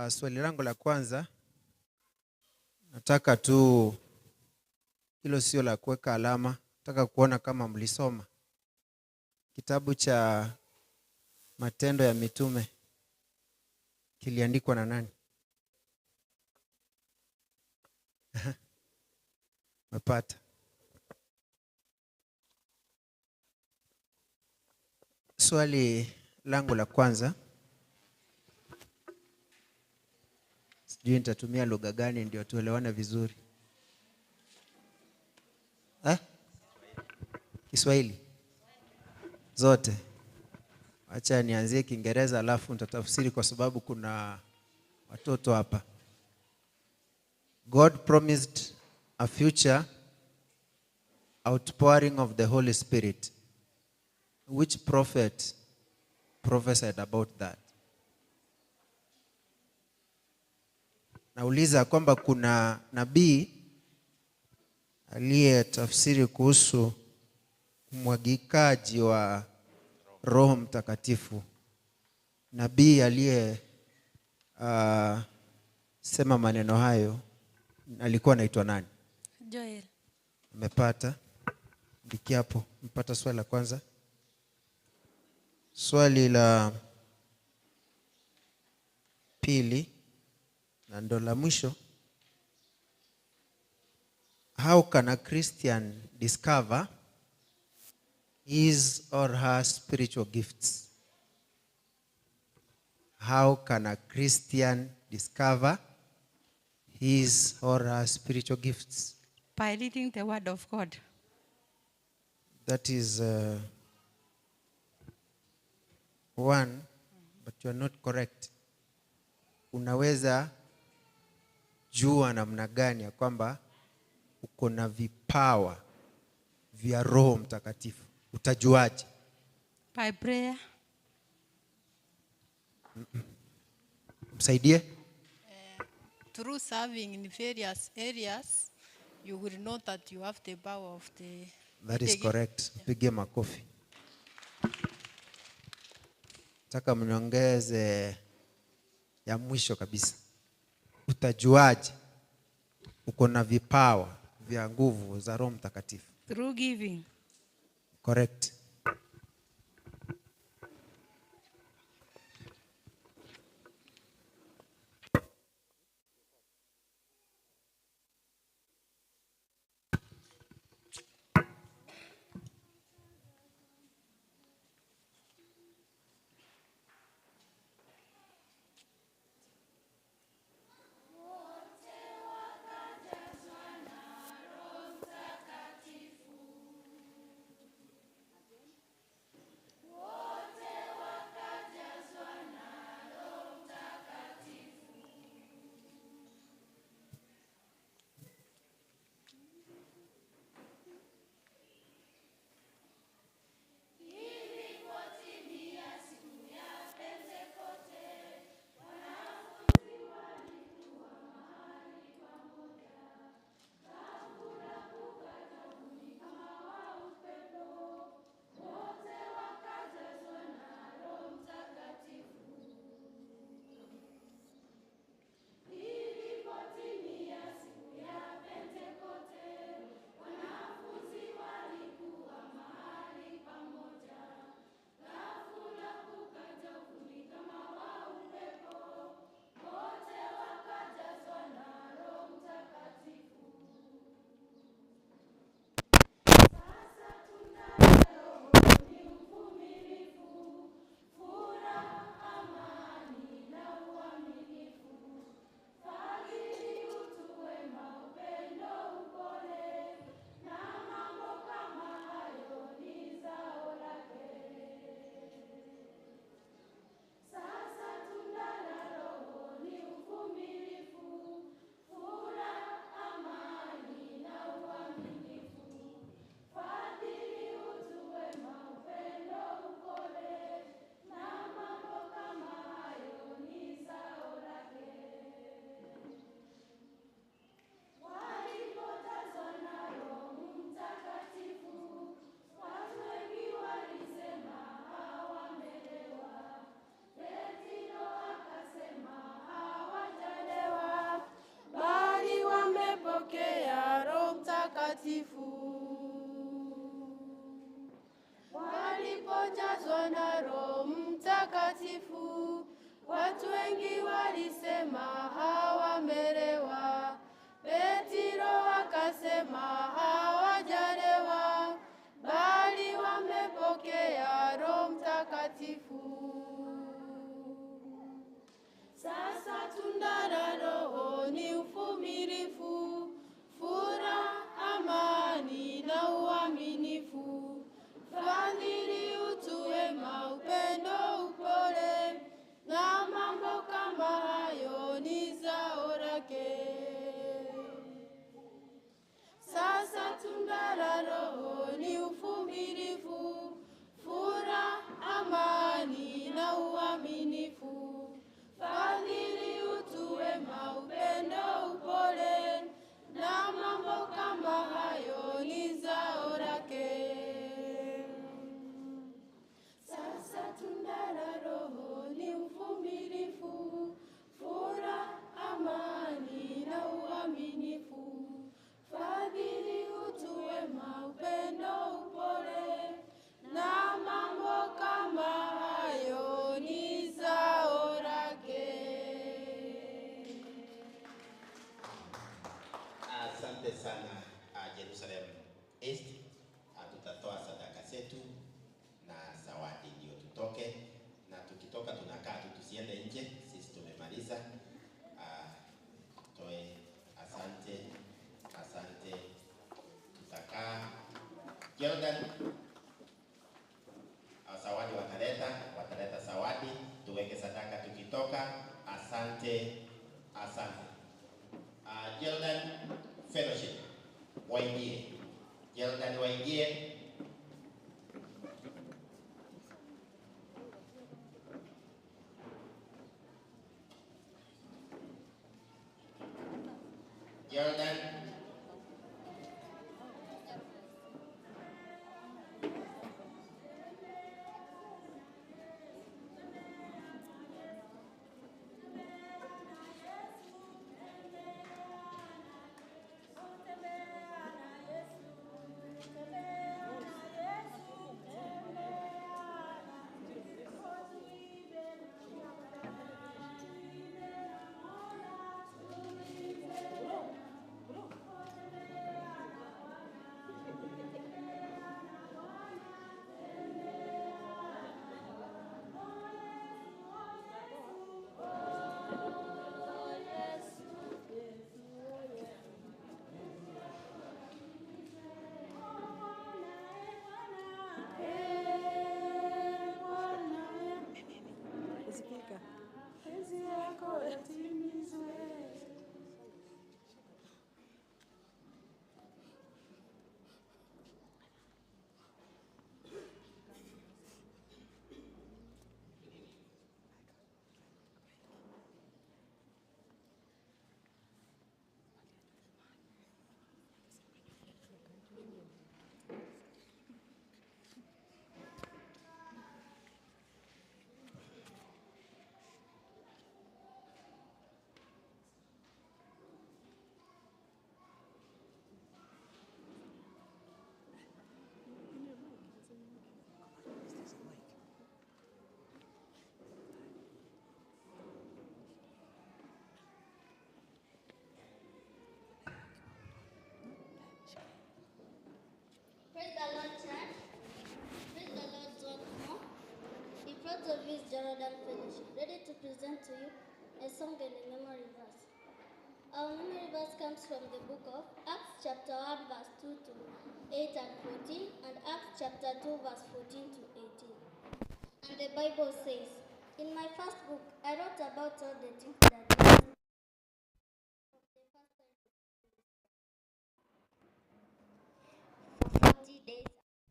Swali langu la kwanza nataka tu, hilo sio la kuweka alama, nataka kuona kama mlisoma kitabu cha Matendo ya Mitume kiliandikwa na nani? Mepata. Swali langu la kwanza, sijui nitatumia lugha gani ndio tuelewane vizuri. Kiswahili zote. Acha nianzie Kiingereza alafu nitatafsiri kwa sababu kuna watoto hapa. God promised a future outpouring of the Holy Spirit. Which prophet prophesied about that? Nauliza kwamba kuna nabii aliyetafsiri kuhusu umwagikaji wa Roho Mtakatifu. Nabii aliye sema maneno hayo alikuwa anaitwa nani? Joel. Umepata? Ndikia hapo. Mpata swali la kwanza. Swali la pili na ndo la mwisho. How can a Christian discover his or her spiritual gifts? How can a Christian discover his or her spiritual gifts? By reading the Word of God. That is one, but you are not correct. Unaweza jua namna gani ya kwamba uko na vipawa vya Roho Mtakatifu? Utajuaje? By prayer. Msaidie. Through serving in various areas, you will know that you have the power of the That is the correct. Mpigie makofi. Nataka mniongeze ya mwisho kabisa. Utajuaje uko na vipawa vya nguvu za Roho Mtakatifu? Through giving. Correct. Mtakatifu. Walipojazwa na Roho Mtakatifu, watu wengi walisema hawamelewa. Petro akasema hawajalewa, bali wamepokea Roho Mtakatifu. Sasa tunda la Roho ni uvumilivu, furaha, amani na uaminifu, fadhili, utu wema, upendo, upole, na mambo kama hayo ni zao lake. Sasa tunda la Roho ni uvumilivu, furaha, amani na uaminifu, fadhili, utu wema, upendo, upole, na mambo kama hayo ni zao lake. Sasa tunda la Roho ni uvumilivu, furaha, amani na uaminifu, fadhili, utu wema, upendo, upole, na mambo kama hayo ni zao lake. Asante sana Jerusalem East. Tutatoa sadaka zetu na zawadi ndio tutoke, na tukitoka tunakaa tu, tusiende nje. Sisi tumemaliza. Toe asante, asante. Tutakaa Jordan. Zawadi wataleta zawadi, tuweke sadaka tukitoka. Asante, asante. Jordan Fellowship waingie, Jordan waingie. Jordan. Praise the Lord, church. Praise the Lord once more. In front of you is Jordan Fellowship, ready to present to you a song and a memory verse. Our memory verse comes from the book of Acts chapter 1 verse 2 to 8 and 14, and Acts chapter 2 verse 14 to 18. And the Bible says, in my first book, I wrote about all the things that Jesus from the first time for 40 days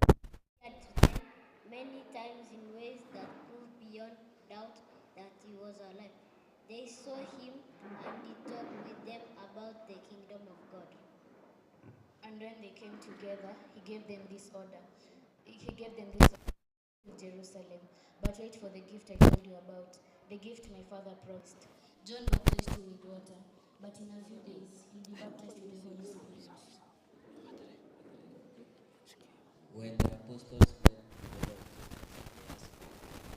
appeared to them many times in ways that proved beyond doubt that he was alive. They saw him and he talked with them about the kingdom of God. And when they came together, he gave them this order. He gave them this order to Jerusalem, but wait for the gift I told you about, the gift my father promised. John baptized you with water, but in a few days you'll be baptized with the Holy Spirit. When the apostles spoke to the Lord Jesus, they asked,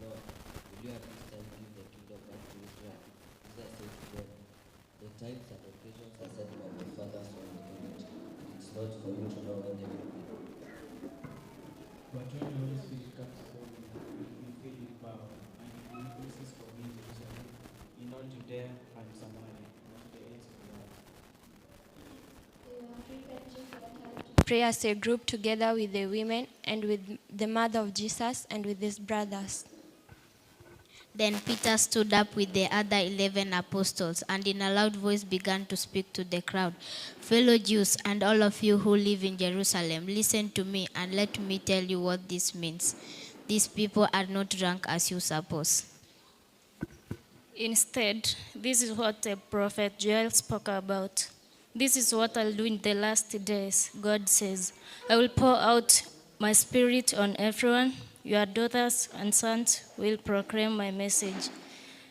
Lord, will you at this time give the kingdom back to Israel? Jesus said to them, the times and occasions are set by my Father's own authority. It's not for you to know when they will be. But when the Holy Spirit comes upon you, you will be filled with power, and you will be witnesses for me in Jerusalem, in all Judea and Samaria, and to the ends of the earth. Pray as a group together with the women and with the mother of Jesus and with his brothers. Then Peter stood up with the other 11 apostles and in a loud voice began to speak to the crowd. Fellow Jews and all of you who live in Jerusalem, listen to me and let me tell you what this means. These people are not drunk as you suppose. Instead, this is what the prophet Joel spoke about. This is what I'll do in the last days, God says. I will pour out my spirit on everyone. Your daughters and sons will proclaim my message.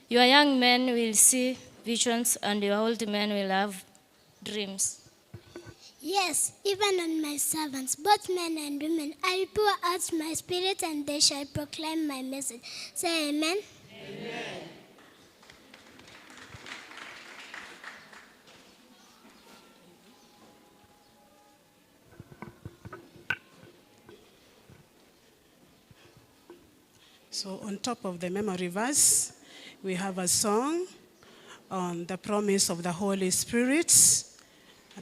Your young men will see visions and your old men will have dreams. Yes, even on my servants, both men and women, I will pour out my spirit and they shall proclaim my message. Say amen. Amen. So on top of the memory verse, we have a song on the promise of the Holy Spirit.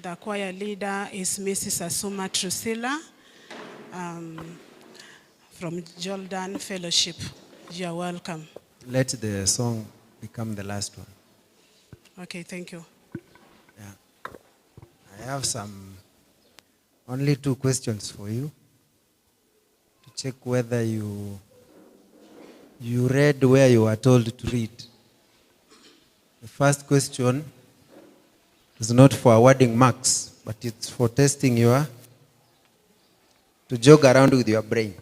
The choir leader is Mrs. Asuma Trusilla from Jordan Fellowship. You are welcome. Let the song become the last one. Okay, thank you. Yeah. I have only two questions for you to check whether you read where you were told to read. The first question is not for awarding marks, but it's for testing to jog around with your brain.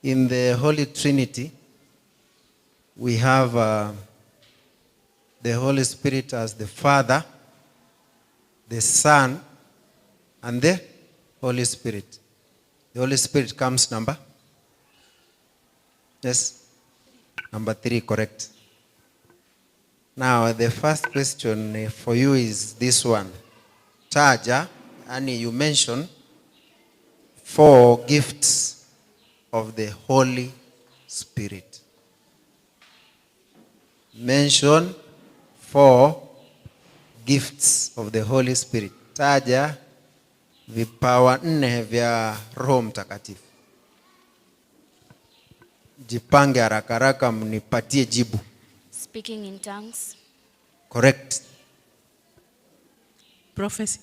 In the Holy Trinity, we have the Holy Spirit as the Father, the Son, and the Holy Spirit. The Holy Spirit comes number? Yes? Number 3, correct. Now, the first question for you is this one. Taja, Annie, you mentioned 4 gifts of the Holy Spirit. Mention 4 gifts of the Holy Spirit. Taja vipawa 4 vya Roho Mtakatifu. Jipange haraka haraka mnipatie jibu. Speaking in tongues. Correct. Prophecy.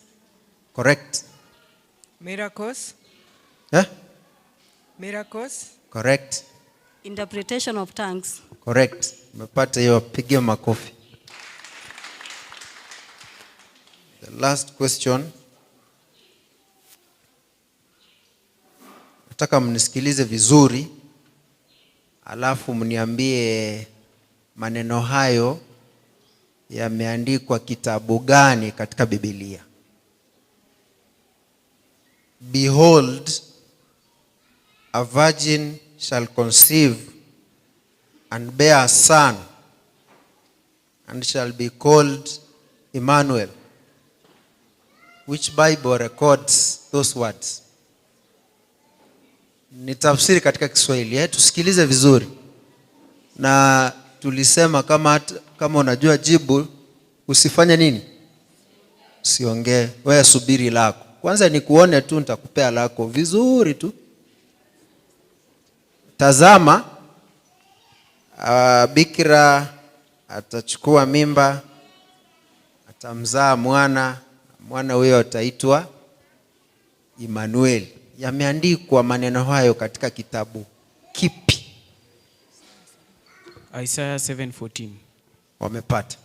Correct. Miracles. Eh? Miracles. Correct. Interpretation of tongues. Correct. Umepata hiyo, pigia makofi. The last question. Nataka mnisikilize vizuri, alafu mniambie maneno hayo yameandikwa kitabu gani katika Biblia. Behold, a virgin shall conceive and bear a son, and shall be called Emmanuel. Which Bible records those words? Ni tafsiri katika Kiswahili, tusikilize vizuri. Na tulisema kama unajua jibu usifanye nini? Usiongee, wewe subiri lako. Kwanza nikuone tu, nitakupea lako vizuri tu. Tazama, bikira atachukua mimba, atamzaa mwana, mwana huyo ataitwa Emmanuel. Yameandikwa maneno hayo katika kitabu kipi? Isaiah 7:14. Wamepata.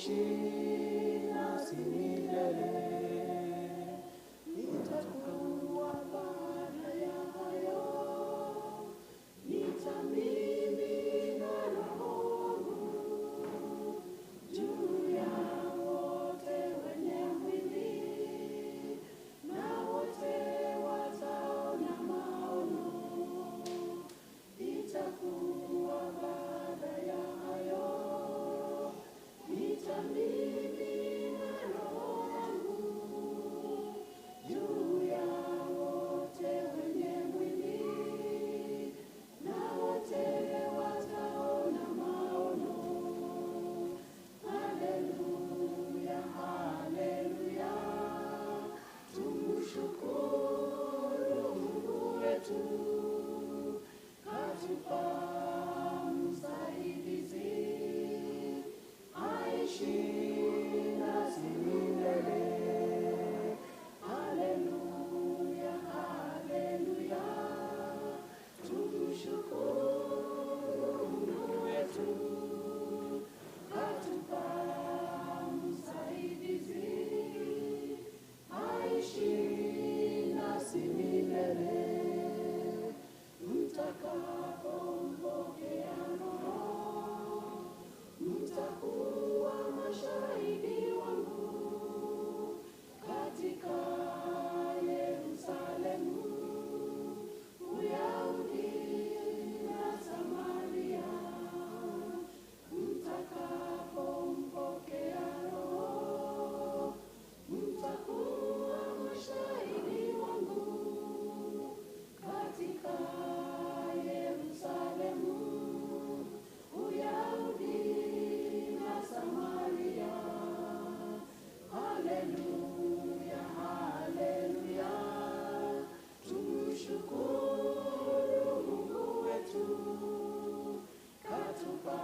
Aishi nasi milele. Itakuwa baada ya hayo, nitamimina Roho wangu juu ya wote wenye mwili, na wote wataona maono. Itakuwa baada ya hayo, nitamimina Roho wangu juu ya wote wenye mwili, na wote wataona maono. Haleluya, haleluya, tumshukuru Mungu wetu, katupa msaidizi, aishi nasi milele. Haleluya, haleluya, tumshukuru Mungu wetu, katupa msaidizi, aishi nasi milele. Mtakapompokea Roho, mtakuwa mashahidi wangu katika Yerusalemu, Uyahudi na Samaria. Mtakapompokea Roho, mtakuwa mashahidi wangu katika Yerusalemu, Uyahudi na Samaria. Haleluya, haleluya, tumshukuru Mungu wetu, katupa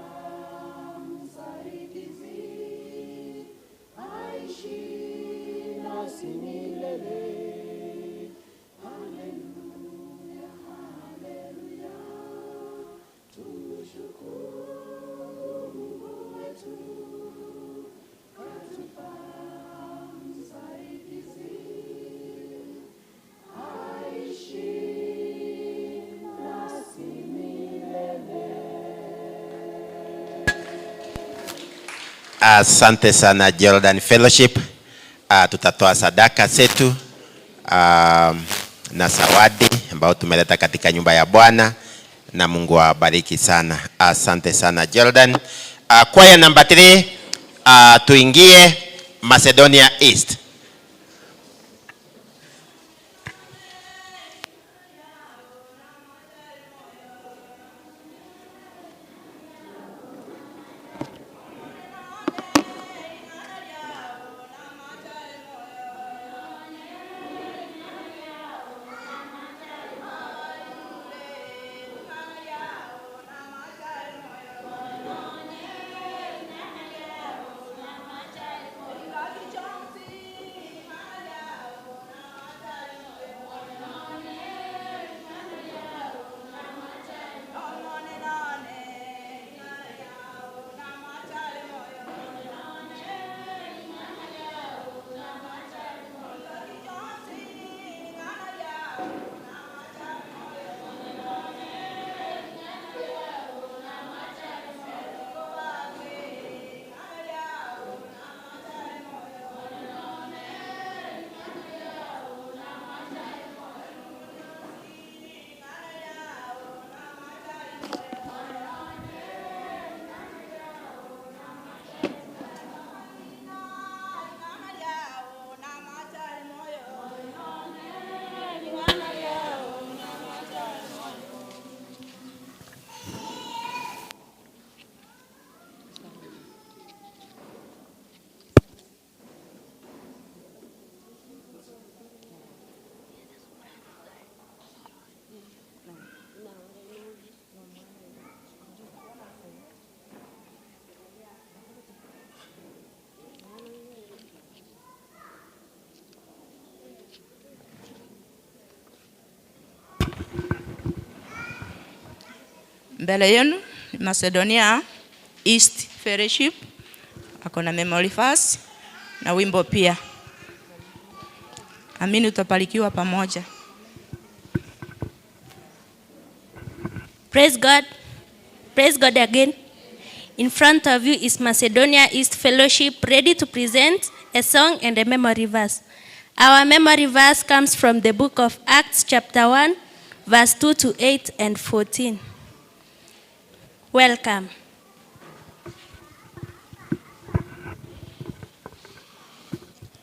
msaidizi, aishi nasi milele. Haleluya, haleluya, tumshukuru Mungu wetu, katupa msaidizi, aishi nasi milele. Asante sana Jordan Fellowship. Tutatoa sadaka zetu na zawadi ambayo tumeleta katika nyumba ya Bwana, na Mungu awabariki sana. Asante sana Jordan. Kwaya namba 3, tuingie Macedonia East. Mbele yenu Macedonia East Fellowship. Ako na memory verse na wimbo pia. Amini utabarikiwa pamoja. Praise God. Praise God again. In front of you is Macedonia East Fellowship, ready to present a song and a memory verse. Our memory verse comes from the book of Acts, chapter 1, verse 2 to 8 and 14. Welcome.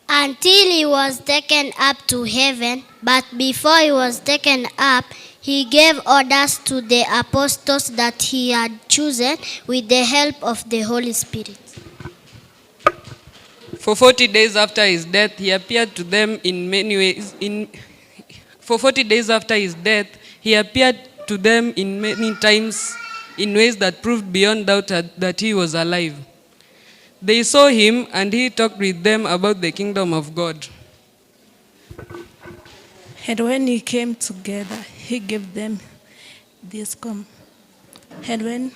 Until he was taken up to heaven, but before he was taken up, he gave orders to the apostles that he had chosen with the help of the Holy Spirit. For 40 days after his death, he appeared to them in many ways. For 40 days after his death, he appeared to them in many times in ways that proved beyond doubt that he was alive. They saw him, and he talked with them about the kingdom of God. And when he came together, he gave them this com. And when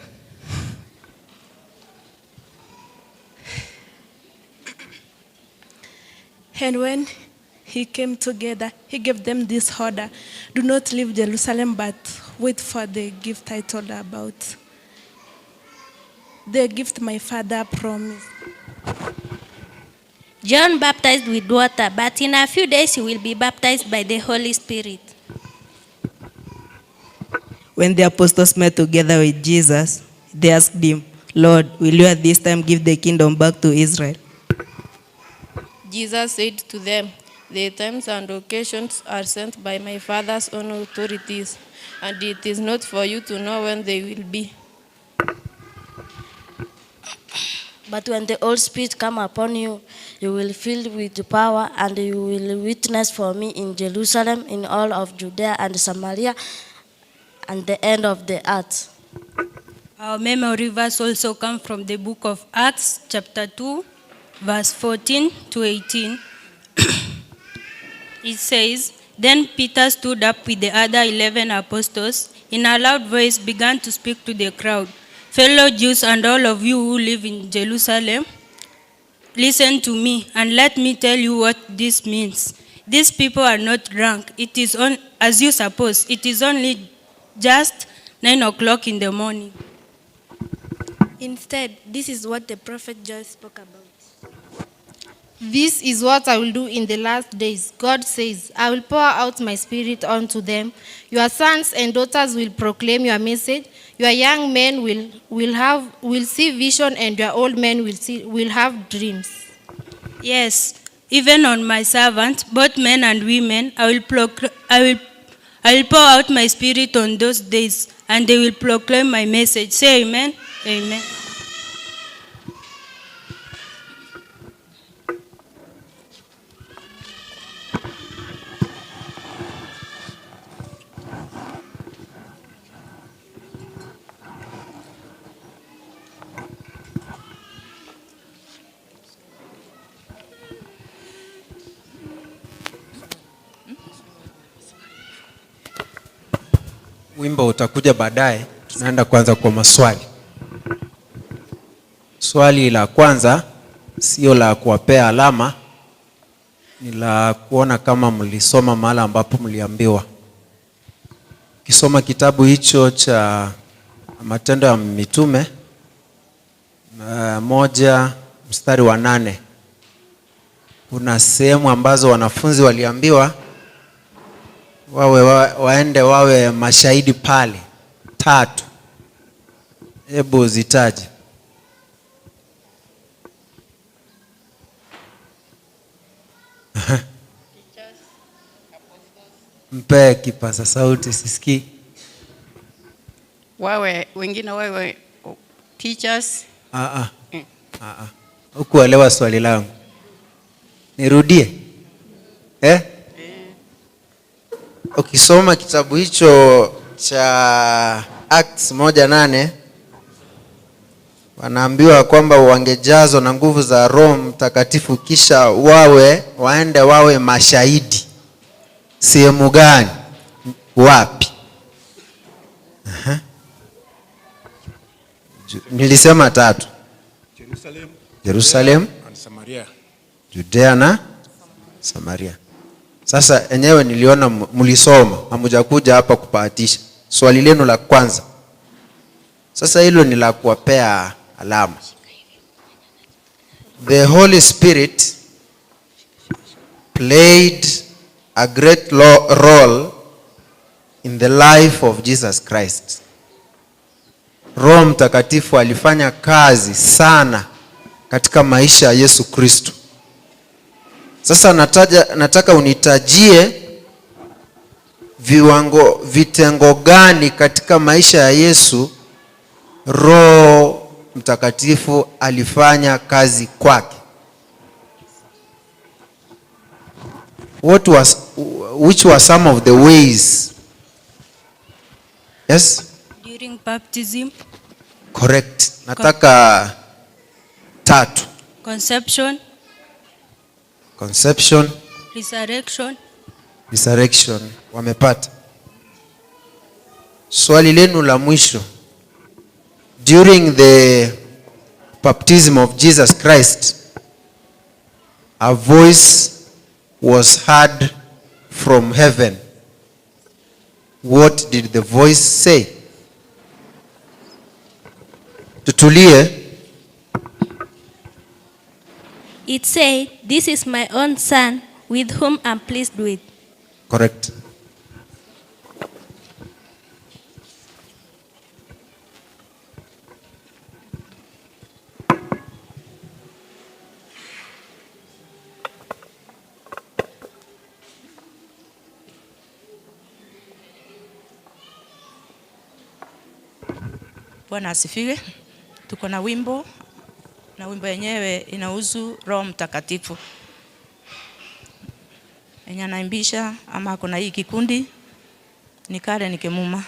And when he came together, he gave them this order: do not leave Jerusalem, but wait for the gift I told about. The gift my father promised. John baptized with water, but in a few days he will be baptized by the Holy Spirit. When the apostles met together with Jesus, they asked him, Lord, will you at this time give the kingdom back to Israel? Jesus said to them, the times and occasions are sent by my Father's own authorities, and it is not for you to know when they will be. But when the Holy Spirit comes upon you, you will fill with power, and you will witness for me in Jerusalem, in all of Judea and Samaria, and the end of the earth. Our memory verse also comes from the book of Acts, chapter 2, verse 14 to 18. It says, Then Peter stood up with the other 11 apostles, in a loud voice began to speak to the crowd. Fellow Jews and all of you who live in Jerusalem, listen to me and let me tell you what this means. These people are not drunk. It is on, as you suppose, it is only just 9 o'clock in the morning. Instead, this is what the prophet Joel spoke about. This is what I will do in the last days. God says, I will pour out my spirit onto them. Your sons and daughters will proclaim your message. Your young men will see vision, and your old men will have dreams. Yes, even on my servants, both men and women, I will pour out my spirit on those days, and they will proclaim my message. Say amen. Amen. Wimbo utakuja baadaye. Tunaenda kwanza kwa maswali. Swali la kwanza sio la kuwapea alama, ni la kuona kama mlisoma mahala ambapo mliambiwa. Ukisoma kitabu hicho cha Matendo ya Mitume 1 mstari wa 8, kuna sehemu ambazo wanafunzi waliambiwa waende wawe mashahidi pale. 3. Hebu zitaje. Mpe kipaza sauti sisikii. Wawe wengine wawe teachers. Hukuelewa swali langu. Nirudie. Ukisoma kitabu hicho cha Acts 1:8, wanaambiwa kwamba wangejazwa na nguvu za Roho Mtakatifu kisha waende wawe mashahidi. Sehemu gani? Wapi? Nilisema 3. Jerusalem. Jerusalem and Samaria. Judea na Samaria. Sasa enyewe niliona mlisoma, hamjakuja hapa kupahatisha. Swali lenu la kwanza. Sasa hilo ni la kuwapea alama. The Holy Spirit played a great role in the life of Jesus Christ. Roho Mtakatifu alifanya kazi sana katika maisha ya Yesu Kristo. Sasa nataka unitajie vitengo gani katika maisha ya Yesu Roho Mtakatifu alifanya kazi kwake. Which were some of the ways? Yes? During baptism. Correct. Nataka tatu. Conception. Conception. Resurrection. Resurrection. Wamepata. Swali lenu la mwisho. During the baptism of Jesus Christ, a voice was heard from heaven. What did the voice say? Tutulie. It said, This is my own son with whom I'm pleased with. Correct. Bwana asifiwe. Tuko na wimbo, na wimbo yenyewe inahusu Roho Mtakatifu. Enye anaimbisha ama kuna hii kikundi ni Karen Kimuma.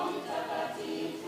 Mtakatifu.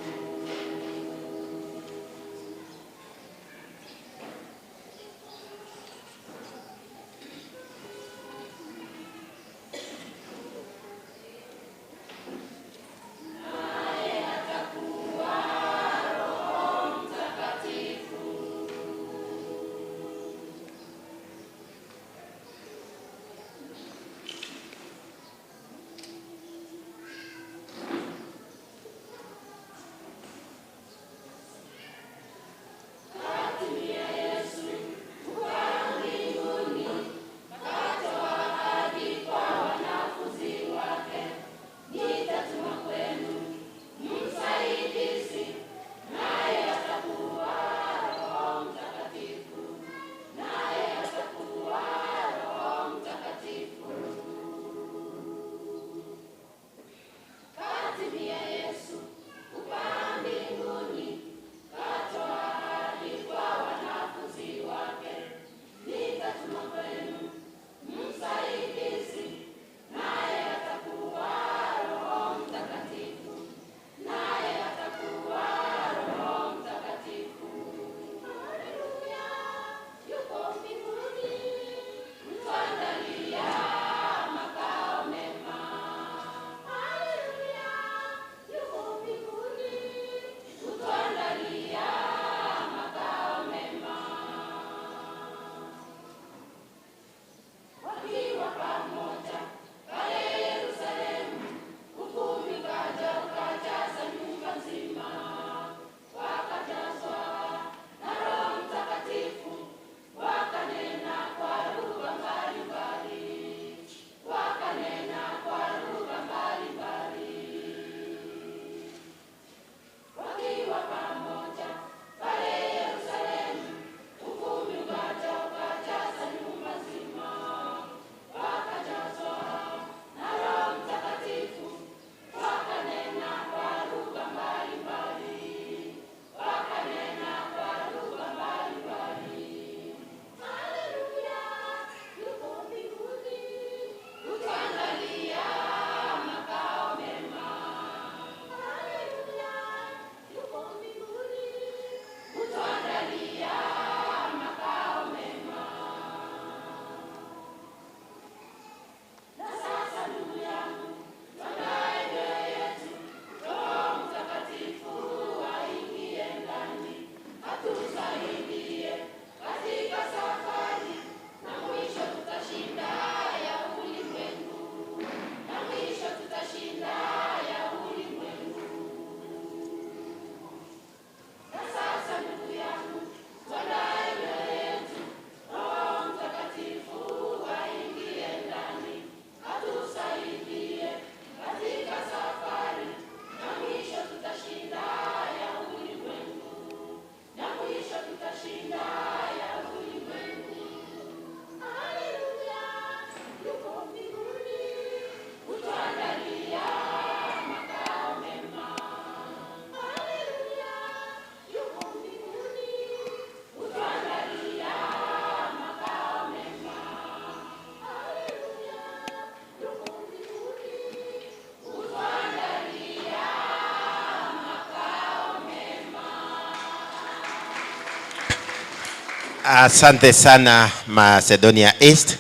Asante sana Macedonia East.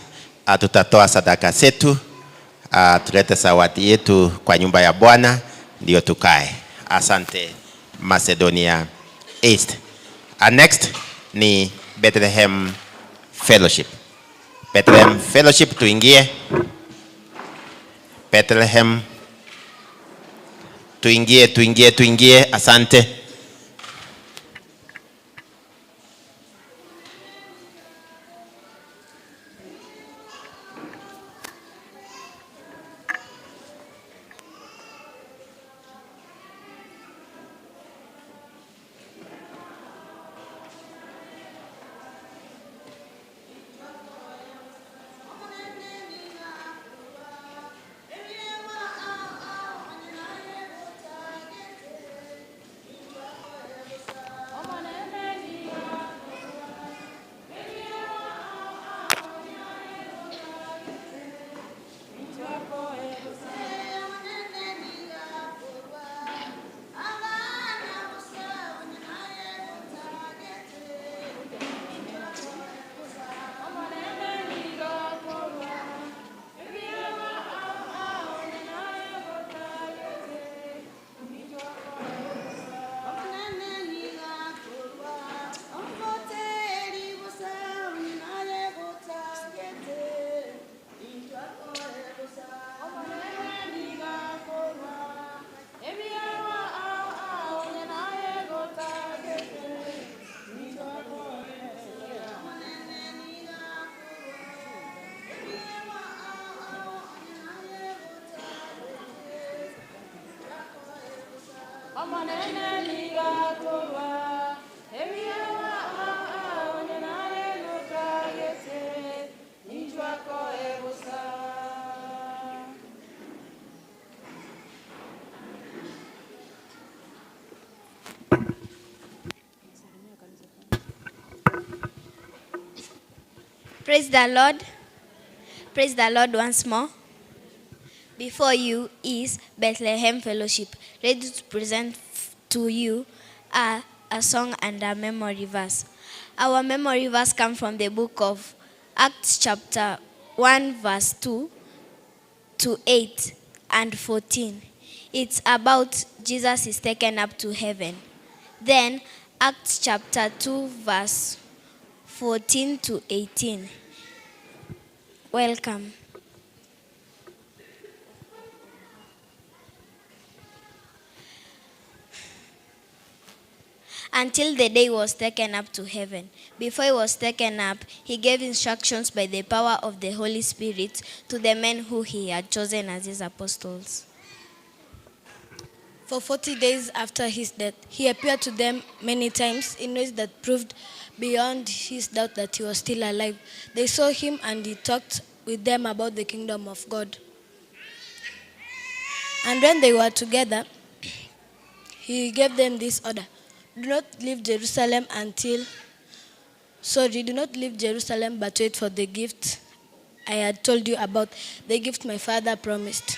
Tutatoa sadaka zetu, tulete zawadi yetu kwa nyumba ya Bwana ndio tukae. Asante Macedonia East. Next ni Bethlehem Fellowship. Bethlehem Fellowship, tuingie. Bethlehem, tuingie, tuingie, tuingie. Asante. Praise the Lord. Praise the Lord once more. Before you is Bethlehem Fellowship, ready to present to you a song and a memory verse. Our memory verse comes from the book of Acts chapter 1 verse 2 to 8 and 14. It's about Jesus is taken up to heaven. Then Acts chapter 2 verse 14 to 18. Welcome. Until the day he was taken up to heaven. Before he was taken up, he gave instructions by the power of the Holy Spirit to the men who he had chosen as his apostles. For 40 days after his death, he appeared to them many times in ways that proved beyond his doubt that he was still alive. They saw him and he talked with them about the kingdom of God. And when they were together, he gave them this order: do not leave Jerusalem do not leave Jerusalem, but wait for the gift I had told you about, the gift my father promised.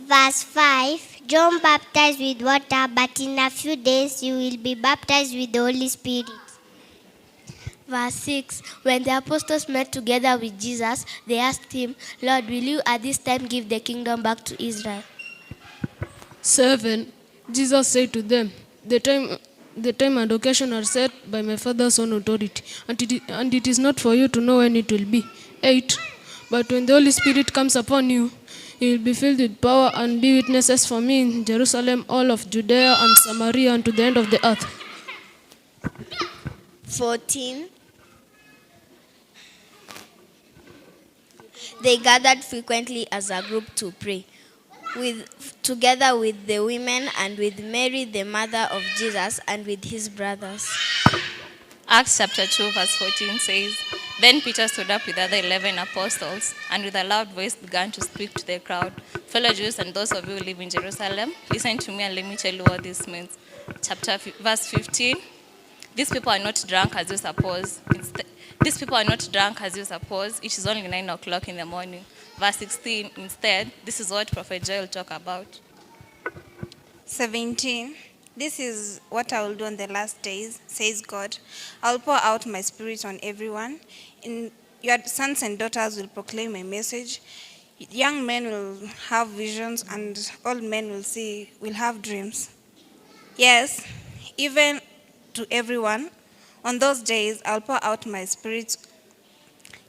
Verse 5, John baptized with water, but in a few days you will be baptized with the Holy Spirit. Verse 6, when the apostles met together with Jesus, they asked him, Lord, will you at this time give the kingdom back to Israel? 7, Jesus said to them, the time and occasion are set by my Father's own authority, and it is not for you to know when it will be. 8, but when the Holy Spirit comes upon you, you will be filled with power and be witnesses for me in Jerusalem, all of Judea and Samaria, and to the end of the earth. 14. They gathered frequently as a group to pray, together with the women and with Mary, the mother of Jesus, and with his brothers. Acts chapter 2, verse 14 says, Then Peter stood up with the other 11 apostles, and with a loud voice began to speak to the crowd. Fellow Jews and those of you who live in Jerusalem, listen to me and let me tell you what this means. Verse 15, These people are not drunk as you suppose. These people are not drunk as you suppose. It is only 9 o'clock in the morning. Verse 16, instead, this is what Prophet Joel talked about. 17, This is what I will do on the last days, says God. I will pour out my spirit on everyone. In your sons and daughters will proclaim my message. Young men will have visions, and old men will have dreams. Yes, even to everyone. On those days, I'll pour out my spirit,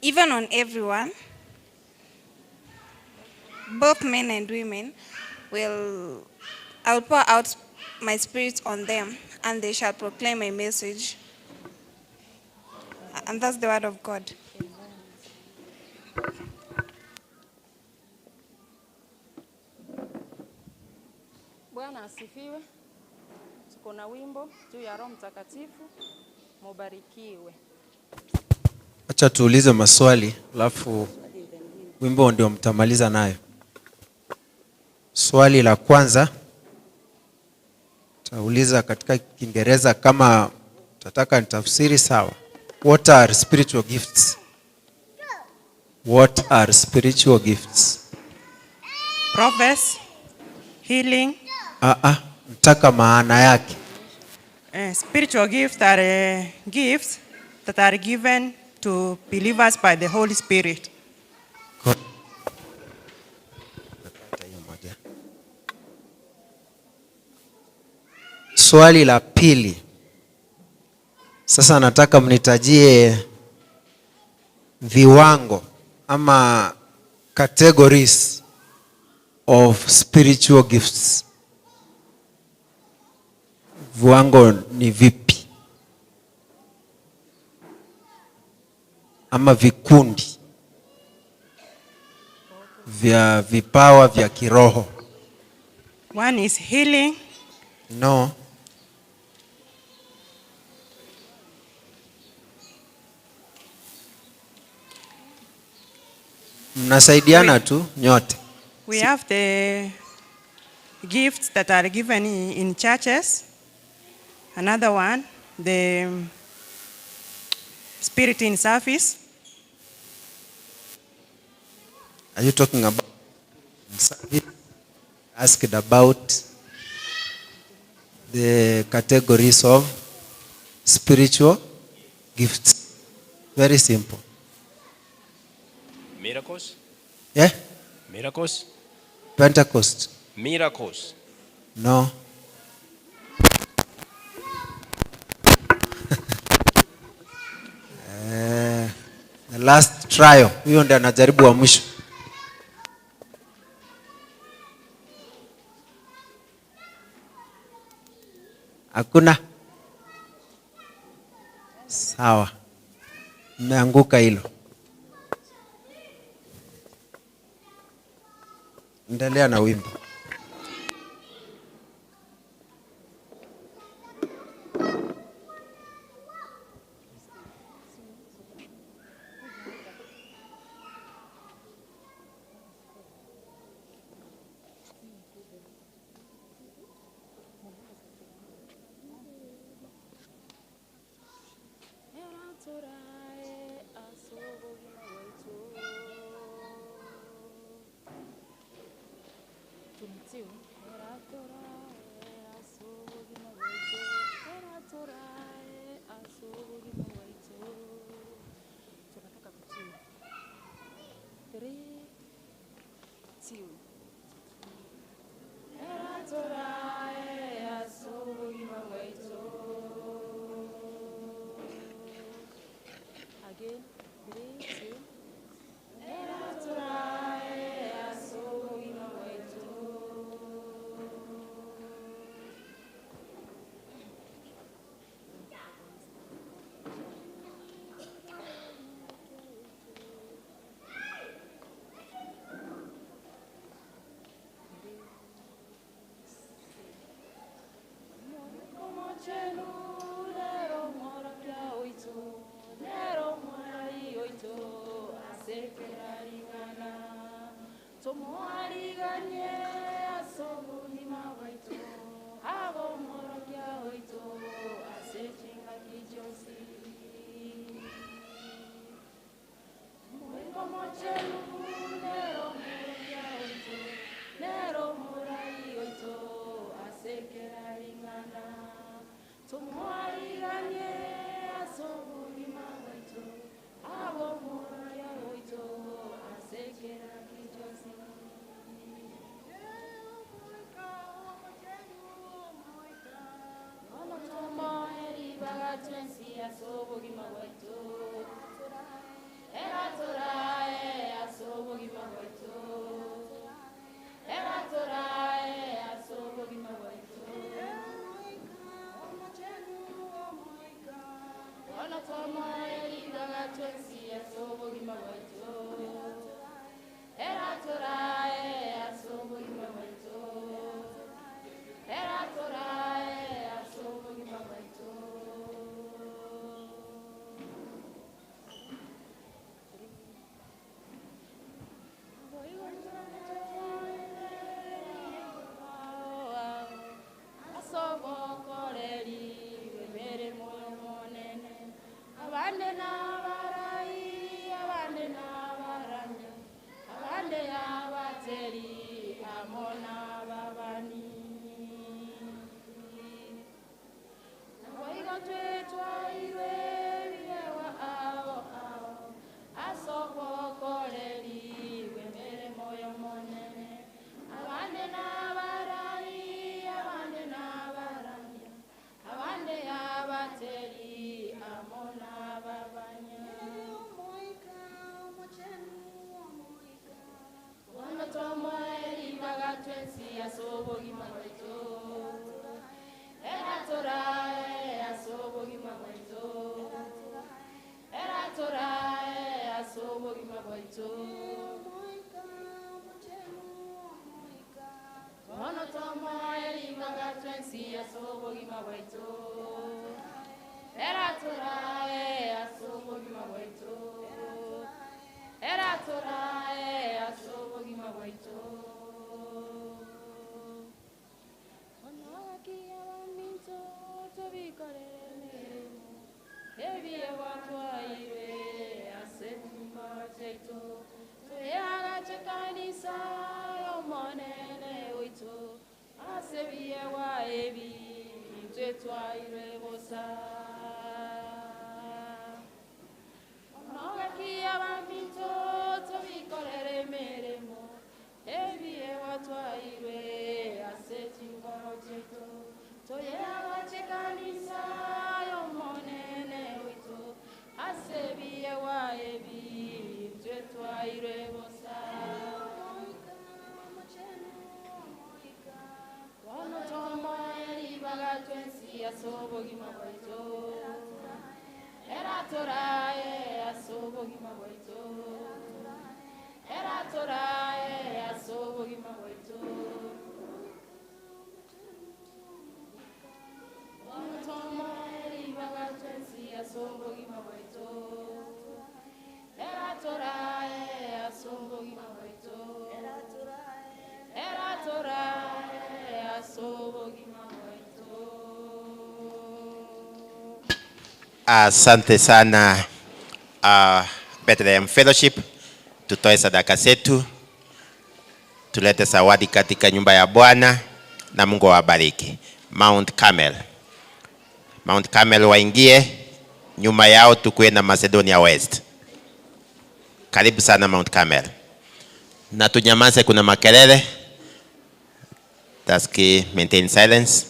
even on everyone. Both men and women I'll pour out my spirit on them, and they shall proclaim my message. And that's the word of God. Bwana asifiwe. Tuko na wimbo juu ya Roho Mtakatifu. Mubarikiwe. Acha tuulize maswali, alafu wimbo ndio mtamaliza nayo. Swali la kwanza tauliza katika Kiingereza, kama utataka nitafsiri sawa. What are spiritual gifts? What are spiritual gifts? Prophets, healing. Nataka maana yake. Spiritual gifts are gifts that are given to believers by the Holy Spirit. Swali la pili. Sasa nataka mnitajie viwango ama categories of spiritual gifts. Viwango ni vipi? Ama vikundi vya vipawa vya kiroho. One is healing. No. Mnasaidiana tu nyote. We have the gifts that are given in churches. Another one, the spirit in service. Are you talking about service? Asked about the categories of spiritual gifts. Very simple. Miracles? Yeah? Miracles? Pentecost. Miracles. No. The last trial. Huyo ndiye anajaribu wa mwisho. Hakuna? Sawa. Mmeanguka hilo. Endelea na wimbo. Nero murai oito asekera ingana. Obogima bwaito. Bono tomoe ribaga twensi ase obogima bwaito. Era torae ase obogima bwaito. Era torae ase obogima bwaito. Onogaki abaminto tobikorere emeremo. Ebiye watwaire ase chinkoro chiaito. Toyagache kanisa y'Omonene oito. Ase biegwa ebi intwe twairwe bosa. Onogaki abaminto tobikorere emeremo. Ebiye watwairwe ase chinkoro chiaito. Toyagache kanisa y'Omonene oito. Ase biegwa ebi intwe twairwe bosa. Bono tomoe ribaga twensi ase obogima bwaito. Era torae ase obogima bwaito. Era torae ase obogima bwaito. Bono tomoe ribaga twensi ase obogima bwaito. Era torae ase obogima bwaito. Era torae ase obogima bwaito. Asante sana Bethlehem Fellowship. Tutoe sadaka zetu, tulete zawadi katika nyumba ya Bwana na Mungu awabariki. Mount Carmel. Mount Carmel waingie, nyuma yao tukue na Macedonia West. Karibu sana Mount Carmel. Na tunyamaze, kuna makelele. Taski maintain silence.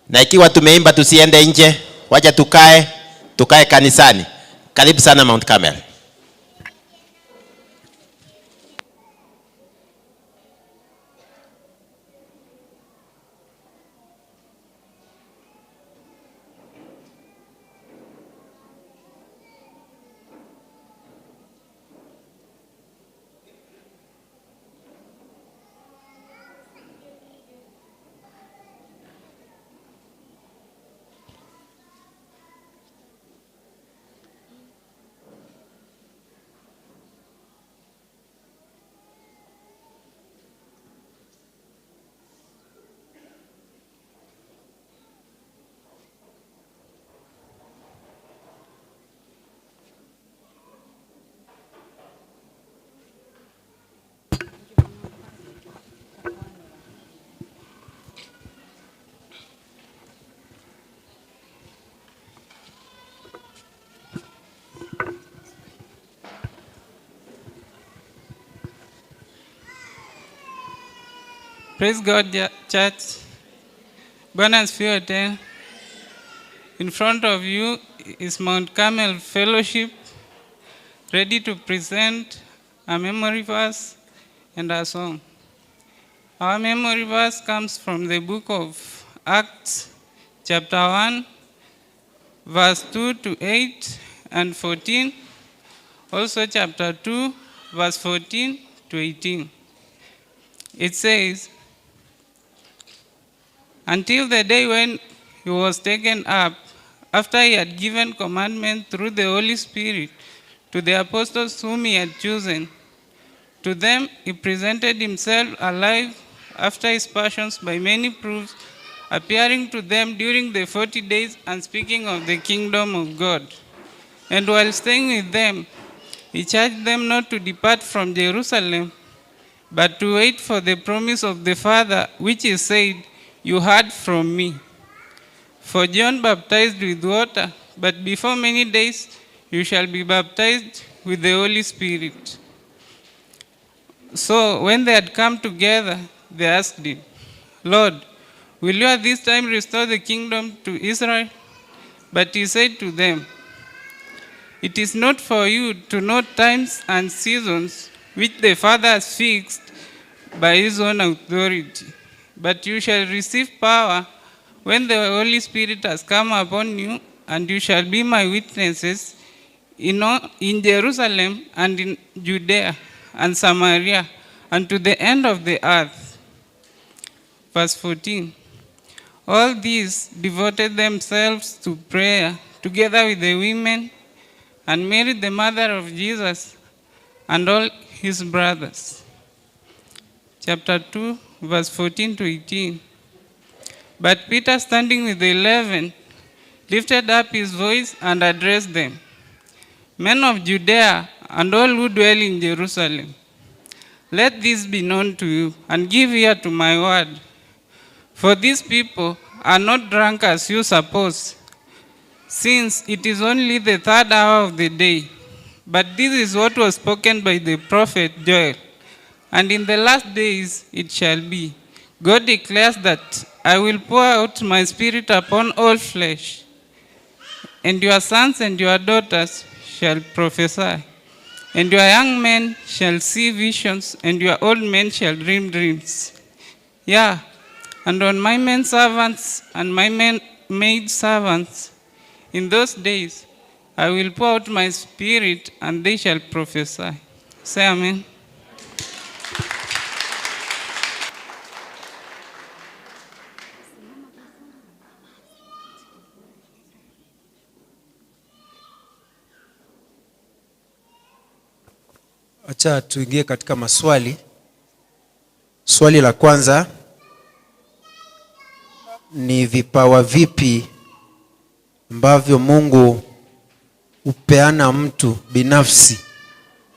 Na ikiwa tumeimba tusiende nje, wacha tukae kanisani. Karibu sana Mount Carmel. Praise God, church. Bwana asifiwe tena. In front of you is Mount Carmel Fellowship, ready to present a memory verse and a song. Our memory verse comes from the book of Acts, chapter 1, verse 2 to 8 and 14. Also chapter 2, verse 14 to 18. It says, until the day when he was taken up, after he had given commandment through the Holy Spirit to the apostles whom he had chosen, to them he presented himself alive after his passions by many proofs, appearing to them during the 40 days and speaking of the kingdom of God. And while staying with them, he charged them not to depart from Jerusalem, but to wait for the promise of the Father, which is said, you heard from me. For John baptized with water, but before many days you shall be baptized with the Holy Spirit. So when they had come together, they asked him, Lord, will you at this time restore the kingdom to Israel? But he said to them, it is not for you to know times and seasons which the Father has fixed by his own authority, but you shall receive power when the Holy Spirit has come upon you, and you shall be my witnesses in Jerusalem and in Judea and Samaria and to the end of the earth. Verse 14. All these devoted themselves to prayer together with the women and Mary, the mother of Jesus, and all his brothers. Chapter 2, verse 14 to 18. But Peter, standing with the 11, lifted up his voice and addressed them. Men of Judea and all who dwell in Jerusalem, let this be known to you, and give ear to my word. For these people are not drunk as you suppose, since it is only the third hour of the day. But this is what was spoken by the prophet Joel. And in the last days it shall be. God declares that I will pour out my spirit upon all flesh, and your sons and your daughters shall prophesy, and your young men shall see visions, and your old men shall dream dreams. Yeah, and on my men servants and my men maid servants, in those days I will pour out my spirit, and they shall prophesy. Say amen. Acha tuingie katika maswali. Swali la kwanza ni vipawa vipi ambavyo Mungu hupeana mtu binafsi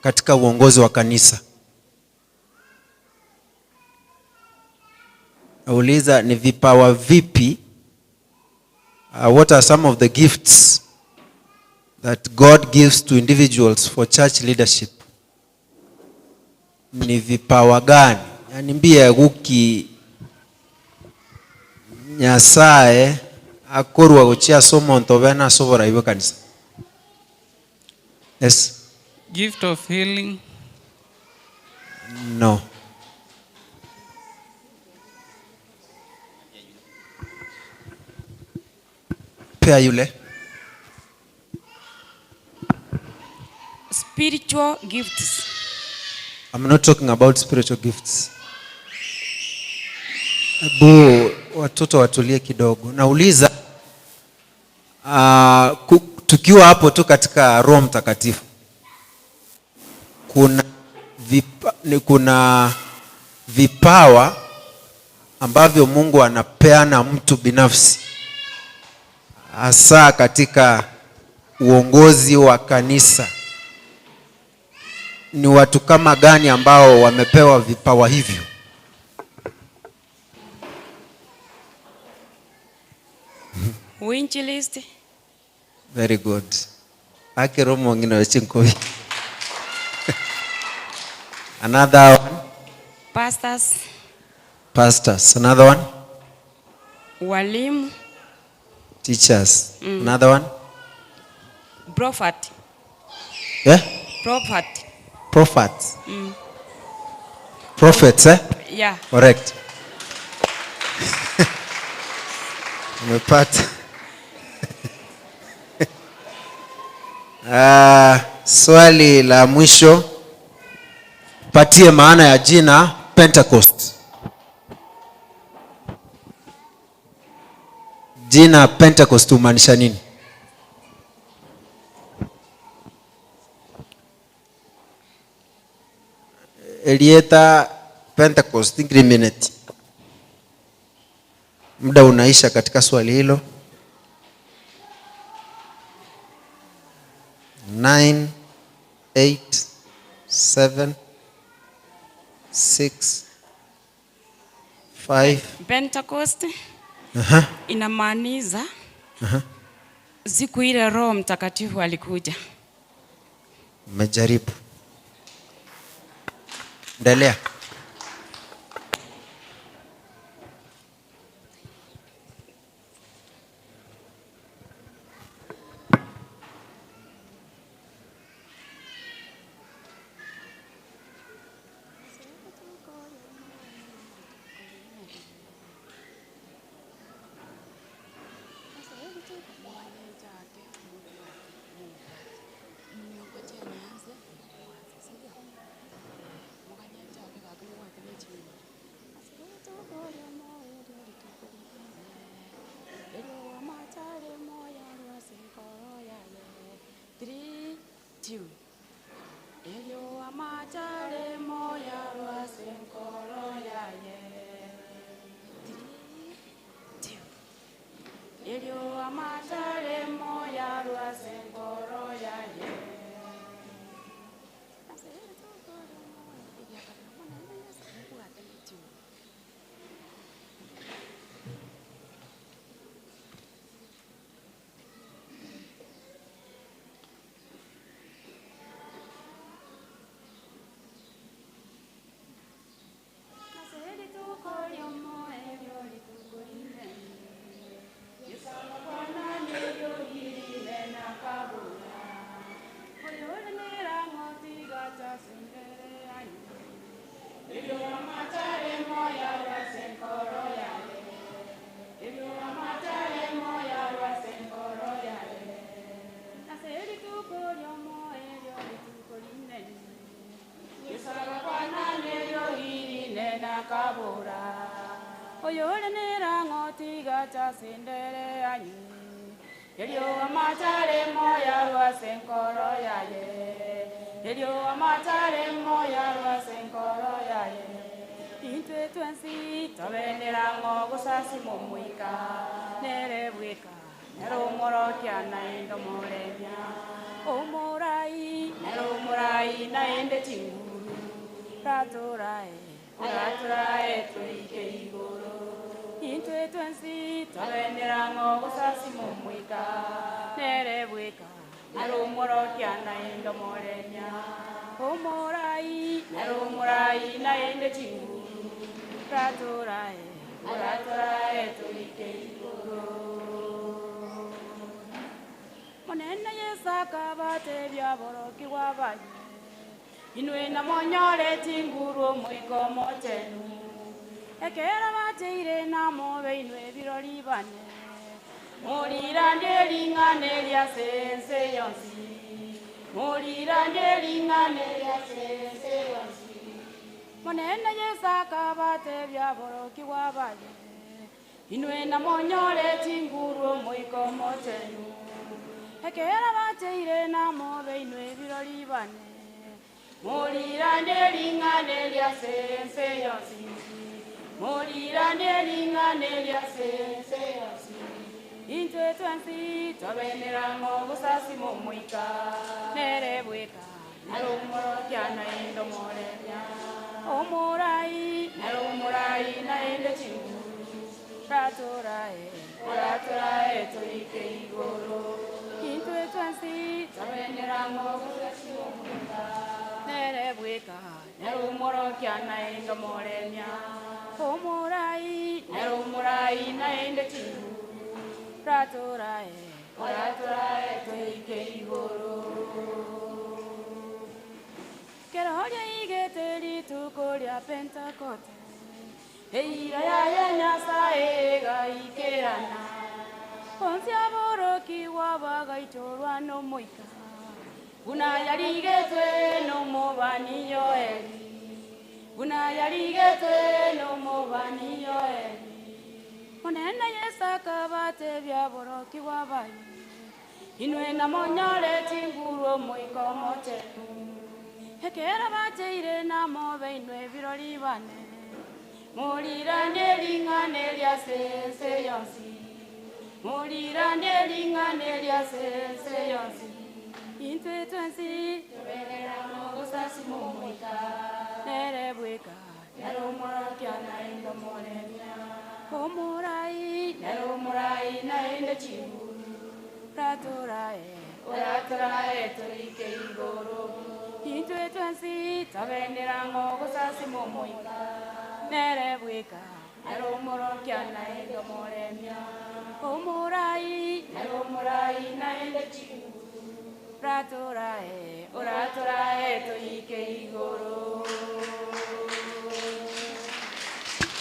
katika uongozi wa kanisa? Nauliza ni vipawa vipi, what are some of the gifts that God gives to individuals for church leadership? Ni vipawa gani? Yani mbia guki Nyasaye akorwa gochia somonto bena sobora iwe kanisa. Yes. Gift of healing. No. Pea yule. Spiritual gifts. I'm not talking about spiritual gifts. Ebu watoto watulie kidogo. Nauliza tukiwa hapo tu katika Roho Mtakatifu, kuna vipawa ambavyo Mungu anapeana mtu binafsi hasa katika uongozi wa kanisa. Ni watu kama gani ambao wamepewa vipawa hivyo? Evangelist. Very good. Akero mwingine wa chinkovi. Another one. Pastors. Pastors. Another one. Walimu. Teachers. Another one. Prophet. Yeah? Prophet. Prophets. Prophets, eh? Yeah. Correct. Umepata. Swali la mwisho, patie maana ya jina Pentecost. Jina Pentecost humaanisha nini? Elieta Pentecost, 3 minutes. Muda unaisha katika swali hilo. 9, 8, 7, 6, 5. Pentecost inamaanisha siku ile Roho Mtakatifu alikuja. Umejaribu. Endelea. 2. Elyo amachale moya lwasenkoro yaye. 3, 2. Elyo amachale moya lwasenkoro yaye.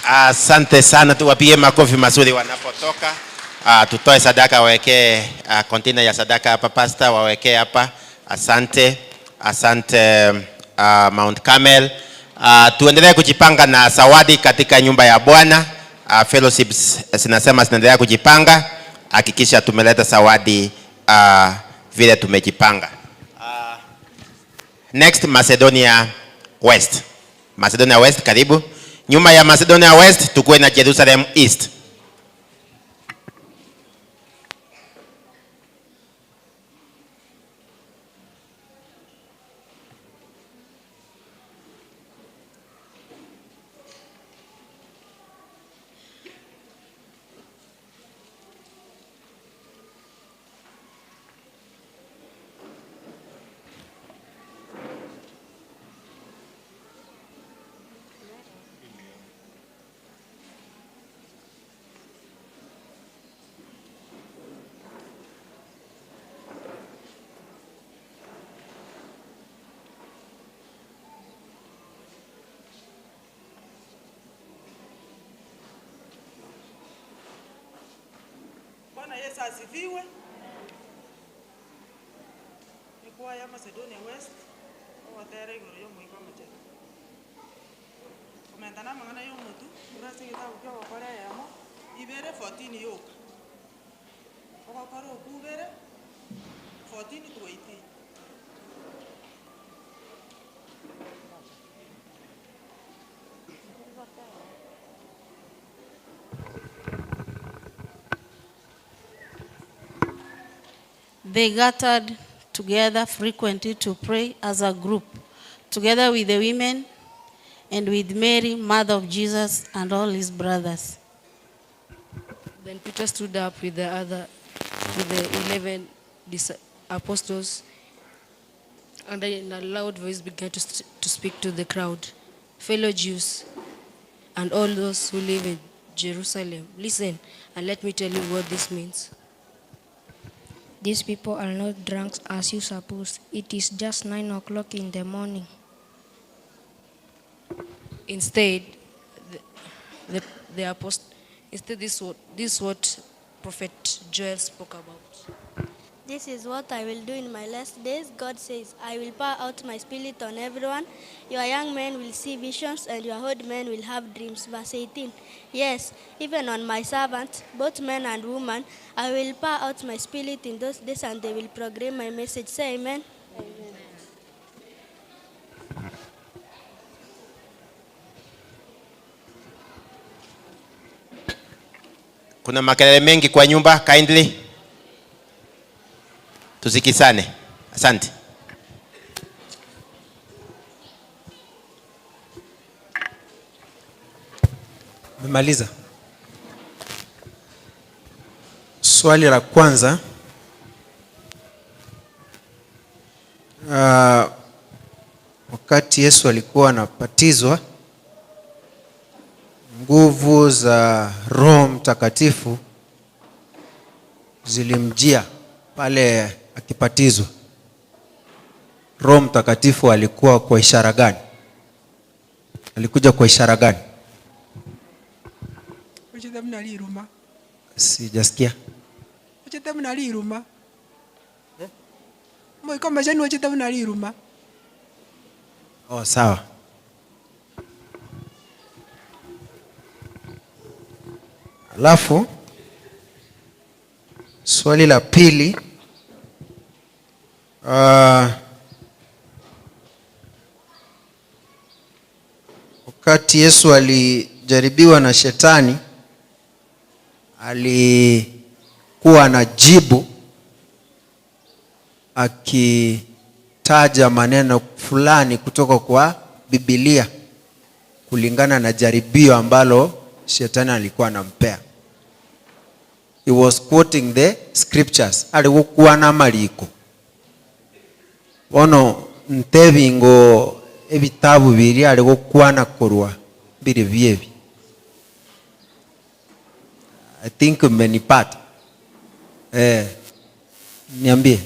Asante sana, tuwapigie makofi mazuri wanapotoka. Tutoe sadaka, wawekee container ya sadaka hapa, pastor wawekee hapa. Asante, asante Mount Carmel. Tuendelee kujipanga na zawadi katika nyumba ya Bwana. Fellowships zinasema zinaendelea kujipanga. Hakikisha tumeleta zawadi vile tumejipanga. Next, Macedonia West. Macedonia West, karibu. Nyuma ya Macedonia West tukuwe na Jerusalem East. Bwana Yesu asifiwe. Ni ya Macedonia West ogotere igoro ya omoika omochenu. Komenta na amang'ana ya omotu, ase egetabu kia ogokora eyemo, ibere 14 yoka. Ogokora okubere 14 to 18. They gathered together frequently to pray as a group, together with the women and with Mary, mother of Jesus, and all his brothers. Then Peter stood up with the 11 apostles, and in a loud voice began to speak to the crowd. Fellow Jews and all those who live in Jerusalem, listen and let me tell you what this means. These people are not drunk as you suppose. It is just 9 o'clock in the morning. Instead, this is what Prophet Joel spoke about. This is what I will do in my last days, God says. I will pour out my spirit on everyone. Your young men will see visions and your old men will have dreams. Verse 18. Yes, even on my servants, both men and women, I will pour out my spirit in those days and they will proclaim my message. Say amen. Amen. Kuna makelele mengi kwa nyumba, kindly. Tusikizane. Asante. Nimemaliza. Swali la kwanza. Wakati Yesu alikuwa anabatizwa, nguvu za Roho Mtakatifu zilimjia pale akipatizwa. Roho Mtakatifu alikuwa kwa ishara gani? Alikuja kwa ishara gani? Sijasikia. Oh, sawa. Alafu swali la pili, wakati Yesu alijaribiwa na shetani, alikuwa anajibu akitaja maneno fulani kutoka kwa Biblia kulingana na jaribio ambalo shetani alikuwa anampea. He was quoting the scriptures. Alikuwa na maliko. Ono ntebingo ebitabu biri alikuwa na korwa biri biebi. I think mmenipata. Niambie.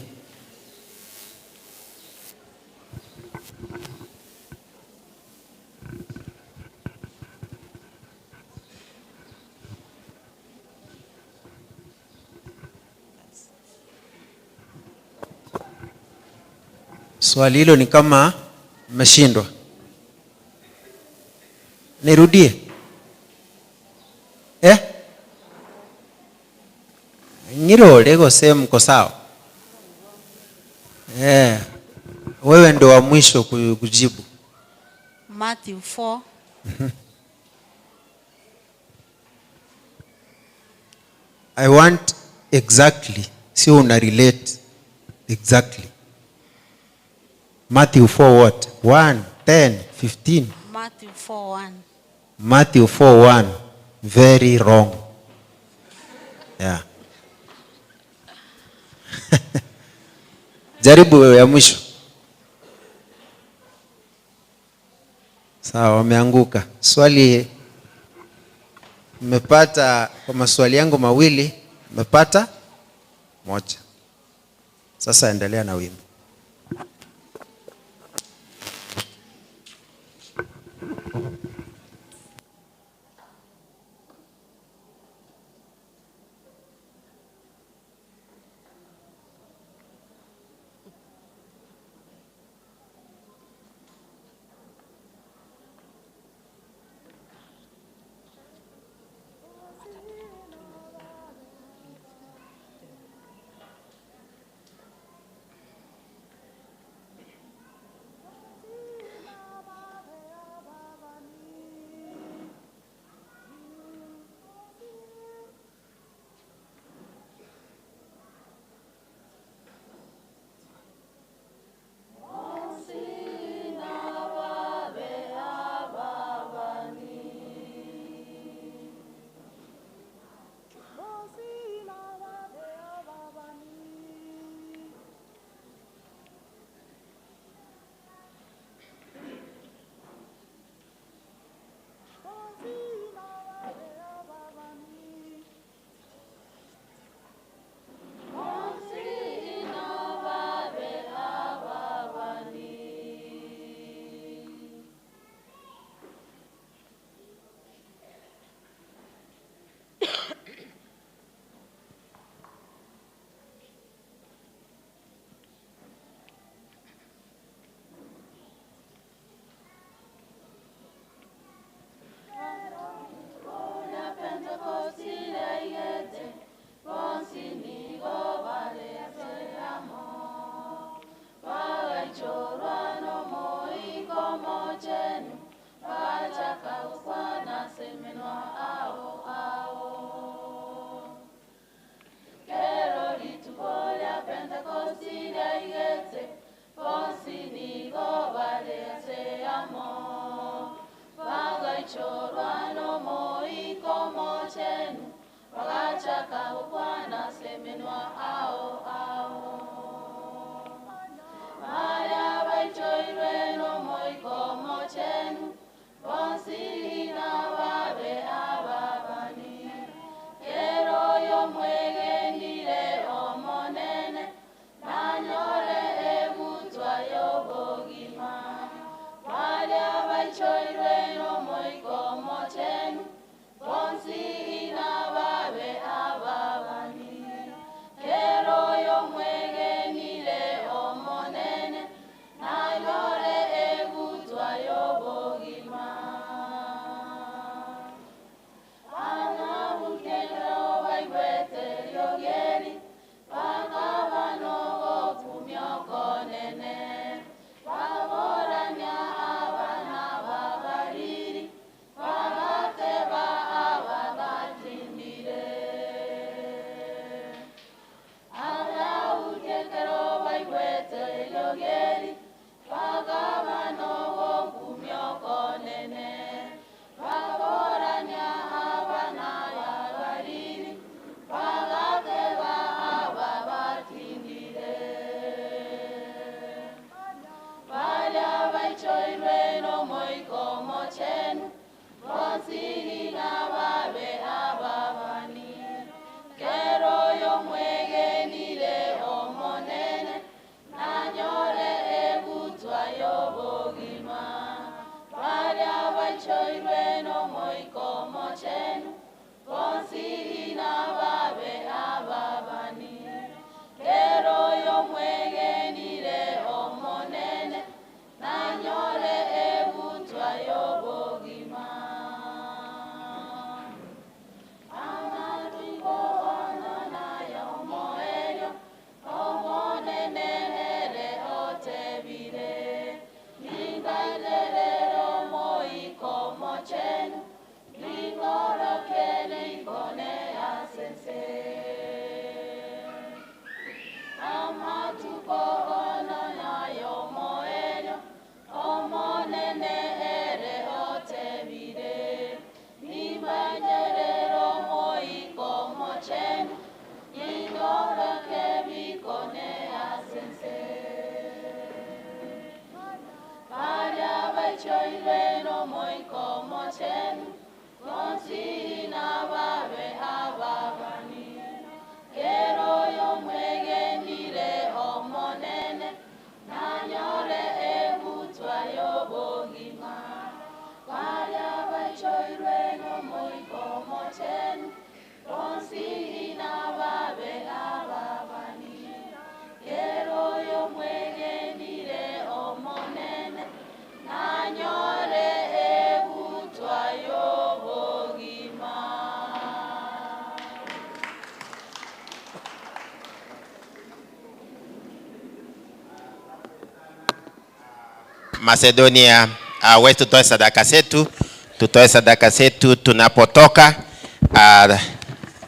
Swali hilo ni kama mmeshindwa. Nirudie? Ngirore gose mko sawa? Wewe ndo wa mwisho kujibu. Matthew 4. I want exactly, sio una relate exactly. Matthew 4 what? 1, 10, 15. Matthew 4:1. Matthew 4:1. Very wrong. Yeah. Jaribu wewe ya mwisho. Sawa, wameanguka. Swali nimepata kwa maswali yangu mawili, nimepata moja. Sasa endelea na wimbo. Nanyole. Bachoirwe n'omoiko mochenu, bonsi n'ababe ababani. Kero y'omwegenire omonene, nanyore ebutwa y'obogima. Baria bachoirwe n'omoiko mochenu, bonsi n'ababe ababani. Kero y'omwegenire omonene, nanyore ebutwa y'obogima. Macedonia wetu, tutoe sadaka zetu, tutoe sadaka zetu tunapotoka.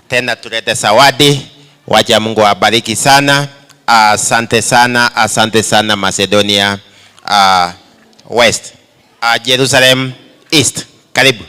Tena tulete zawadi. Wacha Mungu awabariki sana. Asante sana, asante sana Macedonia West. Jerusalem East. Karibu.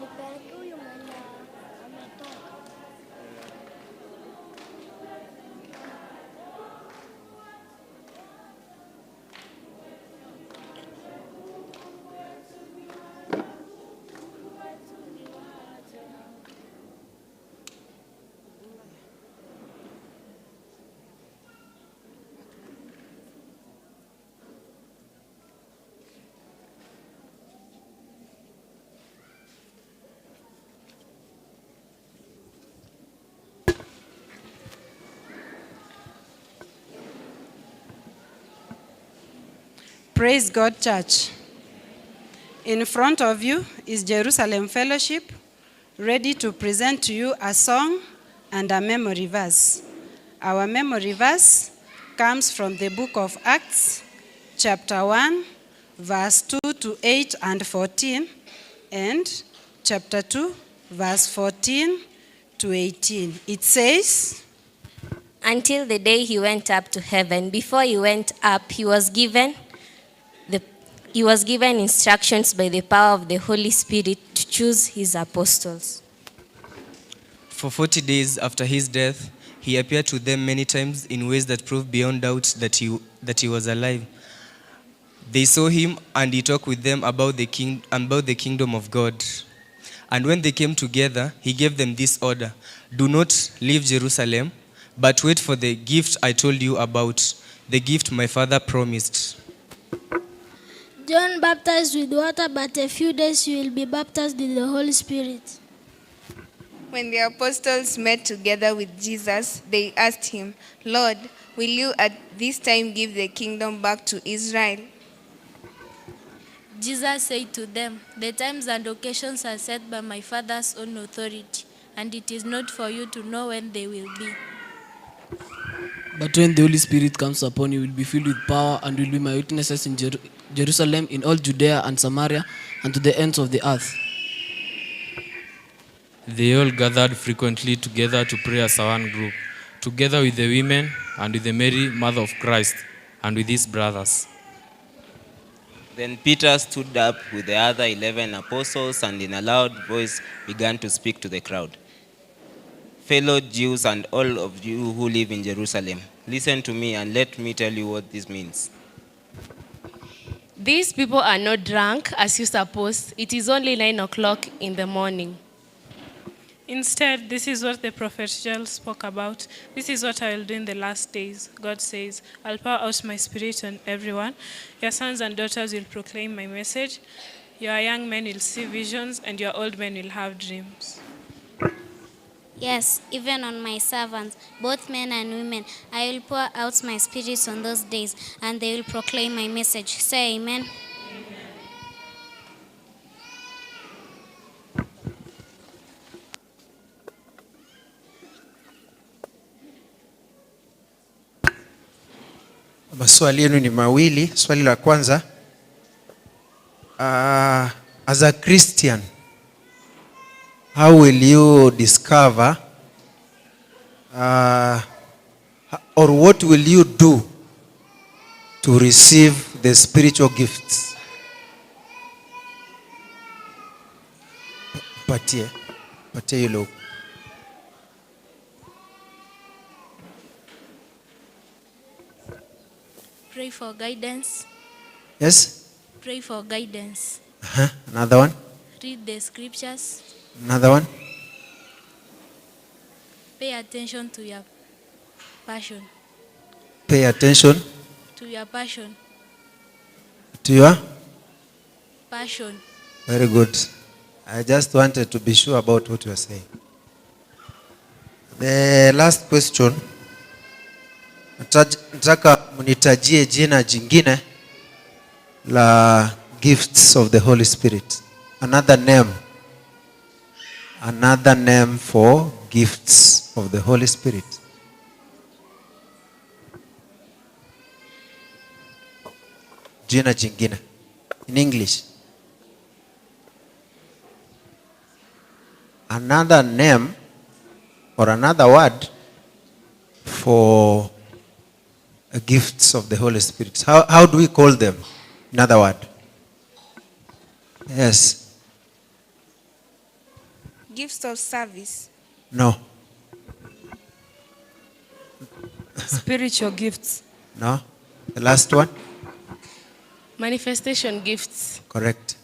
Nipeleke huyu mwenye ametoka. Praise God, Church. In front of you is Jerusalem Fellowship, ready to present to you a song and a memory verse. Our memory verse comes from the book of Acts, chapter 1, verse 2 to 8 and 14, and chapter 2, verse 14 to 18. It says, Until the day he went up to heaven. Before he went up, he was given instructions by the power of the Holy Spirit to choose his apostles. For 40 days after his death, he appeared to them many times in ways that proved beyond doubt that he was alive. They saw him and he talked with them about the kingdom of God. And when they came together, he gave them this order: Do not leave Jerusalem, but wait for the gift I told you about, the gift my Father promised. John baptized with water, but a few days you will be baptized with the Holy Spirit. When the apostles met together with Jesus, they asked him, Lord, will you at this time give the kingdom back to Israel? Jesus said to them, The times and occasions are set by my Father's own authority, and it is not for you to know when they will be. But when the Holy Spirit comes upon you, you will be filled with power and will be my witnesses in Jerusalem, in all Judea and Samaria, and to the ends of the earth. They all gathered frequently together to pray as one group, together with the women and with the Mary, mother of Christ, and with his brothers. Then Peter stood up with the other 11 apostles and in a loud voice began to speak to the crowd. Fellow Jews and all of you who live in Jerusalem, listen to me and let me tell you what this means. These people are not drunk, as you suppose. It is only 9 o'clock in the morning. Instead, this is what the prophet Joel spoke about. This is what I will do in the last days, God says. I'll pour out my spirit on everyone. Your sons and daughters will proclaim my message. Your young men will see visions, and your old men will have dreams. Yes, even on my servants, both men and women, I will pour out my spirit on those days, and they will proclaim my message. Say amen. Amen. Maswali yenu ni mawili. Swali la kwanza, as a Christian, how will you discover or what will you do to receive the spiritual gifts? Patie, patie yule huko. Pray for guidance. Yes? Pray for guidance. Uh-huh. Another one? Read the scriptures. Another one? Pay attention to your passion. Pay attention To your passion. to your? Passion. Very good. I just wanted to be sure about what you are saying. The last question. Nataka mnitajie jina jingine la gifts of the Holy Spirit. Another name. Another name for gifts of the Holy Spirit. Jina jingine. In English. Another name or another word for gifts of the Holy Spirit. How do we call them? Another word. Yes. Gifts of service. No. Spiritual gifts. No. The last one. Manifestation gifts. Correct.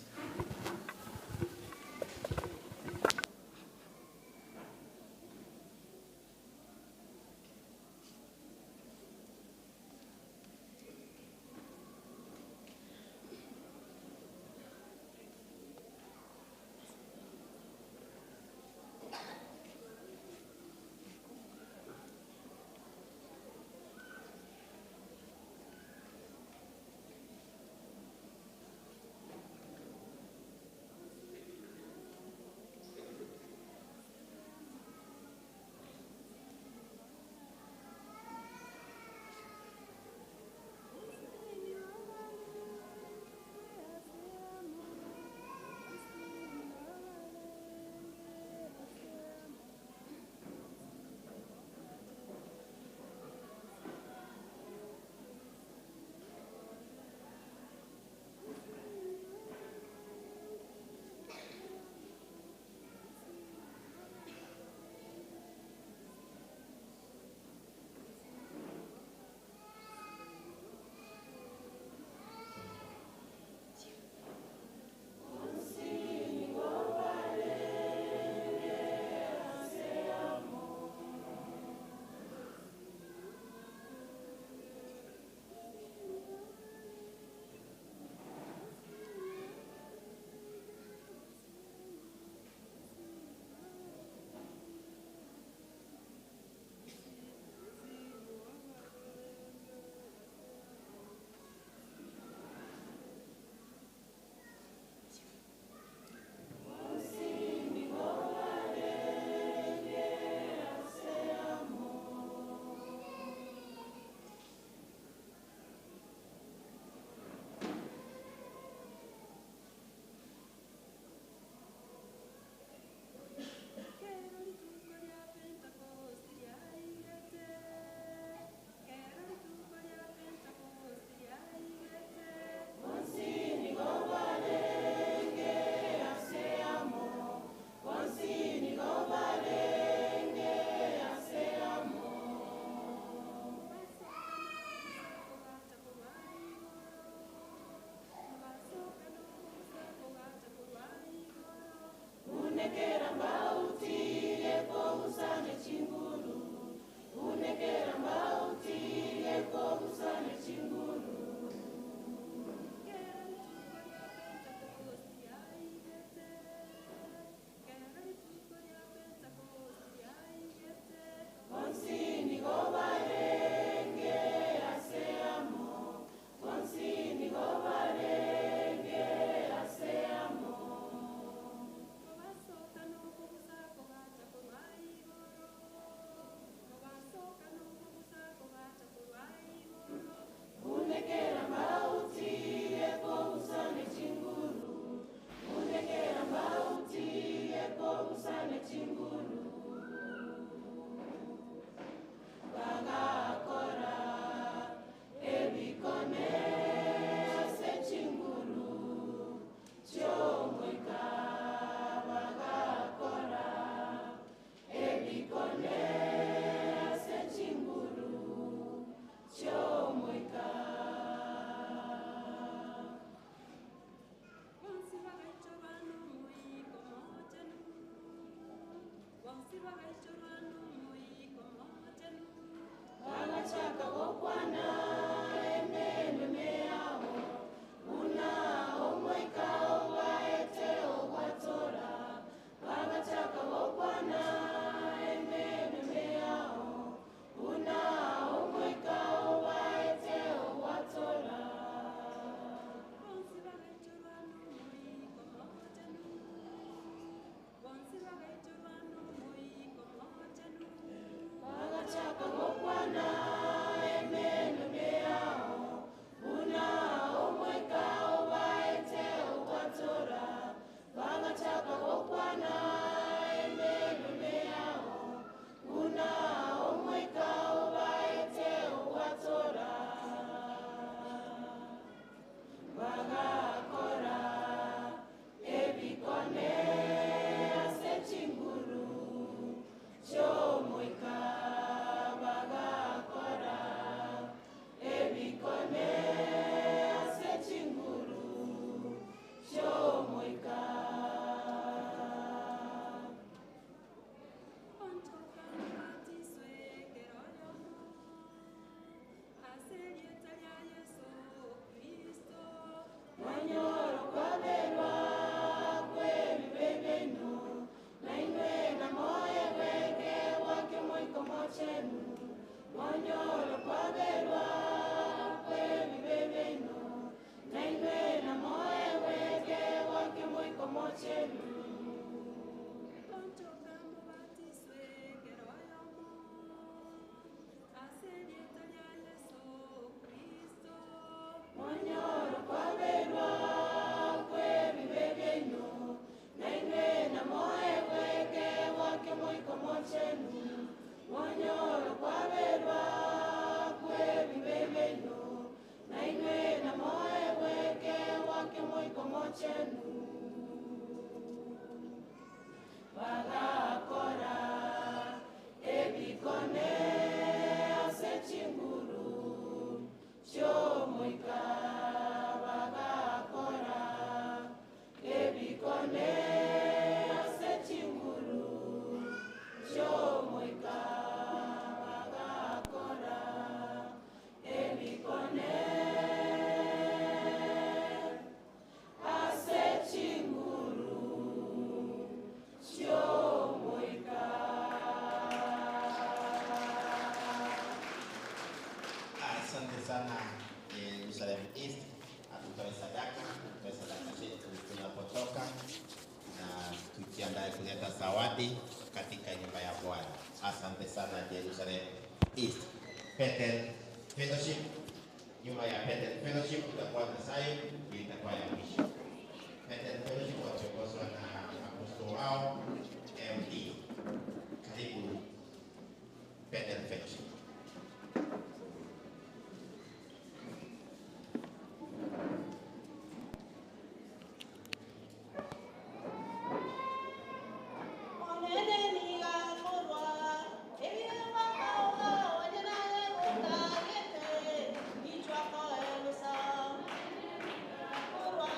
Asante sana Jerusalem East. Tutoe sadaka, tutoe sadaka zetu tunapotoka na tujiandae kuleta zawadi katika nyumba ya Bwana. Asante sana Jerusalem East. Bethel Fellowship, nyuma ya Bethel Fellowship itakuwa na Zion, ndio itakuwa ya mwisho. Bethel Fellowship wakiongozwa na apostol wao MD. Karibu Bethel Fellowship. Kurwa,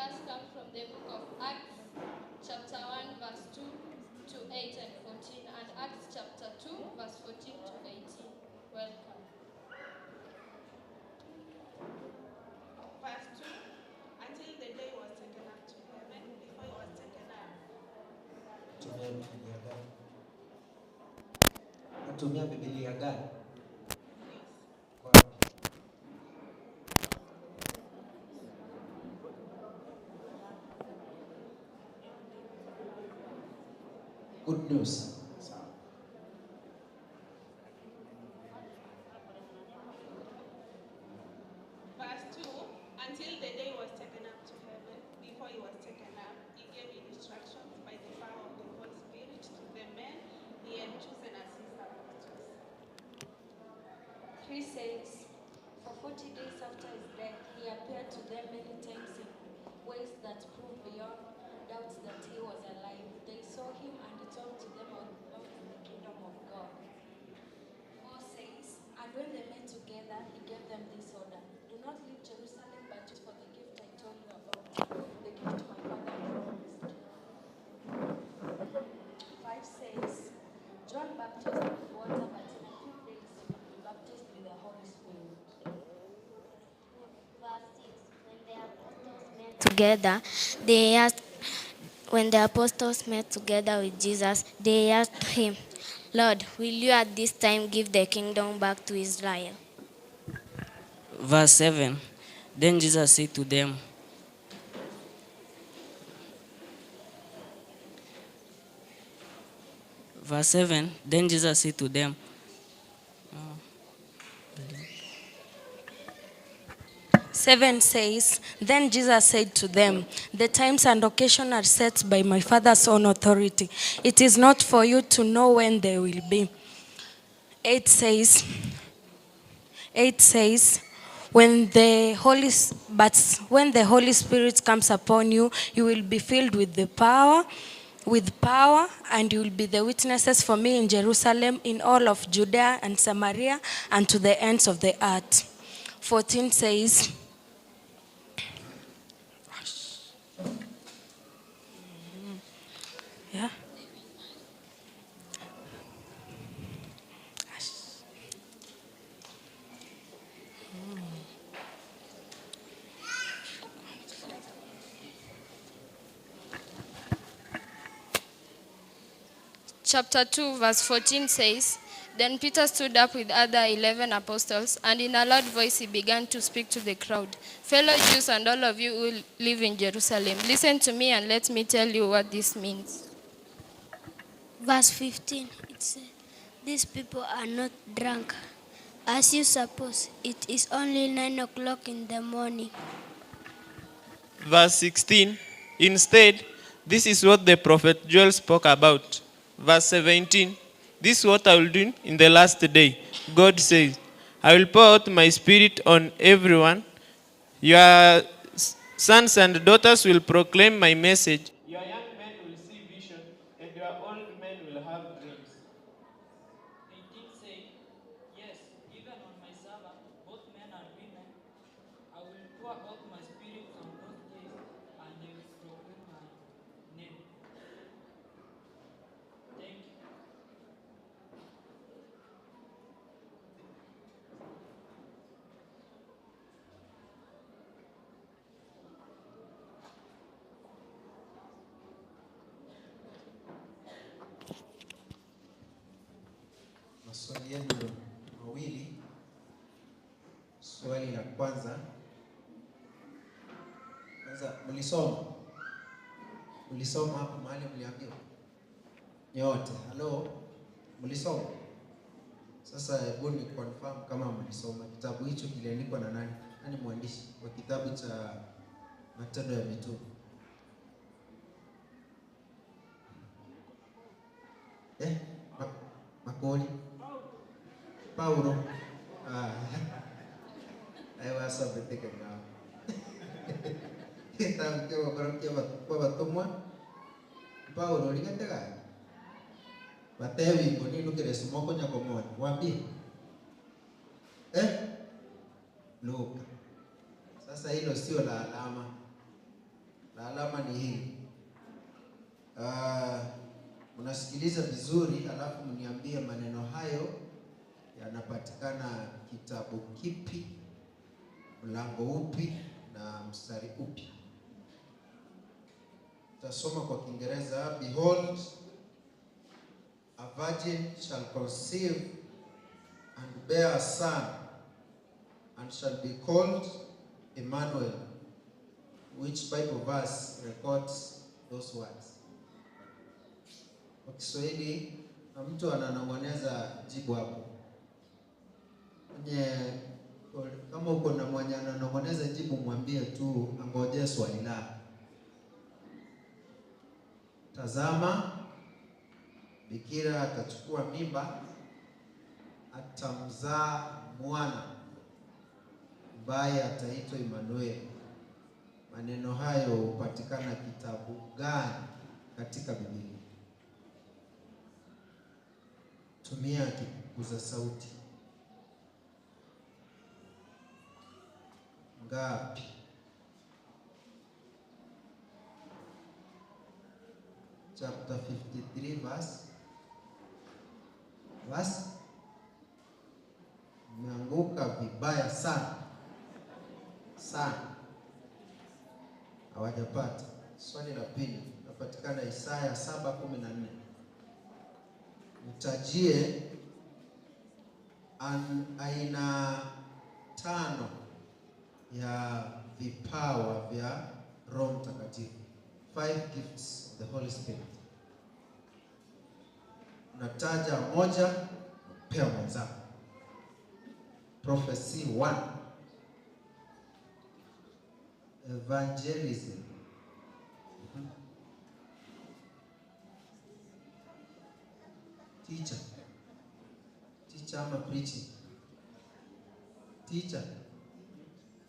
verse comes from the book of Acts, chapter 1, verse 2 to 8 and 14, and Acts chapter 2, verse 14 to 18. Welcome. Verse 2, until the day was taken up to heaven, before he was taken up. Tumia Biblia gani? Natumia Biblia gani? Good news. Sawa. Verse 2, until the day was taken up to heaven, before he was taken up, he gave instructions by the power of the Holy Spirit to the men he had chosen as his apostles. 3 says, for 40 days after his death, he appeared to them many times in ways that proved beyond doubt that he was alive. They saw him and he talked to them about the kingdom of God. 4 says, and when they met together, he gave them this order: do not leave Jerusalem, but wait for the gift I told you about, the gift my Father promised. 5 says, John baptized with water, but in a few days you will be baptized with the Holy Spirit. Verse 6, when the apostles met together, they asked, when the apostles met together with Jesus, they asked him, Lord, will you at this time give the kingdom back to Israel? Verse 7, then Jesus said to them, Verse 7, then Jesus said to them, 7 says, then Jesus said to them, the times and occasion are set by my Father's own authority. It is not for you to know when they will be. 8 says, when the Holy Spirit comes upon you, you will be filled with the power, and you will be the witnesses for me in Jerusalem, in all of Judea and Samaria, and to the ends of the earth. 14 says, yeah. Chapter 2, verse 14 says, then Peter stood up with other 11 apostles, and in a loud voice he began to speak to the crowd. Fellow Jews and all of you who live in Jerusalem, listen to me and let me tell you what this means. Verse 15, it says, these people are not drunk, as you suppose. It is only 9 o'clock in the morning. Verse 16, instead, this is what the prophet Joel spoke about. Verse 17, this is what I will do in the last day. God says, I will pour out my spirit on everyone. Your sons and daughters will proclaim my message. Your young men will see vision, and your old men will have dreams. 18 says, yes, even on my servant, both men and women, I will pour out my spirit on those days, and they will proclaim my name. Thank you. Maswali yenu mawili. Swali la kwanza, mlisoma hapo mahali mliambiwa nyote? Halo, mlisoma? Sasa hebu ni confirm kama mlisoma kitabu hicho kiliandikwa na nani? Nani mwandishi wa kitabu cha Matendo ya Mitume? Makoli? Paulo. Aiwasobeteke ngao. Kitabu kio kwa batumwa Paulo ligatega. Batewi ngoni nukire sumoko nyakomoni. Waambie. Luka. Sasa hilo sio la alama. Na alama ni hili. Mnasikiliza vizuri, alafu mniambie maneno hayo yanapatikana kitabu kipi, mlango upi na mstari upi. Tasoma kwa Kiingereza. Behold, a virgin shall conceive and bear a son, and shall be called Emmanuel. Which Bible verse records those words? Kwa Kiswahili, na mtu ananong'oneza jibu hapo. Mwenye, kama uko na mwenye ananong'oneza jibu, mwambie tu angojee swali lako. Tazama, bikira atachukua mimba, atamzaa mwana ambaye ataitwa Emmanuel. Maneno hayo hupatikana kitabu gani katika Biblia? Tumia kikuza sauti. Ngapi? Chapter 53 verse. Umeanguka vibaya sana sana, hawajapata. Swali la pili napatikana Isaya 7:14. Mtajie aina 5 ya vipawa vya Roho Mtakatifu. 5 gifts of the Holy Spirit. Unataja moja, pea mwenzako. Prophecy 1. Evangelism. Teacher. Teacher ama preaching. Teacher.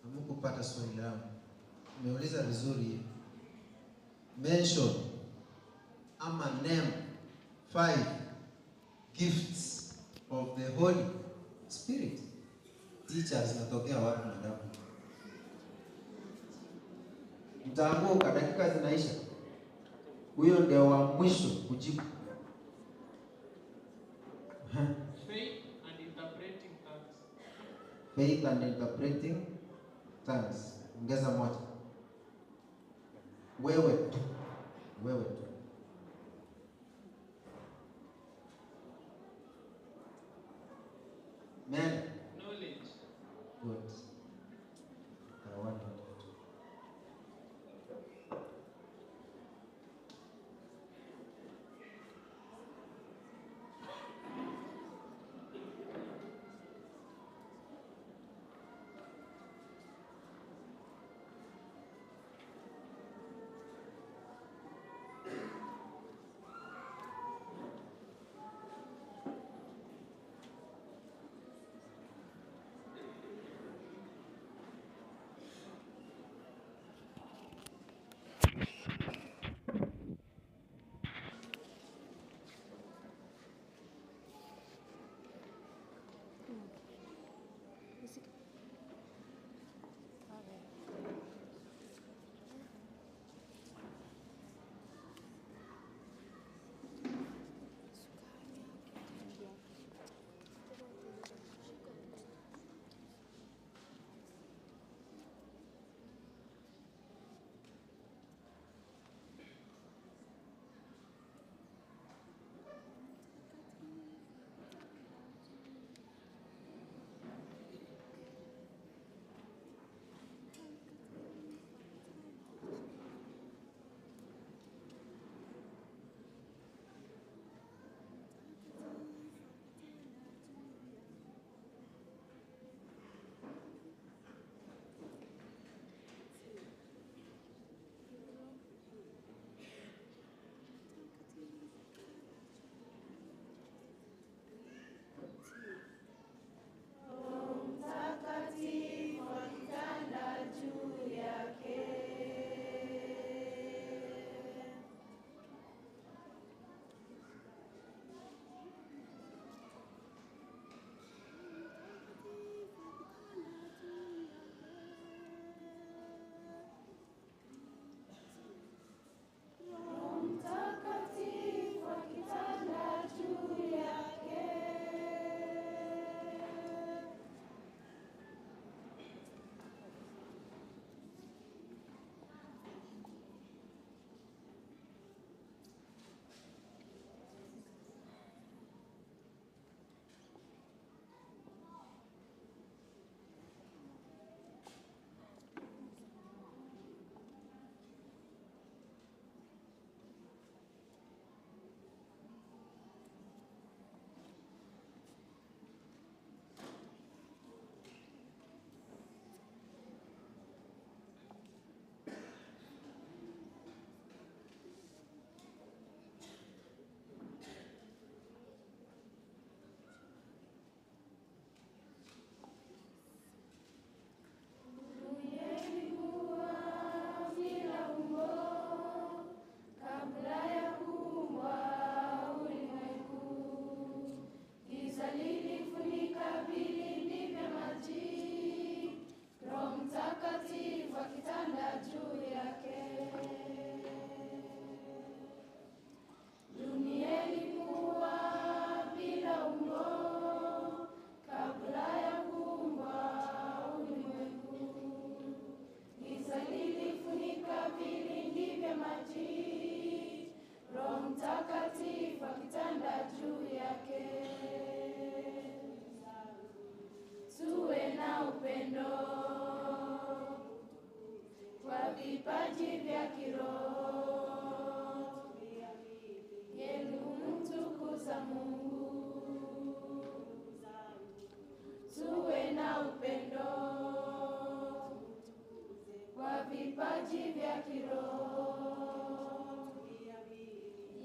Hamukupata swali langu. Nimeuliza vizuri. Mention ama name 5 gifts of the Holy Spirit. Teachers natokea wapi madamu? Mtaanguka, dakika zinaisha. Huyo ndio wa mwisho kujibu. Faith and interpreting tongues. Faith and interpreting tongues. Ongeza moja. Wewe tu. Wewe tu. Men. Knowledge. Good. I want to. vipaji vya kiroho yenu kumtukuza Mungu. Tuwe na upendo kwa vipaji vya kiroho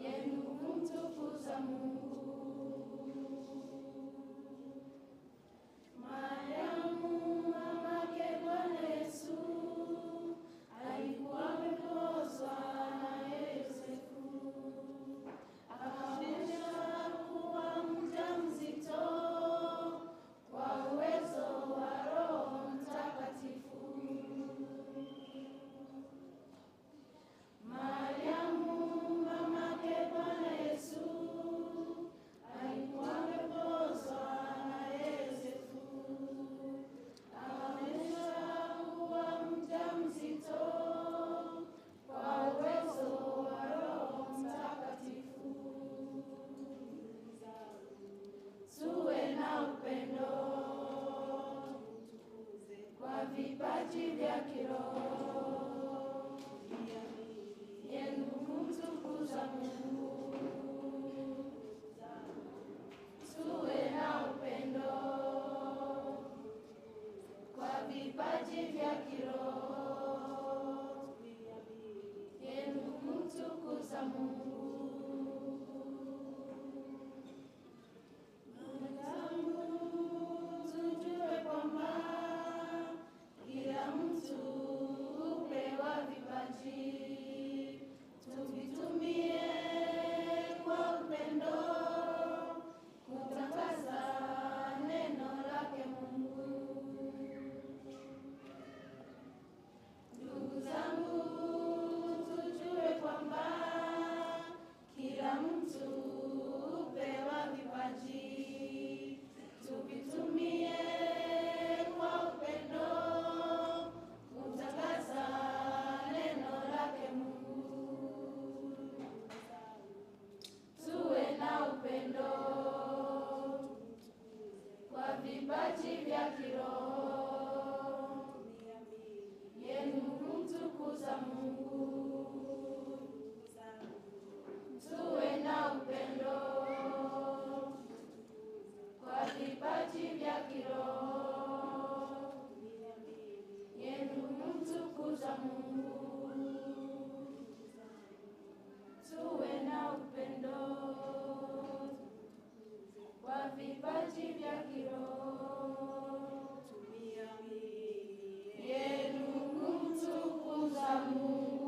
yenu kumtukuza Mungu. Mariamu mamake Bwana Yesu alikuwa amepozwa na Yosefu, akaonyesha kuwa mjamzito kwa uwezo wa Roho Mtakatifu. Mariamu mamake Bwana Yesu alikuwa amepozwa na Yosefu, akaonyesha kuwa mjamzito kwa uwezo wa Roho Mtakatifu. Tuwe na upendo kwa vipaji vya kiroho yenu kumtukuza Mungu. Tuwe na upendo kwa vipaji vya kiroho yenu kumtukuza Mungu. Ndugu zangu, tujue kwamba kila mtu hupewa vipaji, tuvitumie kwa upendo kutangaza neno lake Mungu. Ndugu zangu, tujue kwamba kila mtu hupewa vipaji, tuvitumie kwa upendo kutangaza neno lake Mungu. Tuwe na upendo kwa vipaji vya kiroho yenu kumtukuza Mungu. Tuwe na upendo kwa vipaji vya kiroho yenu kumtukuza Mungu. Tuwe na upendo kwa vipaji vya kiroho yenu kumtukuza Mungu.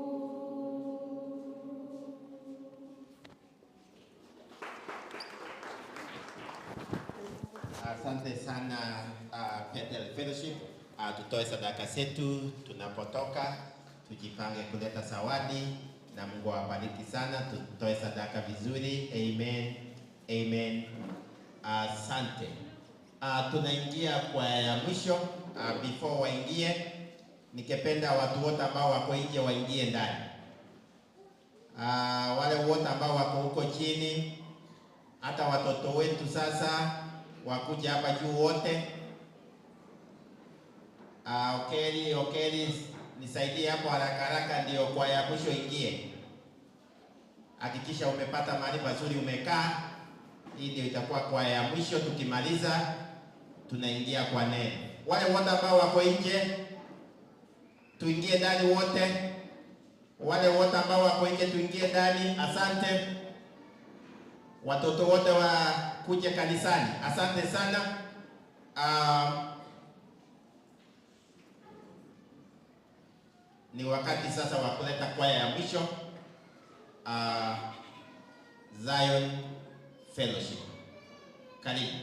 Asante sana Bethel Fellowship. Tutoe sadaka zetu tunapotoka, tujipange kuleta zawadi na Mungu awabariki sana. Tutoe sadaka vizuri. Amen. Amen. Asante. Tunaingia kwa ya mwisho. Before waingie, ningependa watu wote ambao wako nje waingie ndani. Wale wote ambao wako huko chini, hata watoto wetu sasa wakuja hapa juu wote. Okeli, nisaidie hapo haraka haraka ndio kwa ya mwisho ingie. Hakikisha umepata mahali pazuri umekaa. Hii ndio itakuwa kwa ya mwisho. Tukimaliza tunaingia kwa neno. Wale wote ambao wako nje tuingie ndani wote. Wale wote ambao wako nje tuingie ndani. Asante. Watoto wote wakuje kanisani. Asante sana. Ni wakati sasa wa kuleta kwaya ya mwisho, Zion Fellowship. Karibu.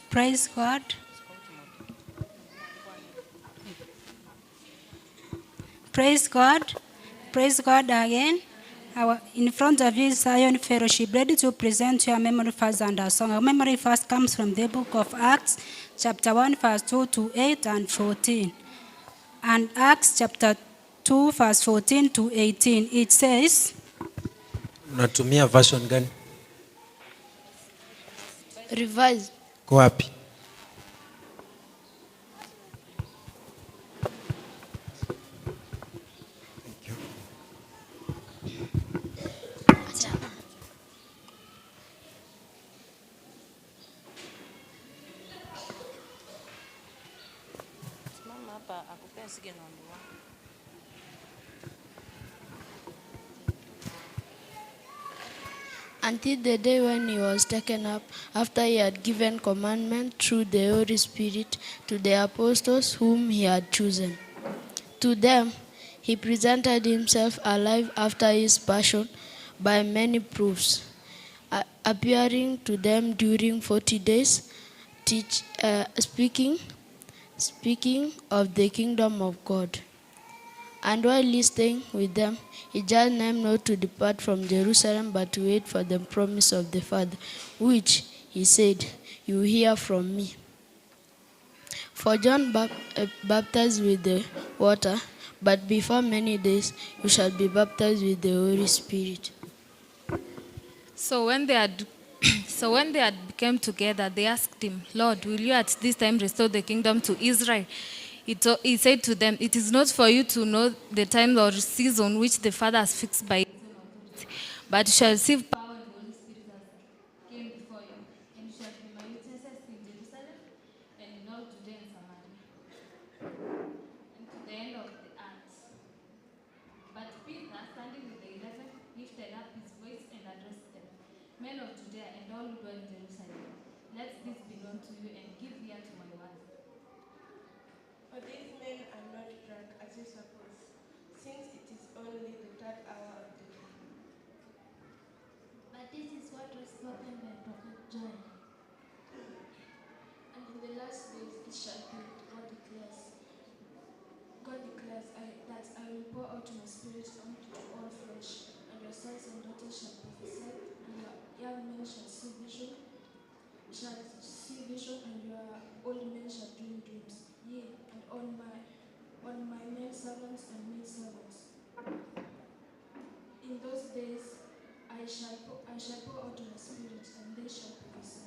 Praise God. Praise God. Praise God again. In front of you is Zion Fellowship, ready to present your memory verse and our song. Our memory verse comes from the book of Acts, chapter 1, verse 2 to 8 and 14. And Acts chapter 2, verse 14 to 18. It says, Unatumia version gani? Revised. Kwa wapi? Until the day when he was taken up, after he had given commandment through the Holy Spirit to the apostles whom he had chosen. To them he presented himself alive after his passion by many proofs, appearing to them during 40 days, speaking of the kingdom of God. And while listening with them, he charged them not to depart from Jerusalem, but to wait for the promise of the Father, which, he said, you hear from me. For John baptized with the water, but before many days you shall be baptized with the Holy Spirit. So when they had become together, they asked him, Lord, will you at this time restore the kingdom to Israel? He said to them, it is not for you to know the time or season which the Father has fixed by his own authority, but you shall receive power when the Holy Spirit has came before you, and you shall be my witnesses in Jerusalem and in all Judea and Samaria, and to the end of the earth. But Peter, standing with the 11, lifted up his voice and addressed them, Men of Judea and all who dwell in Jerusalem, let this be known to you and give ear to my words. For these men are not drunk, as you suppose, since it is only the third hour of the day. But this is what was spoken by Prophet Joel. And in the last days it shall be, God declares, that I will pour out my spirit onto all flesh, and your sons and daughters shall prophesy, and your young men shall see vision, and your old men shall dream dreams. Yea, and on my men servants and maid servants. In those days I shall pour out my spirit, and they shall prophesy.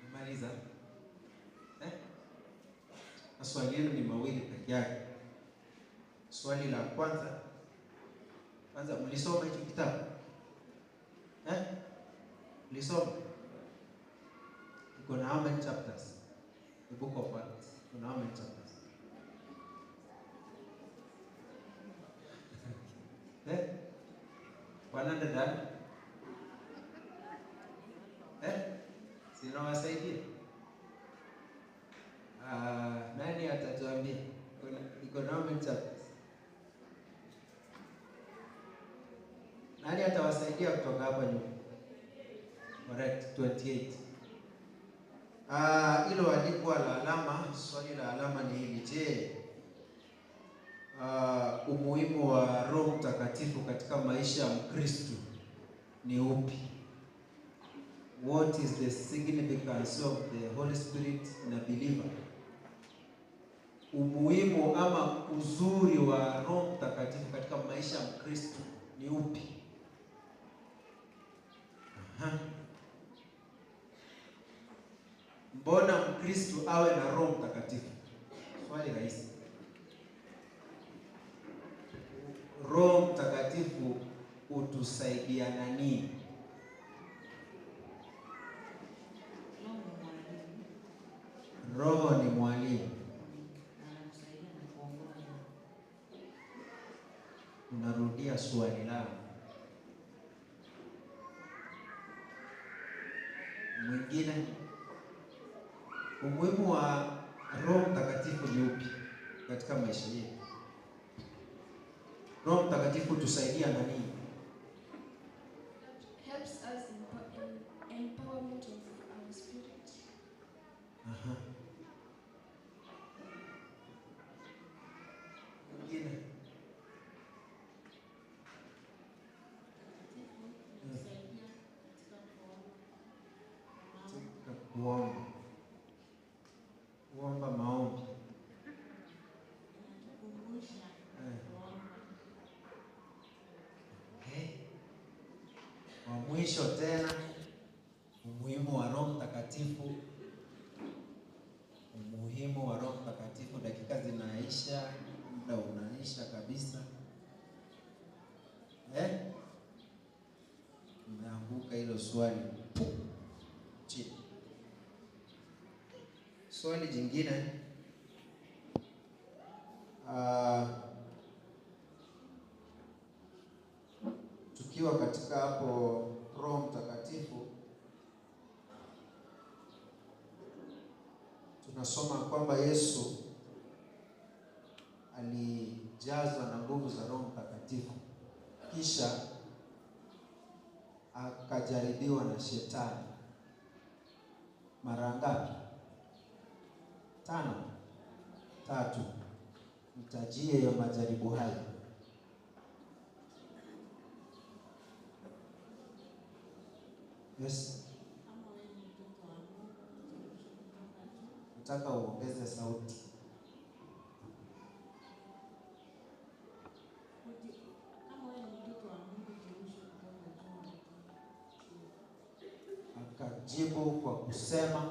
Nimaliza. Maswali yenu ni mawili peke yake. Swali la kwanza, mlisoma hicho kitabu? Mlisoma? Iko na how many chapters? The book of Acts. Iko na how many chapters? 100 and? Sinawasaidia? Nani atatuambia? Iko na how many chapters? Nani atawasaidia kutoka hapa nyuma? Correct, 28. Hilo alikuwa la alama. Swali la alama ni hili: je, umuhimu wa Roho Mtakatifu katika maisha ya Mkristo ni upi? What is the significance of the Holy Spirit in a believer? Umuhimu ama uzuri wa Roho Mtakatifu katika maisha ya Mkristo ni upi? Aha. Mbona Mkristo awe na Roho Mtakatifu? Swali rahisi. Roho Mtakatifu utusaidia na nini? Roho ni mwalimu. Unarudia swali langu. Mwingine? Umuhimu wa Roho Mtakatifu ni upi katika maisha yetu? Roho Mtakatifu tusaidia na nini? Helps us in empowerment of our spirit. Aha. Mwingine. Katika kuomba. Kuomba maombi. Okay. Wa mwisho tena, umuhimu wa Roho Mtakatifu. Umuhimu wa Roho Mtakatifu, dakika zinaisha, muda unaisha kabisa. Umeanguka hilo swali. Chini. Swali jingine. Tukiwa katika hapo Roho Mtakatifu, tunasoma kwamba Yesu alijazwa na nguvu za Roho Mtakatifu, kisha akajaribiwa na Shetani. Mara ngapi? 5, 3. Mtajie ya majaribu hayo. Yes. Nataka uongeze sauti. Akajibu kwa kusema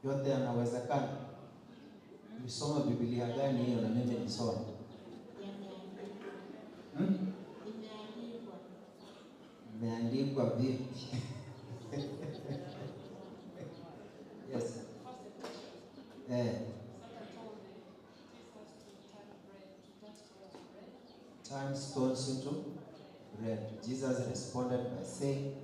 yote yanawezekana. Nisoma Biblia gani hiyo na mimi nisome? Imeandikwa vipi? Yes. Turn stones into bread. Jesus responded by saying,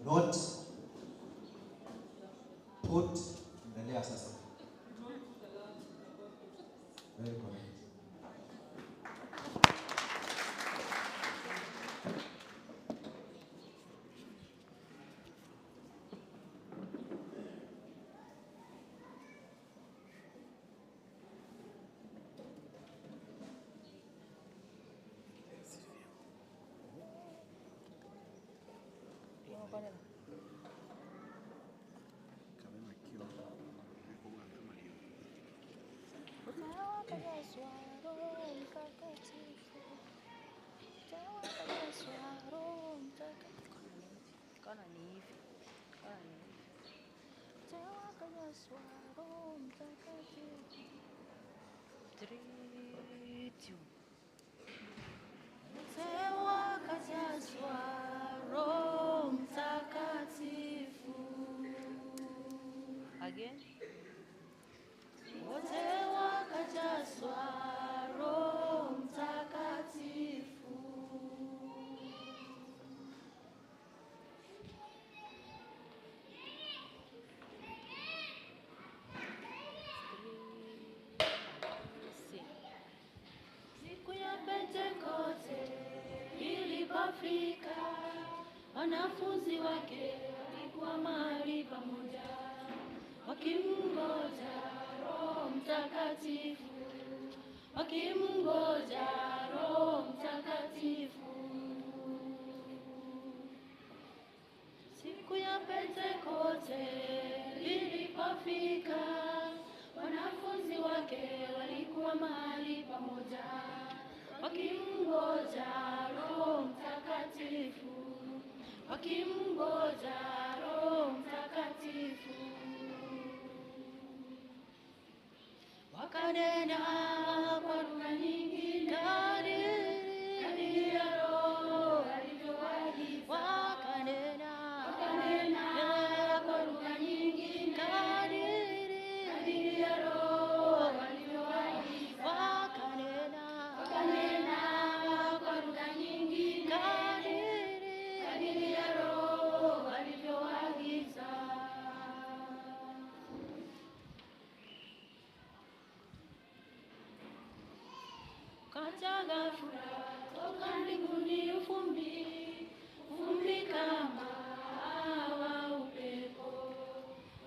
not put, endelea sasa. Very correct. Again. Wote wakajazwa Roho Mtakatifu. Siku ya Pentekoste ilipofika, wanafunzi wake walikuwa mahali pamoja, wakimngoja Roho Mtakatifu, wakimngoja Roho Mtakatifu. Siku ya Pentekoste Alipofika, wanafunzi wake walikuwa mahali pamoja, wakimngoja Roho Mtakatifu, wakimngoja Roho Mtakatifu. Wakanena kwa lugha nyingine, kadiri ya Roho alivyoagiza. Wakanena kwa lugha nyingine, kadiri ya Roho alivyoagiza. Wakanena kwa lugha nyingine, kadiri ya Roho alivyoagiza. Kaja ghafula toka mbinguni uvumbi, uvumbi kama wa upepo,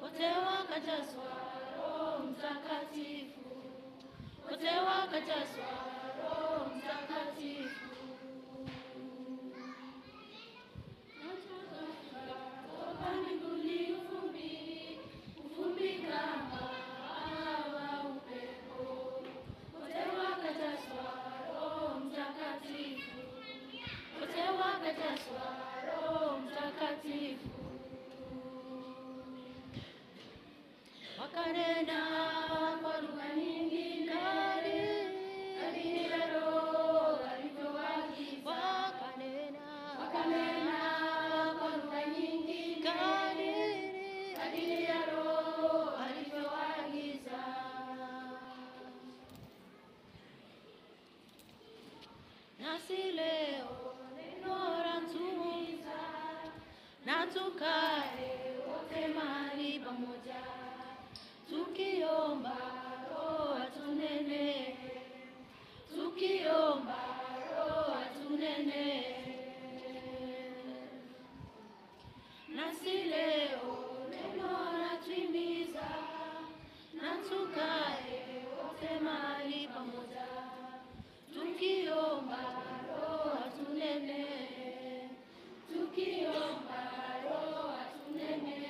wote wakajazwa Roho Mtakatifu, wote wakajazwa Roho Mtakatifu. Kaja ghafula toka mbinguni uvumbi, uvumbi kama wa upepo, wote wakajazwa Roho Mtakatifu, wote wakajazwa Roho Mtakatifu. Wakanena kwa lugha nyingine, kadiri ya Roho alivyoagiza. Wakanena kwa lugha nyingine, kadiri ya Roho alivyoagiza. Nasi leo neno latuhimiza, na tukae wote mahali pamoja, tukiomba Roho atunene, tukiomba Roho atunene. Nasi leo neno latuhimiza, na tukae wote mahali pamoja, tukiomba Roho atunene, tukiomba Roho atunene.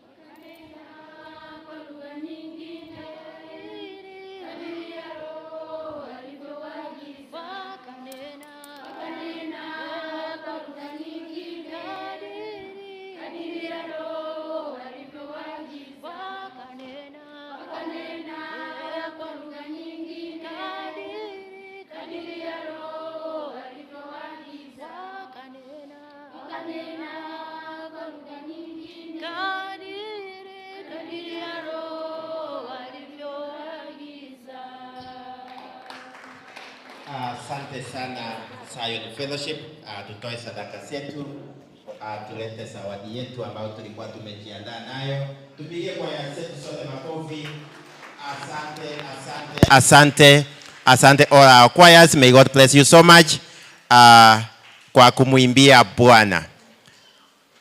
Wakanena kwa lugha nyingine, kadiri ya Roho alivyoagiza. Wakanena kwa lugha nyingine, kadiri ya Roho alivyoagiza. Wakanena kwa lugha nyingine, kadiri ya Roho alivyoagiza. Wakanena kwa lugha nyingine, kadiri ya Roho alivyoagiza. Asante sana Zion Fellowship. Tutoe sadaka zetu, tulete zawadi yetu ambayo tulikuwa tumejiandaa nayo. Tupigie kwaya zetu sote makofi. Asante, asante, asante, asante all our choirs. May God bless you so much kwa kumuimbia Bwana.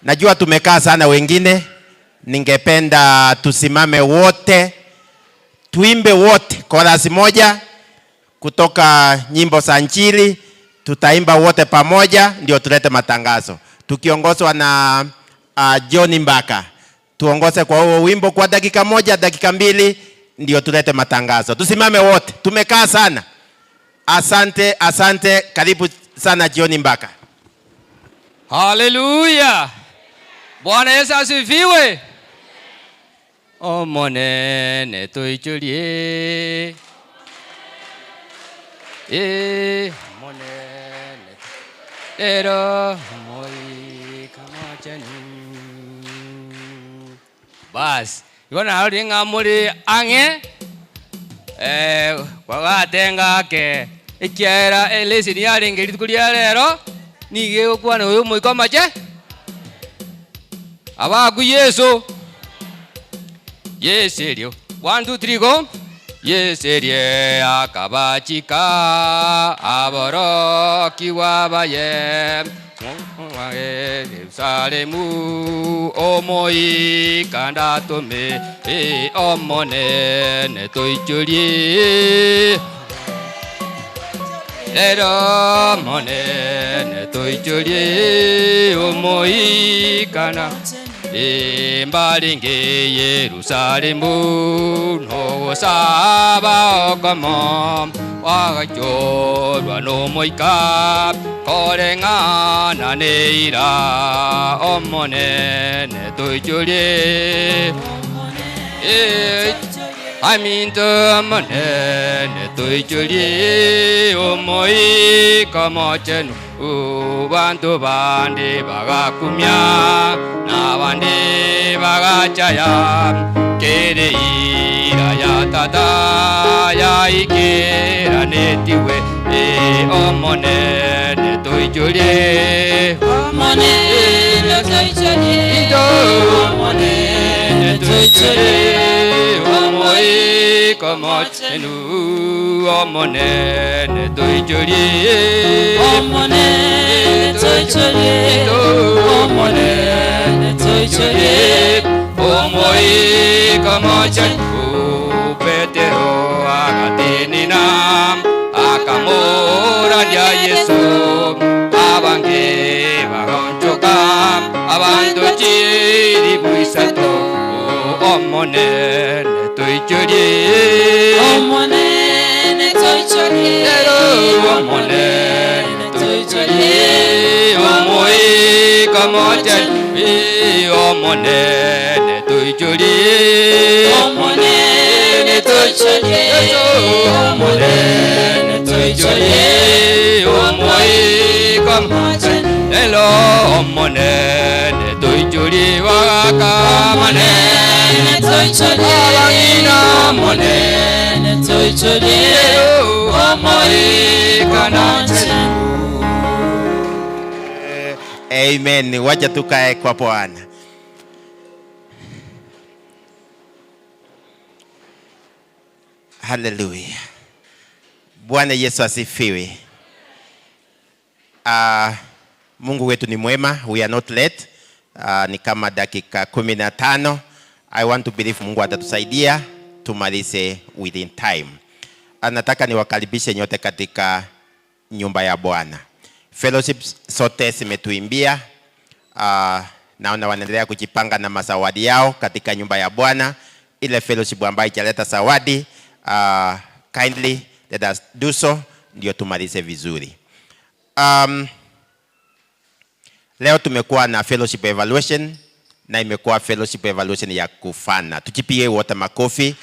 Najua tumekaa sana wengine, ningependa tusimame wote, tuimbe wote chorus moja kutoka nyimbo za Injili, tutaimba wote pamoja ndio tulete matangazo, tukiongozwa na John Mbaka. Tuongoze kwa huo wimbo kwa dakika moja, dakika mbili, ndio tulete matangazo. Tusimame wote, tumekaa sana. Asante, asante, karibu sana John Mbaka. Haleluya. Bwana Yesu asifiwe. Omonene tuichulie. Monene ero moi kama Bas, ibona hali ngamuri ange kwagatenga ke ikiera elesi ni aringe rituko ria rero nige gukwana uyu muiko mache abaku Yesu Yesu rio 1 2 3 go Yeserie akabachika aboroki wabaye Yerusalemu omoi kanda tome omonene toichorie lero monene Toichorie omoikana embalinge Yerusalemu nogosaba okomo wagachorwa nomoika koreng'ana neira omonene toichorie Aminto omonene toichorie omoika mochenu bantu bandi bagakumya nabandi bagachaya kere ira ya tata ya ikera netiwe omonene toichorie omonene toichorie omonene toichorie omoika mochenu omonene toichorie omonene toichorie omonene toichorie omoika mochenu Petero agatenena akamora ya Yesu abange bagonchoka abantu chiri buisato omonene toichorie omonene toichorie omonene toichorie omoika mochenu omonene toichorie omonene toichorie omonene toichorie omoika mochenu elo omonene toichorie waka omonene toichorie abangina omonene toichorie omoika mochenu. Amen. Wacha tukae kwa Bwana. Hallelujah. Bwana Yesu asifiwe. Mungu wetu ni mwema. We are not late. Ni kama dakika 15. I want to believe Mungu atatusaidia tumalize within time. Nataka niwakaribishe nyote katika nyumba ya Bwana. Fellowships sote zimetuimbia. Naona wanaendelea kujipanga na mazawadi yao katika nyumba ya Bwana. Ile fellowship ambayo italeta zawadi, kindly let us do so ndio tumalize vizuri. Leo tumekuwa na fellowship evaluation na imekuwa fellowship evaluation ya kufana. Tujipigie wote makofi.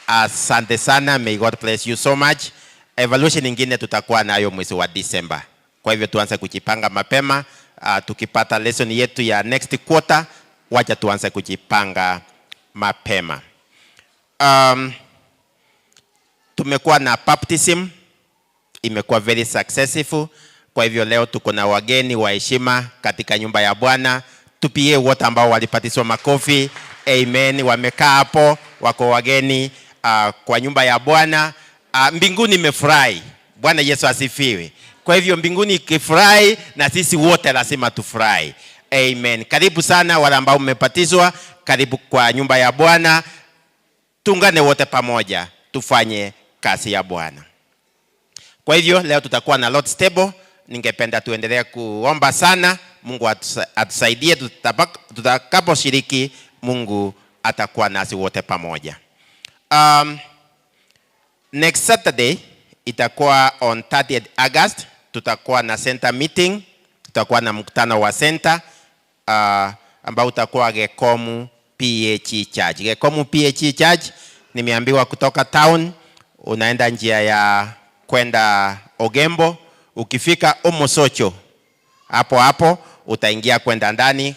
Asante sana. May God bless you so much. Evaluation nyingine tutakuwa nayo mwezi wa December. Kwa hivyo tuanze kujipanga mapema. Tukipata lesson yetu ya next quarter, wacha tuanze kujipanga mapema. Tumekuwa na baptism, imekuwa very successful. Kwa hivyo leo tuko na wageni wa heshima katika nyumba ya Bwana. Tupie wote ambao walipatiswa makofi. Amen. Wamekaa hapo, wako wageni kwa nyumba ya Bwana. Mbinguni imefurahi. Bwana Yesu asifiwe. Kwa hivyo mbinguni ikifurahi na sisi wote lazima tufurahi. Amen. Karibu sana wale ambao mmepatizwa, karibu kwa nyumba ya Bwana. Tuungane wote pamoja tufanye kazi ya Bwana. Kwa hivyo leo tutakuwa na Lord's Table. Ningependa tuendelee kuomba sana. Mungu atusaidie tutakaposhiriki, Mungu atakuwa nasi wote pamoja. Next Saturday itakuwa on 30th August, tutakuwa na center meeting, tutakuwa na mkutano wa center ambao utakuwa Gekomu PHE Church. Gekomu PHE Church nimeambiwa kutoka town unaenda njia ya kwenda Ogembo, ukifika Omosocho hapo hapo utaingia kwenda ndani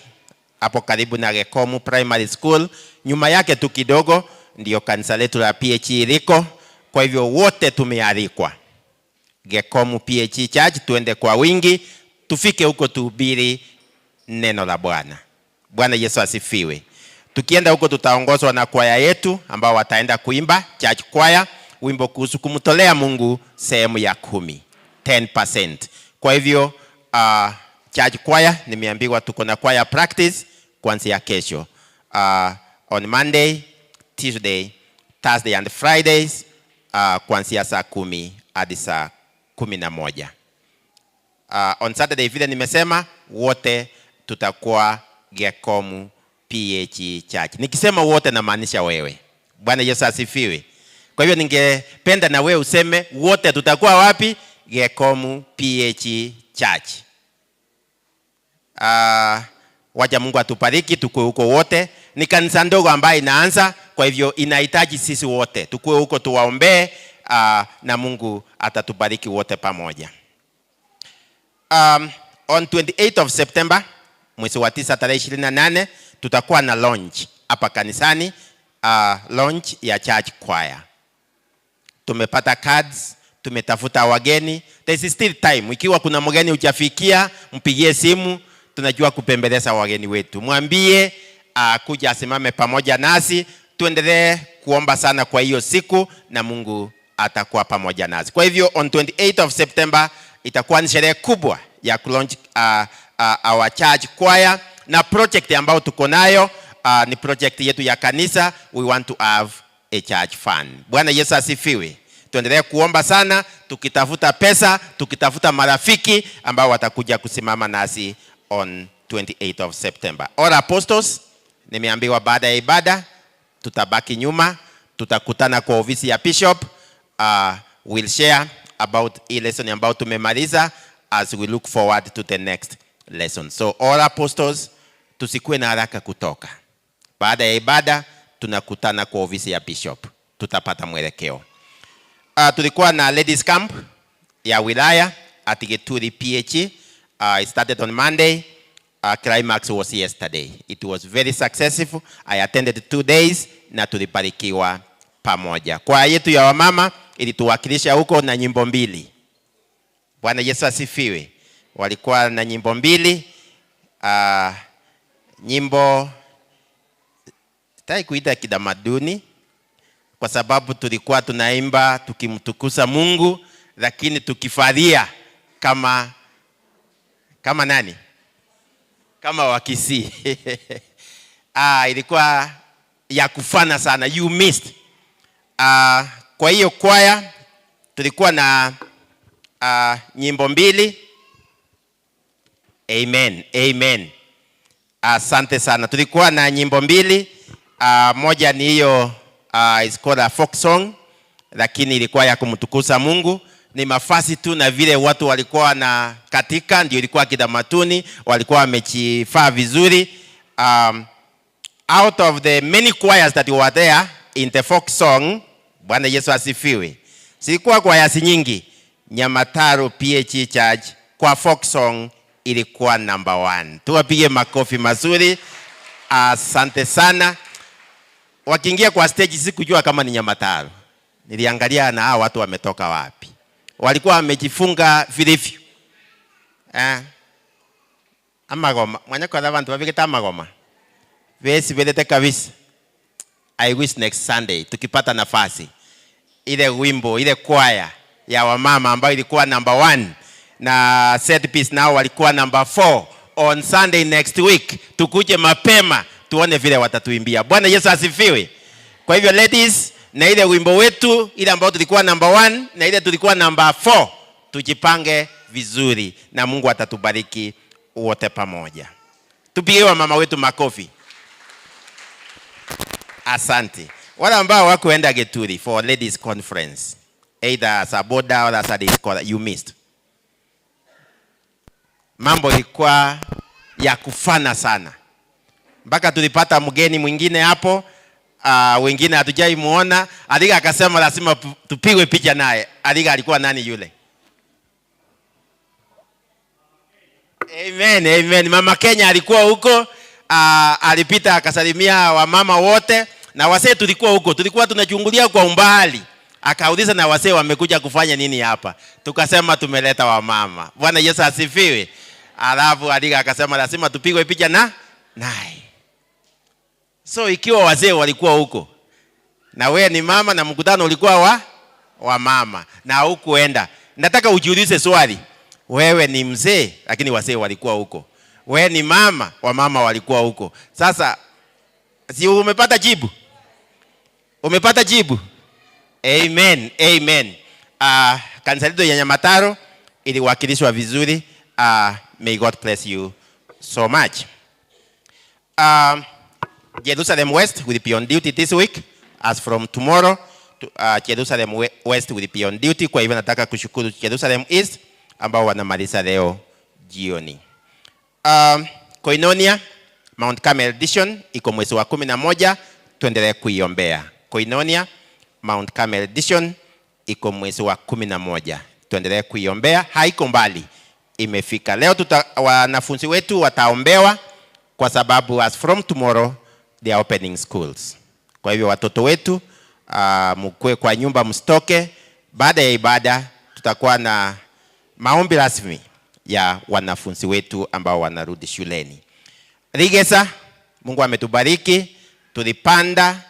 hapo karibu na Gekomu Primary School, nyuma yake tu kidogo ndio kanisa letu la PHE liko. Kwa hivyo wote tumealikwa Gekomu PHE Church, tuende kwa wingi, tufike huko tuhubiri neno la Bwana. Bwana Yesu asifiwe. Tukienda huko tutaongozwa na kwaya yetu ambao wataenda kuimba church choir wimbo kuhusu kumtolea Mungu sehemu ya 10, 10%. Kwa hivyo church choir nimeambiwa tuko na choir practice kuanzia kesho. On Monday, Tuesday, Thursday and Fridays kuanzia saa 10 hadi saa 11. On Saturday vile nimesema, wote tutakuwa Gekomu PH Church. Nikisema wote namaanisha wewe. Bwana Yesu asifiwe. Kwa hivyo ningependa na wewe useme wote tutakuwa wapi? Gekomu PH Church. Wacha Mungu atubariki tukue huko wote. Ni kanisa ndogo ambayo inaanza, kwa hivyo inahitaji sisi wote tukue huko tuwaombee, na Mungu atatubariki wote pamoja. On 28th of September, mwezi wa 9 tarehe 28, tutakuwa na launch hapa kanisani, launch ya church choir. Tumepata cards, tumetafuta wageni. There is still time. Ikiwa kuna mgeni hujafikia, mpigie simu. Tunajua kupembeleza wageni wetu. Mwambie kuja asimame pamoja nasi. Tuendelee kuomba sana kwa hiyo siku na Mungu atakuwa pamoja nasi. Kwa hivyo on 28th of September itakuwa ni sherehe kubwa ya kulaunch our church choir, na project ambayo tuko nayo ni project yetu ya kanisa. We want to have a church fund. Bwana Yesu asifiwe. Tuendelee kuomba sana, tukitafuta pesa, tukitafuta marafiki ambao watakuja kusimama nasi on 28th of September. All apostles, nimeambiwa baada ya ibada tutabaki nyuma, tutakutana kwa ofisi ya bishop. We'll share about hii lesson ambayo tumemaliza as we look forward to the next lesson. So all apostles, tusikuwe na haraka kutoka. Baada ya ibada tunakutana kwa ofisi ya bishop, tutapata mwelekeo. Tulikuwa na ladies camp ya wilaya at Gituri PH. It started on Monday. Climax was yesterday. It was very successful. I attended 2 days na tulibarikiwa pamoja. Kwa yetu ya wamama ilituwakilisha huko na nyimbo 2. Bwana Yesu asifiwe. Walikuwa na nyimbo 2. Nyimbo sitaki kuita kitamaduni kwa sababu tulikuwa tunaimba tukimtukuza Mungu, lakini tukifaria kama nani? Kama Wakisii. Ilikuwa ya kufana sana. You missed. Kwa hiyo kwaya tulikuwa na nyimbo 2. Amen, amen. Asante sana. Tulikuwa na nyimbo 2. Moja ni hiyo, it's called a folk song, lakini ilikuwa ya kumtukuza Mungu. Ni mafasi tu na vile watu walikuwa na katika, ndio ilikuwa kitamaduni, walikuwa wamejifaa vizuri. Out of the many choirs that were there in the folk song, Bwana Yesu asifiwe, zilikuwa choirs nyingi. Nyamataro PH Church kwa folk song ilikuwa number 1. Tuwapige makofi mazuri. Asante sana. Wakiingia kwa stage sikujua kama ni Nyamataro. Niliangalia na hao watu wametoka wapi. Walikuwa wamejifunga vilivyo. Amagoma. Mwanya kwa abantu babigeta amagoma. Vesi belete kabisa. I wish next Sunday tukipata nafasi, ile wimbo, ile choir ya wamama ambayo ilikuwa number 1 na set piece nao walikuwa number 4 on Sunday next week, tukuje mapema tuone vile watatuimbia. Bwana Yesu asifiwe. Kwa hivyo ladies, na ile wimbo wetu ile ambayo tulikuwa number 1 na ile tulikuwa number 4, tujipange vizuri na Mungu atatubariki wote pamoja. Tupigie wa mama wetu makofi. Asante. Wale ambao hawakuenda Gituri for ladies conference, either as a boarder or as a day scholar, you missed. Mambo ilikuwa ya kufana sana. Mpaka tulipata mgeni mwingine hapo, wengine hatujai muona. Aliga akasema lazima tupigwe picha naye. Aliga alikuwa nani yule? Amen, amen. Mama Kenya alikuwa huko, alipita akasalimia wamama wote na wasee tulikuwa huko, tulikuwa tunachungulia kwa umbali. Akauliza na wasee wamekuja kufanya nini hapa? Tukasema tumeleta wamama. Bwana Yesu asifiwe. Alafu Aliga akasema lazima tupigwe picha na naye. So ikiwa wazee walikuwa huko na wewe ni mama na mkutano ulikuwa wa mama na hukuenda, nataka ujiulize swali. Wewe ni mzee lakini wazee walikuwa huko. Wewe ni mama, wamama walikuwa huko. Sasa si umepata jibu? Umepata jibu? Amen, amen. Kanisa letu ya Nyamataro iliwakilishwa vizuri. May God bless you so much. Jerusalem West will be on duty this week. As from tomorrow, Jerusalem West will be on duty. Kwa hivyo nataka kushukuru Jerusalem East ambao wanamaliza leo jioni. Koinonia Mount Carmel Edition iko mwezi wa 11, tuendelee kuiombea. Koinonia Mount Carmel Edition iko mwezi wa 11, tuendelee kuiombea, haiko mbali, imefika leo. Wanafunzi wetu wataombewa kwa sababu as from tomorrow they are opening schools. Kwa hivyo watoto wetu, mkue kwa nyumba, msitoke. Baada ya ibada tutakuwa na maombi rasmi ya wanafunzi wetu ambao wanarudi shuleni. Rigesa, Mungu ametubariki, tulipanda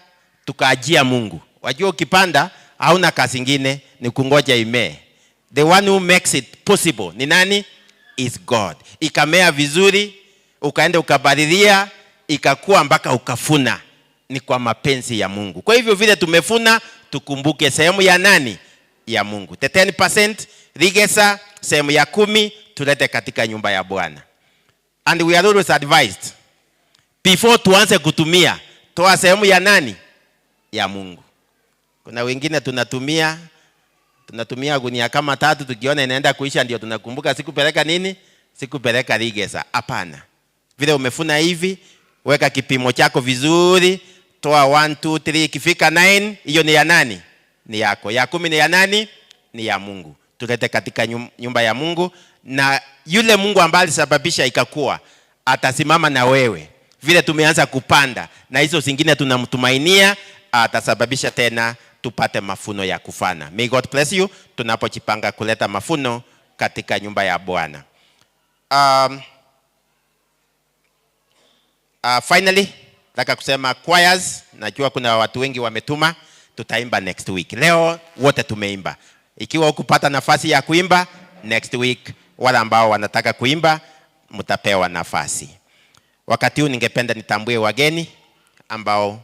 tukaachia Mungu. Wajua ukipanda hauna kazi ingine, ni kungoja imee. The one who makes it possible ni nani? Is God. Ikamea vizuri, ukaenda ukapalilia, ikakuwa mpaka ukafuna. Ni kwa mapenzi ya Mungu. Kwa hivyo vile tumefuna, tukumbuke sehemu ya nani? Ya Mungu. The 10% Rigesa, sehemu ya 10 tulete katika nyumba ya Bwana. And we are always advised, before tuanze kutumia, toa sehemu ya nani? Ya Mungu. Kuna wengine tunatumia gunia kama 3, tukiona inaenda kuisha ndio tunakumbuka sikupeleka nini? Sikupeleka Rigesa. Hapana. Vile umefuna hivi, weka kipimo chako vizuri, toa 1 2 3, ikifika 9, hiyo ni ya nani? Ni yako. Ya 10 ni ya nani? Ni ya Mungu. Tulete katika nyumba ya Mungu, na yule Mungu ambaye alisababisha ikakua atasimama na wewe. Vile tumeanza kupanda na hizo zingine tunamtumainia atasababisha tena tupate mafuno ya kufana. May God bless you tunapojipanga kuleta mafuno katika nyumba ya Bwana. Finally, nataka kusema choirs, najua kuna watu wengi wametuma, tutaimba next week. Leo wote tumeimba. Ikiwa hukupata nafasi ya kuimba, next week wale ambao wanataka kuimba mtapewa nafasi. Wakati huu ningependa nitambue wageni ambao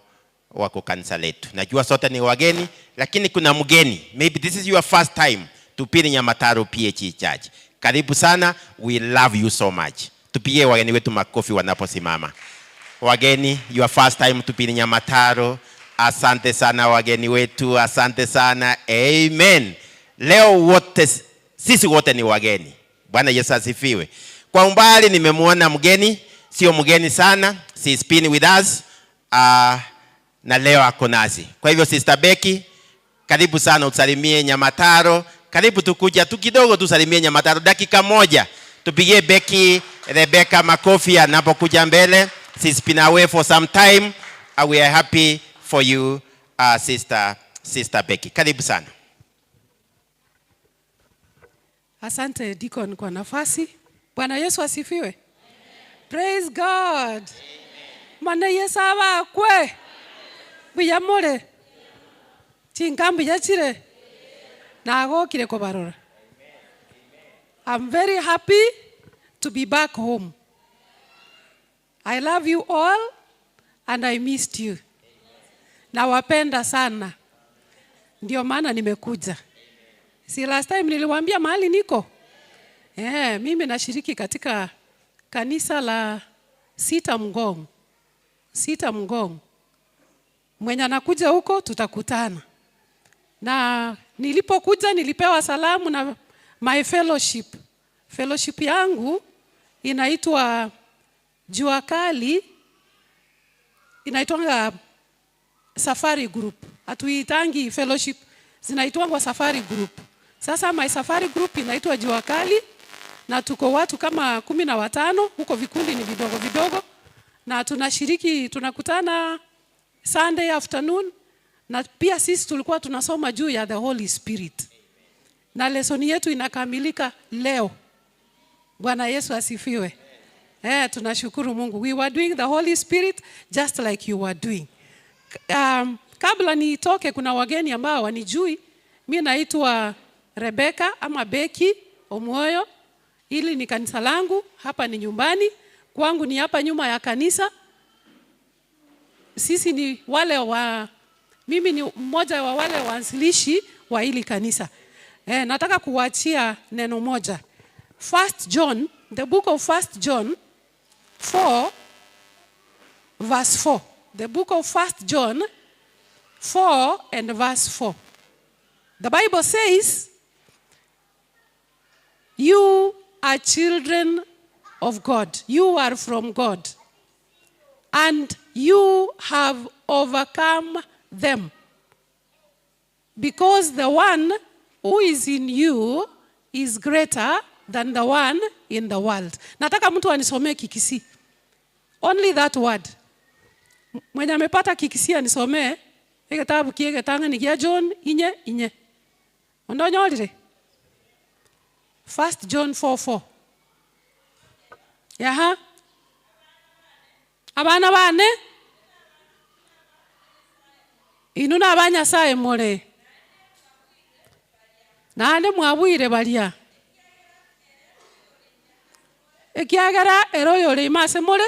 wako kanisa letu. Najua sote ni wageni, lakini kuna mgeni. Maybe this is your first time to be in Nyamataro PAG Church. Karibu sana, we love you so much. Tupigie wageni wetu makofi wanaposimama. Wageni, your first time to be in Nyamataro. Asante sana wageni wetu, asante sana. Amen. Leo wote, sisi wote ni wageni. Bwana Yesu asifiwe. Kwa umbali nimemuona mgeni, sio mgeni sana, she's been with us, na leo ako nasi. Kwa hivyo Sister Becky, karibu sana usalimie Nyamataro. Karibu tukuja tu kidogo tusalimie Nyamataro dakika moja. Tupigie Becky Rebecca makofi anapokuja mbele. She's been away for some time. We are happy for you, Sister Becky. Karibu sana. Asante Deacon kwa nafasi. Bwana Yesu asifiwe. Praise God. Mwana Yesu abakwe. Buyamore. Chingambi yachire. Nagokire kobarora. I'm very happy to be back home. I love you all and I missed you. Nawapenda sana. Ndio maana nimekuja. Si last time niliwaambia mahali niko? Mimi nashiriki katika kanisa la Sita Mgong. Sita Mgong. Mwenye anakuja huko tutakutana. Na nilipokuja nilipewa salamu na my fellowship. Fellowship yangu inaitwa Jua Kali, inaitwanga Safari Group. Hatuitangi fellowship, zinaitwangwa Safari Group. Sasa my Safari Group inaitwa Jua Kali na tuko watu kama 15 huko, vikundi ni vidogo vidogo, na tunashiriki, tunakutana Sunday afternoon, na pia sisi tulikuwa tunasoma juu ya the Holy Spirit. Na lesson yetu inakamilika leo. Bwana Yesu asifiwe. Tunashukuru Mungu. We were doing the Holy Spirit just like you were doing. Kabla nitoke, kuna wageni ambao wanijui. Mimi naitwa Rebecca ama Becky Omwoyo. Hili ni kanisa langu, hapa ni nyumbani kwangu, ni hapa nyuma ya kanisa. Sisi ni wale wa, mimi ni mmoja wa wale waanzilishi wa hili kanisa. Nataka kuachia neno moja. 1 John The book of First John 4 verse 4. The book of First John 4 and verse 4. The Bible says, you are children of God. You are from God. And you have overcome them. Because the one who is in you is greater than the one in the world. Nataka mtu anisomee Kikisii. Only that word. Mwenye amepata Kikisii anisomee egetabu kie getang'ani gia John inye inye. Ondonyorire? First John 4:4. Yaha. Abana bane inu na abanyasaye more naende mwabwire baria ekiagera ere oyore ime ase more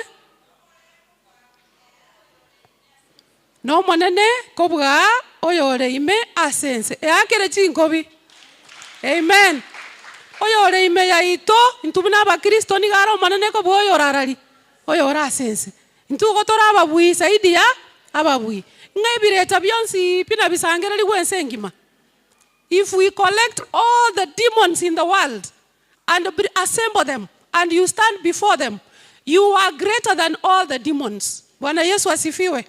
nomonene kobua oyore ime ase ense eakere chinkobi. Amen. Oyore ime yaito intwe buna abakristo niga are omonene kobua oyore arari oyore ase ense intwe igo tore ababui zaidi ya ababui. Ng'a ebirecha bionsi pi nabisangererigwe ense engima. If we collect all the demons in the world and assemble them and you stand before them, you are greater than all the demons. Bwana Yesu asifiwe.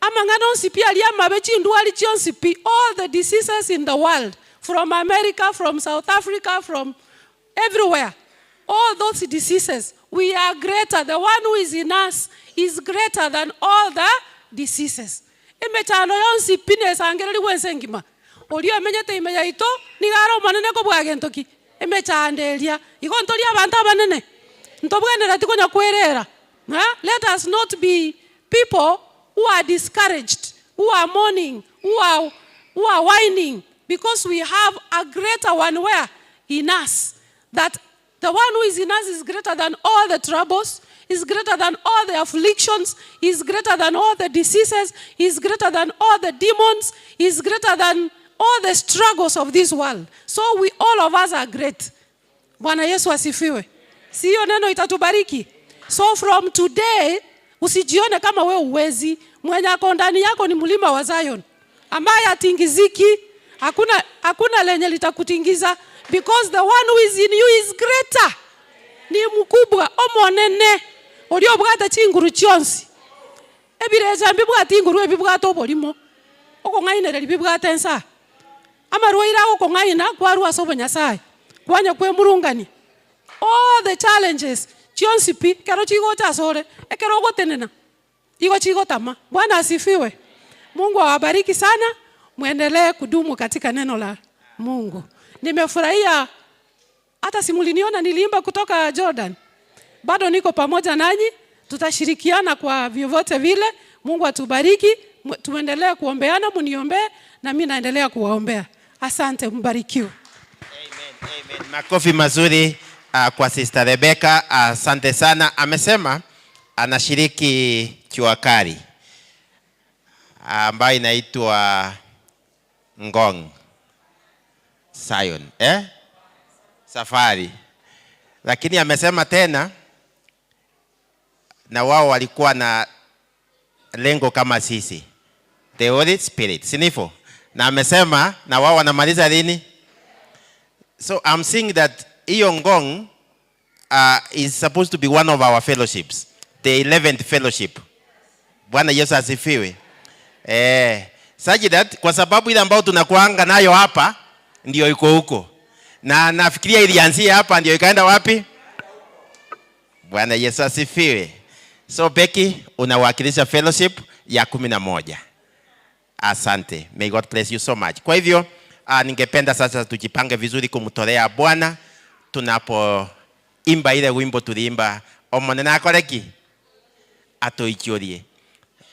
Amang'ana onsi pi aria amabe chindwari chionsi pi, all the diseases in the world, from America, from South Africa, from everywhere, all those diseases, we are greater. The one who is in us is greater than all the diseases. Emechando yonsi pi nesangererigwe ense engima. Oria omenyete ime yaito, niga are omonene kobua gento ki? Emechando eria. Igo ntori abanto abanene. Ntobwenereti konya kwerera. Let us not be people who are discouraged, who are mourning, who are whining, because we have a greater one where? In us. That the one who is in us is greater than all the troubles, is greater than all the afflictions, is greater than all the diseases, is greater than all the demons, is greater than all the struggles of this world. So we all of us are great. Bwana Yesu asifiwe. Si hiyo neno itatubariki? So from today, usijione kama we uwezi. Mwenye ako ndani yako ni mlima wa Zion, ambaye hatingiziki. Hakuna, hakuna lenye litakutingiza, because the one who is in you is greater. Ni mkubwa omonene oria obwate chinguru chionsi. Ebirecha mbibwate inguru ebibwate oborimo. Okong'ainereria bibwate ensa. Amarwaire agokong'aina kwarwa ase obonyasaye. Kwanya kwemurungani. All the challenges chionsi pi kero chigocha asore ekero ogotenena igo chigotama. Bwana asifiwe. Mungu awabariki sana. Muendelee kudumu katika neno la Mungu. Nimefurahia hata simuliniona niliimba kutoka Jordan. Bado niko pamoja nanyi, tutashirikiana kwa vyovyote vile. Mungu atubariki, tuendelee kuombeana, muniombee na mimi naendelea kuwaombea. Asante, mbarikiwe. Amen, amen. Makofi mazuri kwa Sister Rebecca, asante sana. Amesema anashiriki Chuakari ambayo inaitwa Ngong Zion, eh? Safari. Lakini amesema tena na wao walikuwa na lengo kama sisi, the Holy Spirit, si ndivyo? Na amesema na wao wanamaliza lini? So I'm seeing that hiyo Ngong is supposed to be one of our fellowships, the 11th fellowship. Bwana Yesu asifiwe. Such that kwa sababu ile ambayo tunakuanga nayo hapa ndio iko huko. Na nafikiria ilianzia hapa ndio ikaenda wapi? Bwana Yesu asifiwe. So Becky, unawakilisha fellowship ya 11. Asante. May God bless you so much. Kwa hivyo, ningependa sasa tujipange vizuri kumtolea Bwana tunapoimba ile wimbo tuliimba omonene akoreki atoichorie.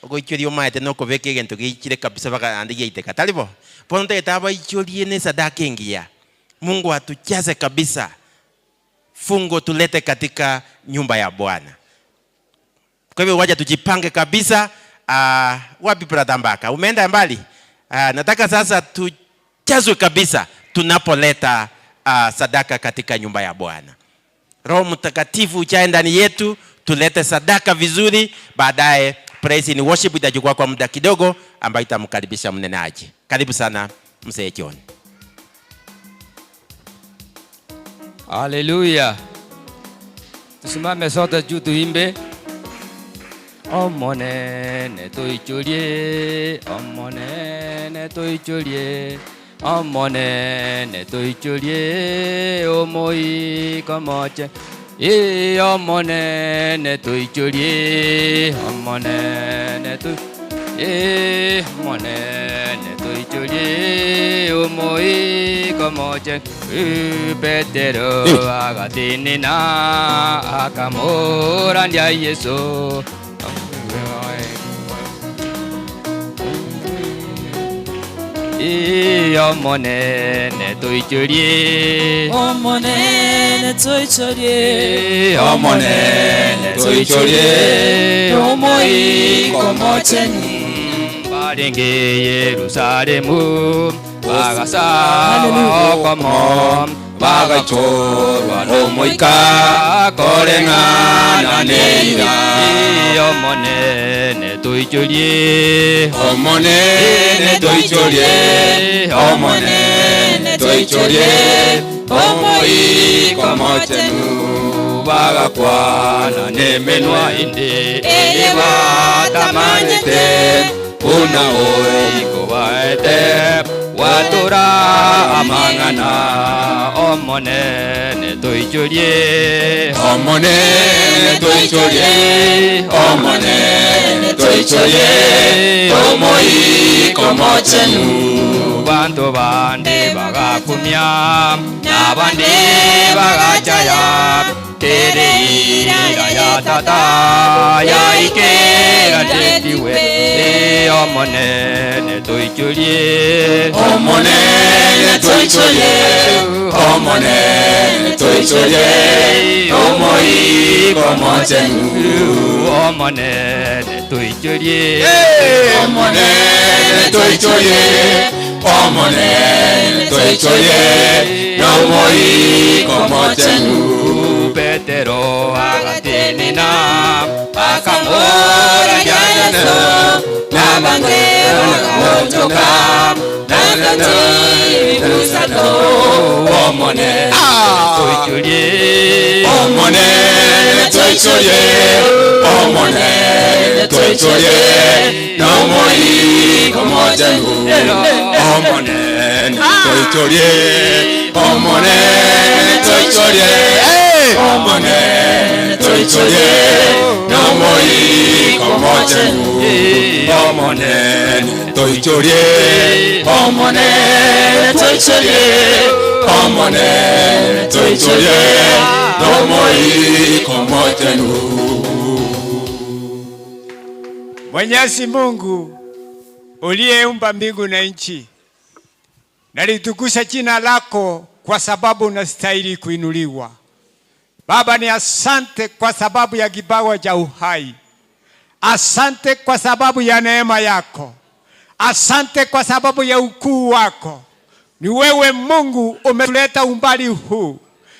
Ogoichorie omaete no kobeka egento geichire kabisa baka ande giaiteka. Taribo? Bono ntagete abaichorie ne sadaka engiya. Mungu atujaze kabisa. Fungo tulete katika nyumba ya Bwana. Kwa hivyo wacha tujipange kabisa. Wapi brother Mbaka? Umeenda mbali? Nataka sasa tujazwe kabisa tunapoleta sadaka katika nyumba ya Bwana. Roho Mtakatifu ujae ndani yetu, tulete sadaka vizuri. Baadaye praise and worship itachukua kwa muda kidogo, ambayo itamkaribisha mnenaji. Karibu sana mzee John. Haleluya. Tusimame sote juu tuimbe. Omonene tuichurie, omonene tuichurie, omonene tuichurie, omoiko moche. Ee omonene tuichurie, omonene tu, ee omonene tuichurie, omoiko moche. Ee Petero agatinina akamũrandia Yesu. Ee omonene tuichurie, Omonene tuichurie, omonene tuichurie, omoiko mochenu. Barenge Yerusalemu bagasaba okomo bagachorwa n'omoika koreng'ana neira. Omonene tuichurie, omonene tuichurie, omonene tuichurie, omoiko mochenu. Bagakwana nemenwa inde eye batamanyete una oiko baete watura amang'ana. Omonene tuichurie, omonene tuichurie, omonene tuichurie, omoiko mochenu. Bantu bandi bagakumya n'abandi bagachaya tereira ya tata yaikera tetiwe. Omonene tuichurie, omonene tuichurie, omonene tuichurie, omoiko mochenu. Omonene tuichurie, omonene tuichurie, omonene tuichurie, omoiko mochenu. Petero agatinina akamũrandia Yesu n'abandi bagahotoka n'akati Omonene tuichurie, omonene tuichurie, omonene tuichurie, n'omoiko mochenu. Omonene tuichurie, omonene tuichurie, omonene tuichurie, n'omoiko mochenu. Omonene tuichurie, omonene tuichurie, omonene tuichurie, n'omoiko mochenu. Mwenyezi Mungu uliyeumba mbingu na nchi, nalitukuza jina lako kwa sababu unastahili kuinuliwa. Baba, ni asante kwa sababu ya kipawa cha uhai. Asante kwa sababu ya neema yako. Asante kwa sababu ya ukuu wako. Ni wewe Mungu umetuleta umbali huu.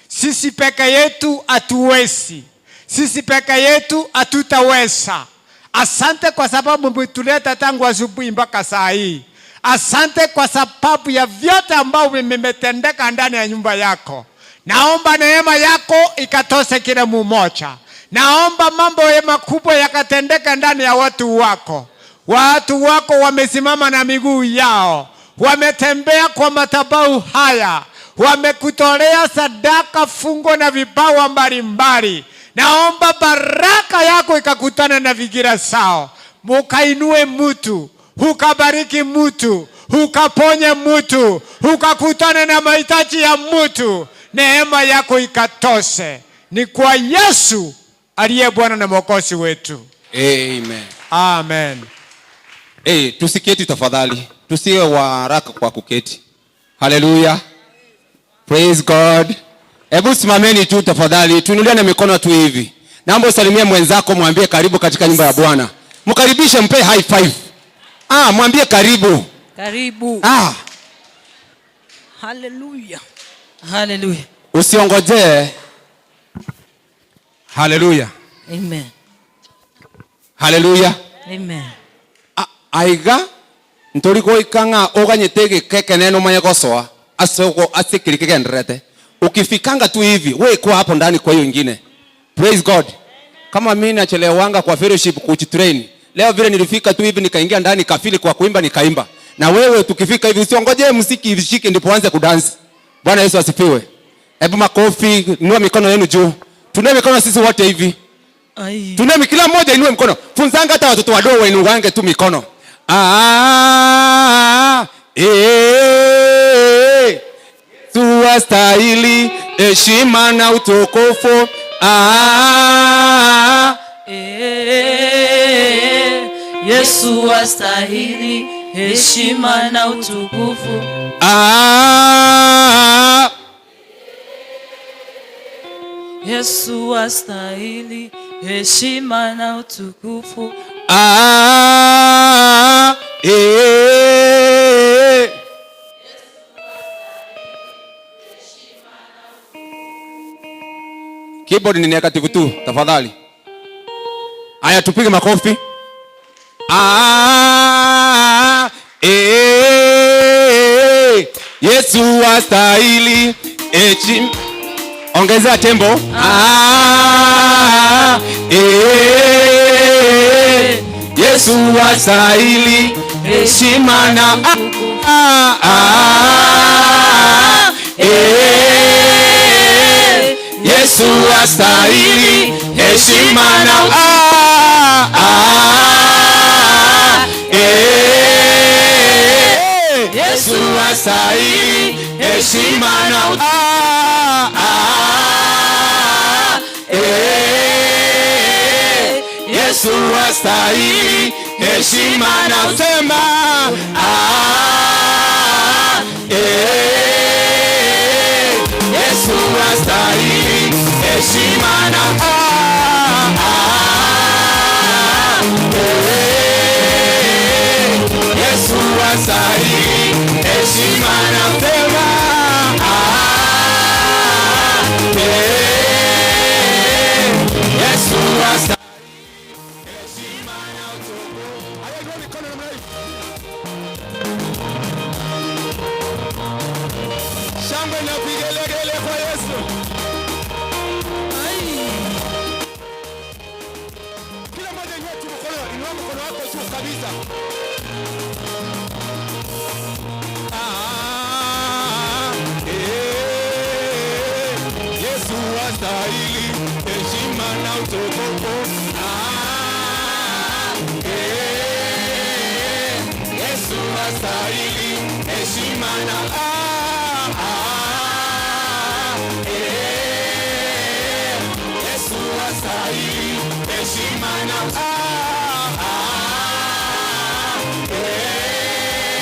Sisi peke yetu hatuwezi. Sisi peke yetu hatutaweza. Asante kwa sababu umetuleta tangu asubuhi mpaka saa hii. Asante kwa sababu ya vyote ambavyo vimetendeka ndani ya nyumba yako. Naomba neema yako ikatose kila mmoja. Naomba mambo makubwa yakatendeka ndani ya watu wako. Watu wako wamesimama na miguu yao, wametembea kwa madhabahu haya, wamekutolea sadaka, fungo na vipawa mbalimbali. Naomba baraka yako ikakutana na vigira sao, mukainue mtu, ukabariki mtu, ukaponye mtu, ukakutana na mahitaji ya mtu. Neema yako ikatoshe. Ni kwa Yesu aliye Bwana na Mwokozi wetu. Amen. Amen. Hey, tusiketi tafadhali. Tusiwe wa haraka kwa kuketi. Hallelujah. Praise God. Hebu simameni tu tafadhali, tuinuliane mikono tu hivi. Naomba usalimie mwenzako, mwambie karibu katika nyumba ya Bwana. Mkaribishe, mpe high five. Mwambie karibu. Karibu. Hallelujah. Hallelujah. Usiongojee Haleluya. Amen. Haleluya. Amen. Aiga ntori goika ng'a oganyete gikeke neno manye gosoa asoko asikiri kigenderete. Ukifikanga tu hivi wewe kwa hapo ndani kwa hiyo ingine. Praise God. Kama mimi nachelewanga kwa fellowship kujitrain. Leo vile nilifika tu hivi nikaingia ndani kafili kwa kuimba nikaimba. Na wewe tukifika hivi usiongoje muziki ishike ndipo uanze kudance. Bwana Yesu asifiwe. Hebu makofi, inua mikono yenu juu. Tunue mikono sisi wote hivi. Tunue, kila mmoja inue mkono. Funzanga hata watoto wadogo wainuange tu mikono. Tuwastahili heshima na utukufu. Yesu astahili heshima na utukufu. Yesu astahili heshima na utukufu. Keyboard ni negative tu, tafadhali. Haya, tupige makofi. Yesu astahili heshima. Ongezea tembo. Yesu astahili heshima na Yesu astahili heshima na Yesu astahili heshima na Yesu astahili heshima na sema Yesu astahili heshima na Yesu astahili heshima na sema Yesu astahili heshima na utukufu. Haya, mikono namna hii. Shangwe na vigelegele kwa Yesu. Kila mmoja inua tu mkono, inua mkono wako juu kabisa. Yesu astahili heshima na utukufu. Yesu astahili heshima na Yesu astahili heshima na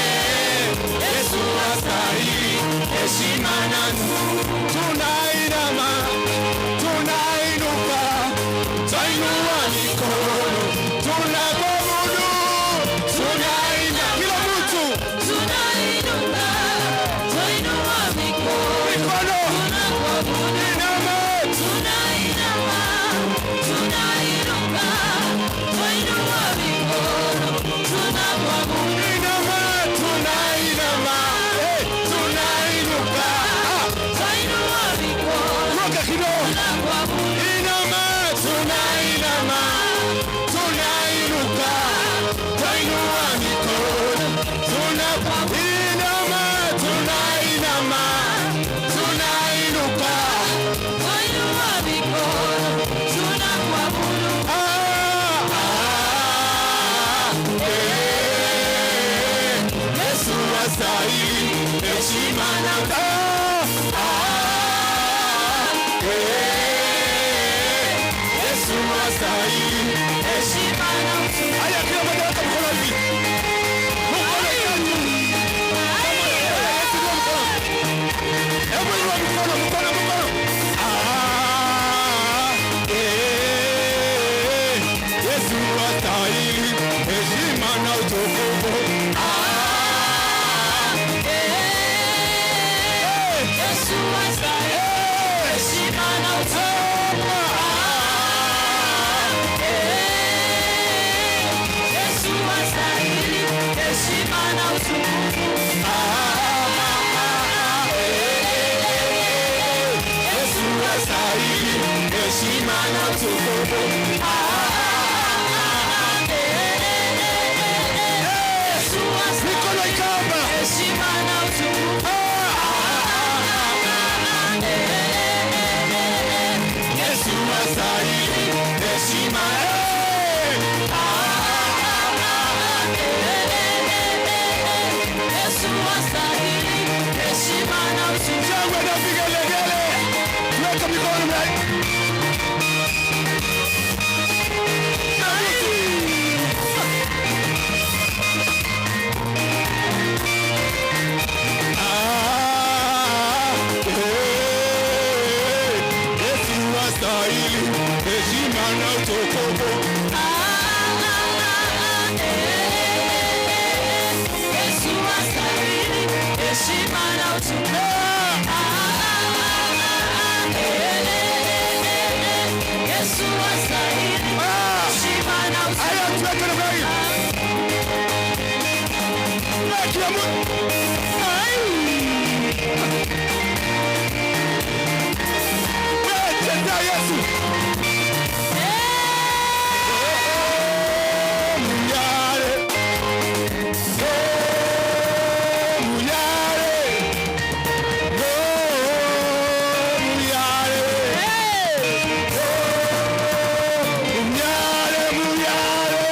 Yesu astahili heshima na tunainama, tunainuka, twainua mikono, tunakuabudu, tunainama. Kila mtu tunainuka, twainua mikono, mikono, tunakuabudu, inama, tunainama, tunainuka, twainua mikono, tunakuabudu, inama, tunainama, tunainuka, twainua mikono, ruka kidogo, tunakuabudu, inama, tunainama, tunainuka, twainua mikono, tunainama, tunainama, tunainuka, twainua mikono, tunakuabudu. Yesu astahili heshima na Yesu astahili heshima na utukufu. Haya, kila mmoja weka mkono hivi. Mkono tatu. Yesu inua mkono. Hebu inua mkono, mkono, mkono. Yesu astahili heshima na utukufu. Yesu astahili heshima na utukufu. na utukufu. Yesu astahili Mikono ikamba. heshima na utukufu. Yesu astahili heshima. Yesu astahili heshima na utukufu. Shangwe na vigelegele. Tuweke mikono mna. Ah, eh, Yesu astahili heshima na utukufu. Yesu astahili heshima na utukufu. Yesu astahili heshima na utukufu. Haya, tuweke namna hii. Na kila mtu. Ai. Wewe cheza Yesu. Oh, Muyale. Oh, Muyale. Oh, Muyale. Oh, Muyale, Muyale.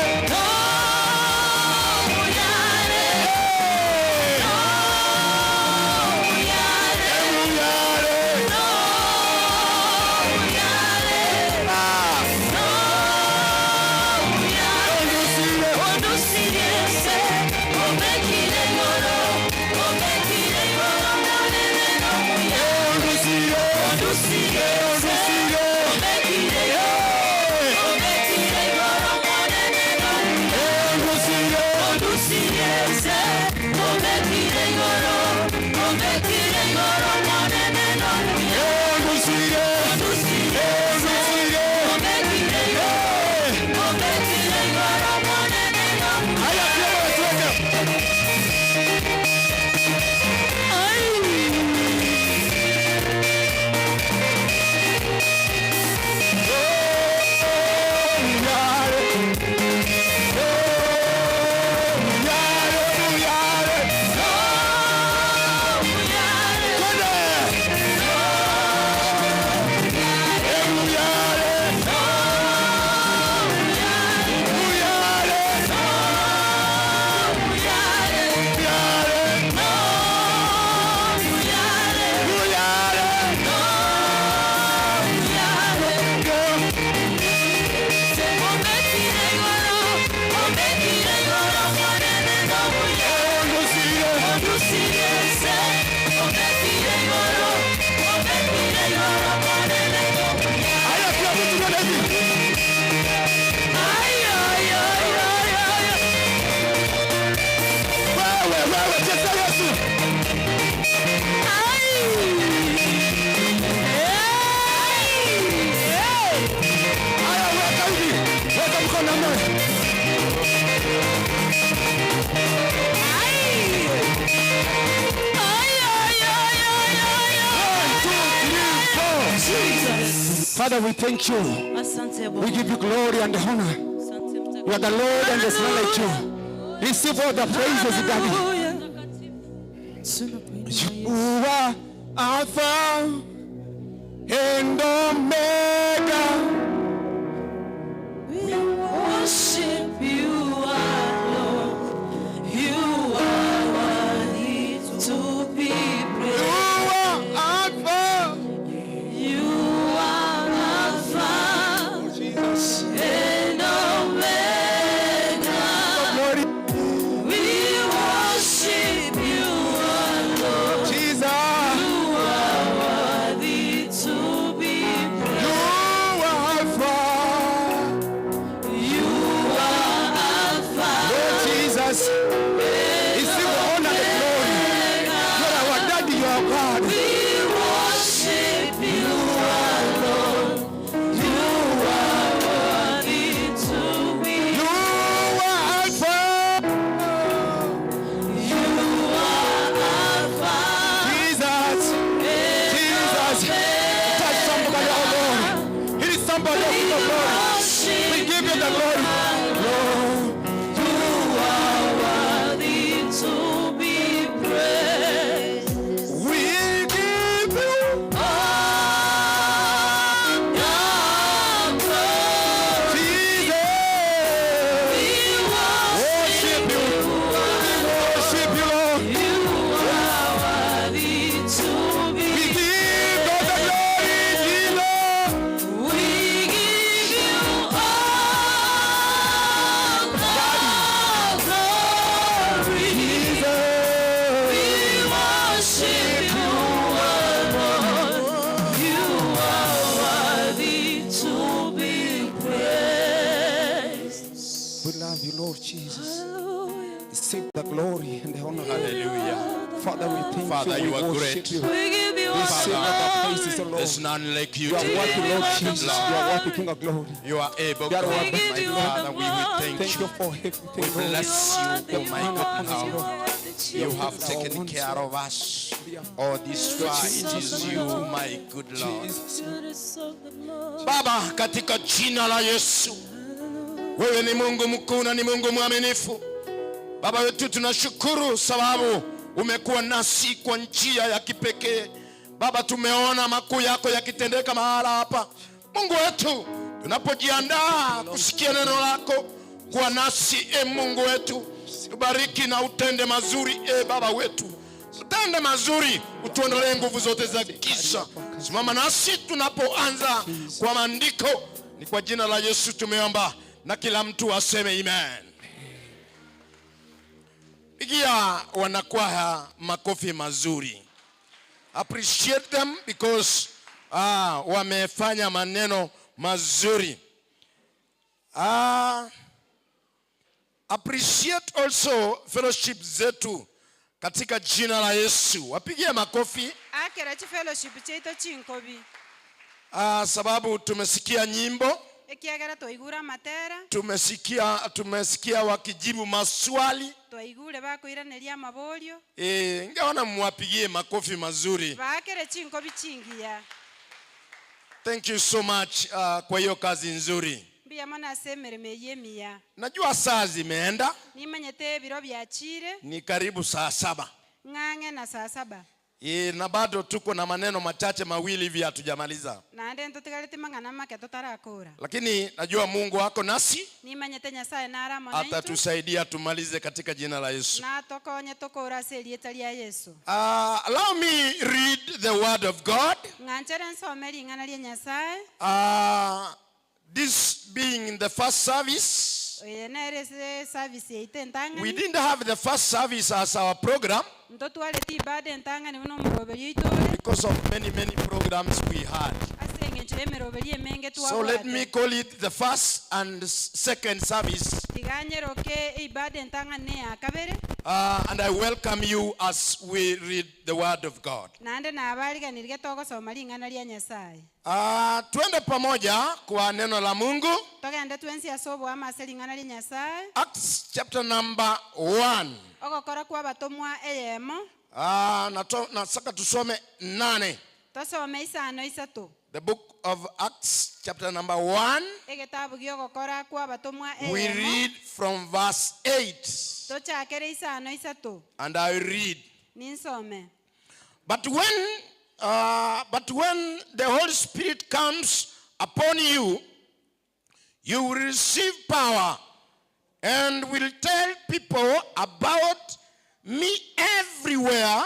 Father, we thank you. Asante We Bwana. give you glory and honor. You are the Lord and there's none like you. Receive all the praises, Daddy. You are Alpha and Omega. We worship you, our Lord. You are worthy to be praised. You are Alpha. You are Alpha Jesus. and Omega. Glory. We worship you, our Lord. Jesus. You are worthy to be praised. You glory. Lord, You are worthy to be praised. We give you all the glory. Jesus. We Worship you. We worship you, Lord. You are worthy to be We give all the glory, Jesus. We give you all the glory. Jesus. We worship you alone. You are worthy to be praised. We love you, Lord Jesus. Receive the glory and the honor. Hallelujah. Father, we thank Father, you. you We are worship great. you. We give you all Receive the all the praises, O Lord. There's none like you You are today, worthy, Lord my good Jesus. You Lord. are worthy, King of glory. You are able, You are God, worthy, my give you all Father. the We will thank Thank you. you for everything, We Lord. bless you, oh my good Lord. You have taken care of us all this far. It is you, my good Lord. Jesus. Baba, katika jina la Yesu, wewe ni Mungu mkuu na ni Mungu mwaminifu. Baba wetu, tunashukuru sababu umekuwa nasi kwa njia ya kipekee. Baba, tumeona makuu yako yakitendeka mahala hapa. Mungu wetu, tunapojiandaa kusikia neno lako, kuwa nasi e Mungu wetu, tubariki na utende mazuri e Baba wetu, utende mazuri, utuondolee nguvu zote za giza. Simama nasi tunapoanza kwa maandiko, ni kwa jina la Yesu tumeomba, na kila mtu aseme amen. Pigia wanakwaya makofi mazuri. Appreciate them because wamefanya maneno mazuri. Appreciate also fellowship zetu katika jina la Yesu. Wapigie makofi. Akera chifellowship chaito chinkobi. Sababu tumesikia nyimbo, Ekiagera twaigura amatera. Tumesikia wakijibu maswali. Twaigure bakoiraneria amaborio. Ingeona mwapigie makofi mazuri. Baakere chinkobi chingiya. Thank you so much kwa hiyo kazi nzuri. Mbuya mono ase emeremo eye emiya. Najua saa zimeenda, Nimanyete ebiro byachire. Ni karibu saa 7. Ng'ang'e na saa 7. Na bado tuko na maneno machache mawili hivi hatujamaliza, Naende ntutigarete mang'ana make totarakora. Lakini najua Mungu wako nasi Nimanyete Nyasaye nara amo naintwe. Atatusaidia tumalize katika jina la Yesu. Natokonye tokora ase erieta ria Yesu. Allow me read the word of God. Ng'anchere nsome ring'ana ria Nyasaye. This being the first service, Oye nere ase service yaito we entang'ani. Didn't have the first service as our program Ntotwarete ibada entang'ani buna omoroberi oito ore. Because of many, many programs we had. Ase eng'encho ya emeroberi emenge So let me twabwate. Call it the first and second service. Tiganyeroke ibada entang'ani ne ya kabere. And I welcome you as we read the word of God. Naende nabariganirige togosoma ring'ana ria Nyasaye. Twende pamoja kwa neno la Mungu. Togende twensi ase oboama ase ring'ana ria Nyasaye. Acts chapter number 1. Ogokora kwa abatomwa eyemo. Nataka tusome 8. Tosome 53. The book of Acts chapter number 1. Egetabu giogokora kwa abatomwa We eyemo. Read from verse 8. Tochakere 53. And I read. Ninsome. But when the Holy Spirit comes upon you, you will receive power and will tell people about me everywhere,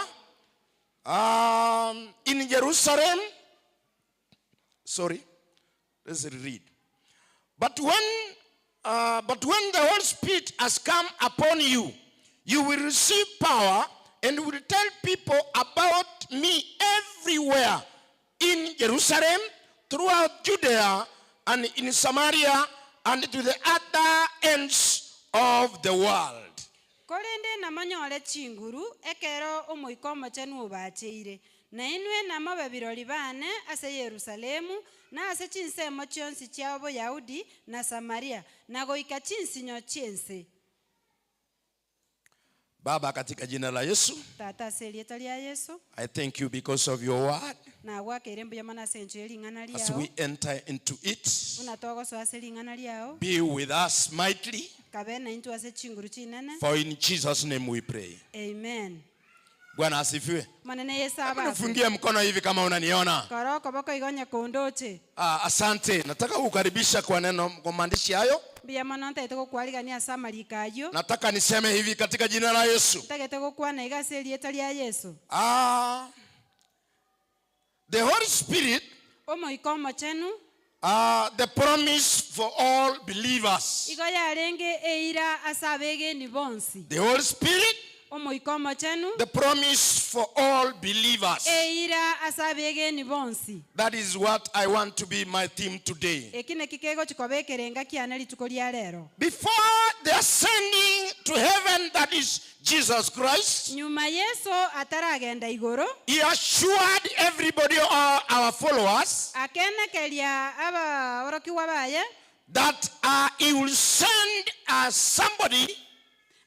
in Jerusalem. Sorry, let's read. But when the Holy Spirit has come upon you, you will receive power and will tell people about me everywhere in Jerusalem, throughout Judea, and in Samaria, and to the other ends of the world. Korende namonyore chinguru ekero omoika omochenu obacheire na inwe namobe birori bane ase Yerusalemu na ase chinsemo chionsi chia Boyahudi na Samaria na goika chinsinyo chiense. Baba, katika jina la Yesu, Tata ase erieta ria Yesu. I thank you because of your word. Na gwakeire mbuya mono ase encho ya ring'ana As riao. we enter into it, Buna togosoa ase ring'ana riao. be with us mightily, Kabe naintwe ase chinguru chinene. for in Jesus name we pray. Amen. Bwana asifiwe. Monene Yesu Hebu abakwe. nifungie mkono hivi kama unaniona. Kora okoboko igo onye kondoche. Ah, asante. Nataka kukukaribisha kwa neno, kwa maandishi hayo. Mbuya mono ntaete gokwarigania ase amariko aywo. Nataka niseme hivi katika jina la Yesu. Ntagete gokwana iga ase erieta ria Yesu. Ah, the Holy Spirit, Omoika omochenu. The promise for all believers. Igo yarenge eira ase abegeni bonsi. The Holy Spirit, Omoika omochenu. the promise for all believers. Eira ase abegeni bonsi. That is what I want to be my theme today. Eki neki kegochi kobekera engaki yane rituko ria rero. Before the ascending to heaven, that is Jesus Christ, Nyuma Yesu ataragenda igoro, he assured everybody, all our followers, akenekeria abaorokiwa baye that he will send somebody.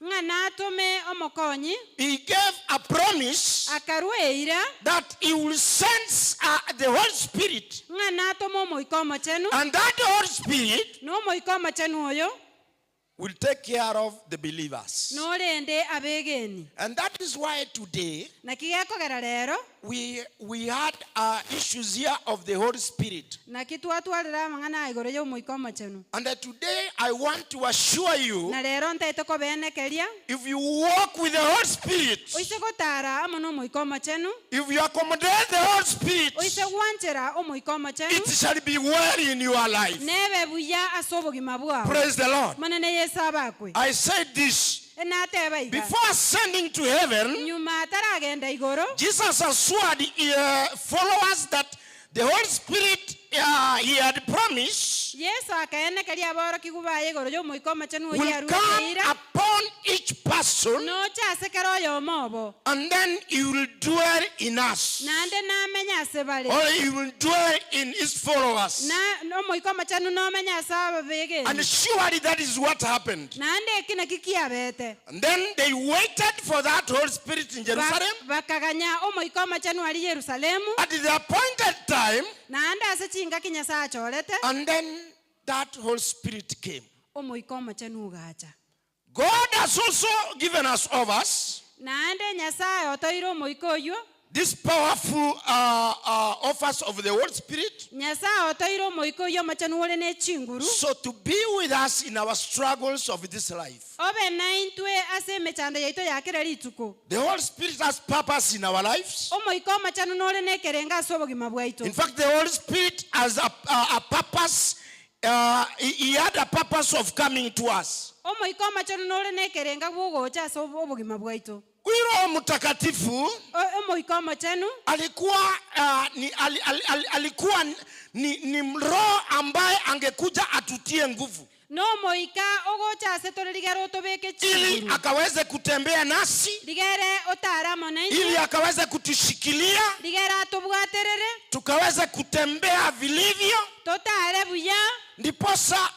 Ng'a natome omokonyi. He gave a promise Akarua eira that he will send the Holy Spirit. Ng'a natome omoika omochenu. And that Holy Spirit Na omoika omochenu oyo will take care of the believers. Norende abegeni. And that is why today Naki gekogera rero we had issues here of the Holy Spirit. Naki twatwarera amang'ana igoro ya omoika omochenu. And that today I want to assure you, Na rero ntaete kobenekeria, if you walk with the Holy Spirit, oise gotara amo na omoika omochenu, if you accommodate the Holy Spirit, oise gwanchera omoika omochenu, it shall be well in your life. Nebe buya ase obogima bwao. Praise the Lord. Monene Yesu abakwe. I said this. Enateba iga. Before ascending to heaven, Nyuma ataragenda igoro, Jesus assured followers that the Holy Spirit he had promised Yesu akaenekeria abaorokiwa baye igoro ya omoika omochenu oyo will arure come eira. upon each person, Nocha ase kera oyomo obo. and then he will dwell in us, Naende namenya ase bare. or he will dwell in his followers. Na omoika omochenu nomenya ase ababegeni. And surely that is what happened. Naende eki naki kiabete. And then they waited for that Holy Spirit in Jerusalem. Bakaganya omoika omochenu ari Yerusalemu. At the appointed time, Naende ase chingaki Nyasaye achorete, and then that Holy Spirit came. Omoika omochenu ogacha. God has also given us of us Naende Nyasaye otoire omoika oywo, this powerful offers of the Holy Spirit. Nyasaye otoire omoika oywo omochenu ore ne chinguru. So to be with us in our struggles of this life. Obe naintwe ase emechando yaito ya kera rituko. The Holy Spirit has purpose in our lives. Omoika omochenu nore ne ekerenga ase obogima bwaito. In fact, the Holy Spirit has a purpose. He had a purpose of coming to us. Omoika omochenu nore ne ekerenga bwogocha ase obogima bwaito. Huyu Roho Mtakatifu Omoika omochenu alikuwa, ni, al, al, al, alikuwa ni, ni roho ambaye angekuja atutie nguvu. No moika ogocha ase tore rigere otobeke Ili chinguru. akaweze kutembea nasi, Rigere otara mona inche. ili akaweze kutushikilia, Rigere atobwaterere, tukaweze kutembea vilivyo. Totare buya. Ndiposa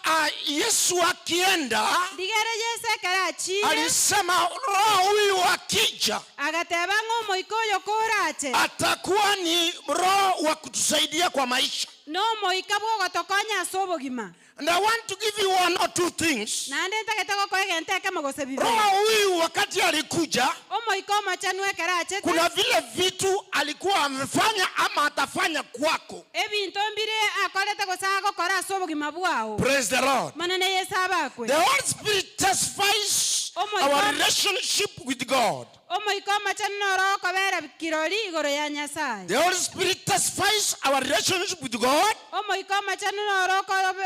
Yesu akienda, Rigere Yesu ekero achire, alisema roho huyu akija agateba ng'a omoika oyo korache, atakuwa ni roho wa kutusaidia kwa maisha. No moika bwogotokonya ase obogima. And I want to give you one or two things. Naende ntagete gokoa egento ekemo gose bibere. Roho huyu wakati alikuja, Omoika omochenu ekero achete, kuna vile vitu alikuwa amefanya ama atafanya kwako. Ebinto mbire akorete gose agokora ase obogima bwao. Praise the Lord. Manene Yesu abakwe. The Holy Spirit testifies Oh my our God. relationship with God. Omoika omochenu noro okobera kirori igoro ya Nyasaye. The Holy Spirit testifies our relationship with God. Omoika omochenu noro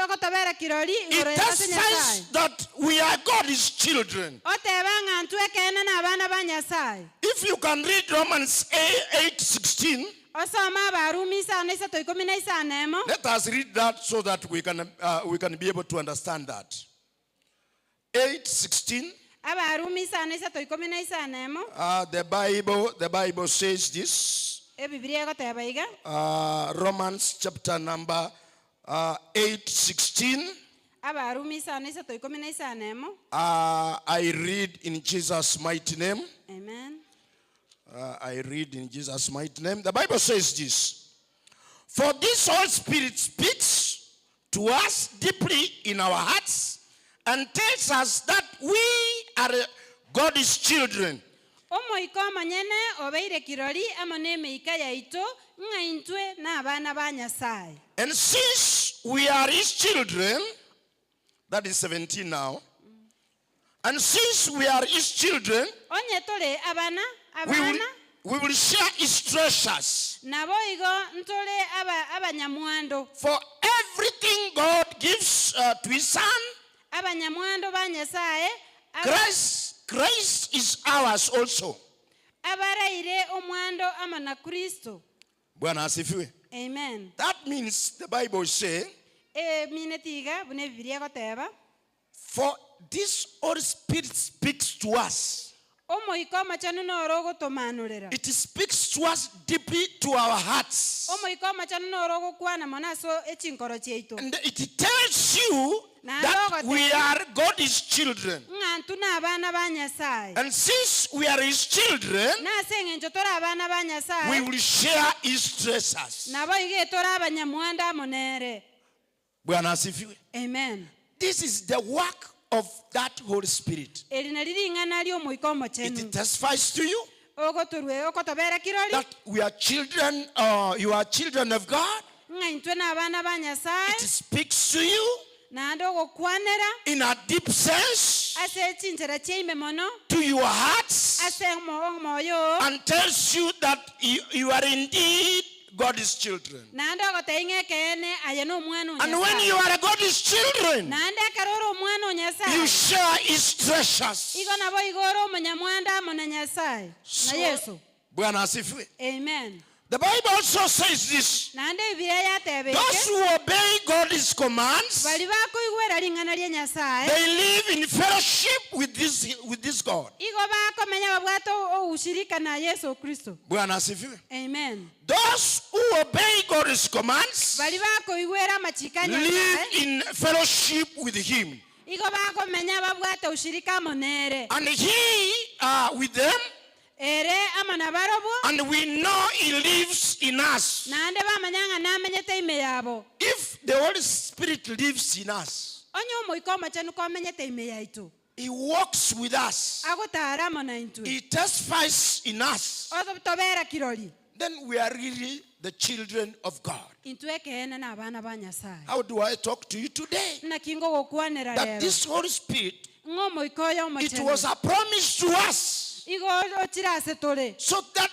okotobera kirori It igoro ya Nyasaye. testifies that we are God's children. Oteba ng'a ntwe ekene na abana ba Nyasaye. If you can read Romans 8:16, Osoma Abarumi isano isato ikumi na isano emo. Let us read that so that we can be able to understand that. 8:16. Abarumi isano isato ikumi na isano emo. The Bible says this. Ebiblia egoteba iga. Romans chapter number 8:16. Abarumi 5:3-15. I read in Jesus' mighty name. Amen. I read in Jesus' mighty name. The Bible says this: "For this Holy Spirit speaks to us deeply in our hearts and tells us that we are God's children." Omoika omonyene obeire kirori amo n'emeika yaito ng'a intwe n'abaana ba Nyasaye. And since we are his children, that is 17 now, and since we are his children, Onye tore abana we will, abana we will share his treasures. Nabo igo ntore aba abanyamwando. For everything God gives to his son, abanyamwando ba Nyasaye Christ is ours also. Abaraire omwando ama na Kristo. Bwana asifiwe. Amen. That means the Bible say, mine tiga bune Bibilia goteba, for this Holy Spirit speaks to us. Omoika omachanu noro ogotomanurera. It speaks to us deeply to our hearts. Omoika omachanu noro ogokwana mono ase echinkoro chiaito. And it tells you Na that ndogo we tena. are God's children. Ng'a ntwe na abana ba Nyasaye. And since we are his children, Na ase eng'encho tore abana ba Nyasaye, we will share his treasures. Nabo iga tore abanyamwanda amo nere. Bwana asifiwe. Amen. This is the work of that Holy Spirit. Eri nari ring'ana ria omoika omochenu. It testifies to you Ogotorwe, okotobera kirori. that we are children, you are children of God. Ng'a intwe na abana ba Nyasaye. It speaks to you Naende ogokwanera in a deep sense ase chinchera chiaime mono to your hearts ase omoyo and tells you that you are indeed God's children. Naende ogotebia ng'a ekeene aye na omwana o And when Nyasaye. you are God's children, Naende ekero ore omwana o Nyasaye, you share his treasures. igo nabo igo ore omonyamwanda amo na Nyasaye na Yesu. Bwana asifiwe. Amen. The Bible also says this: Naende Bibilia yatebete, those who obey God's commands, bari bakoigwera ring'ana ria Nyasaye, they live in fellowship with this God. igo bakomenya babwate oushirika na Yesu Kristo. Bwana asifiwe. Amen. Those who obey God's commands bari bakoigwera amachika a live Nyasaye, in fellowship with him. igo bakomenya babwate ushirika amo nere. And he with them, Ere ama na barobwo, and we know he lives in us. Naende bamanya ng'a namenyete ime yabo. If the Holy Spirit lives in us, Onye omoika omochenu komenyete ime yaito, he walks with us, agotara amo na intwe, he testifies in us, otobera kirori, then we are really the children of God. Intwe ekeene na abana ba Nyasaye. How do I talk to you today? Naki ngogokwanera That rero. this Holy Spirit, Ng'a omoika oyo it omochenu. was a promise to us, Igo ochire ase tore. so that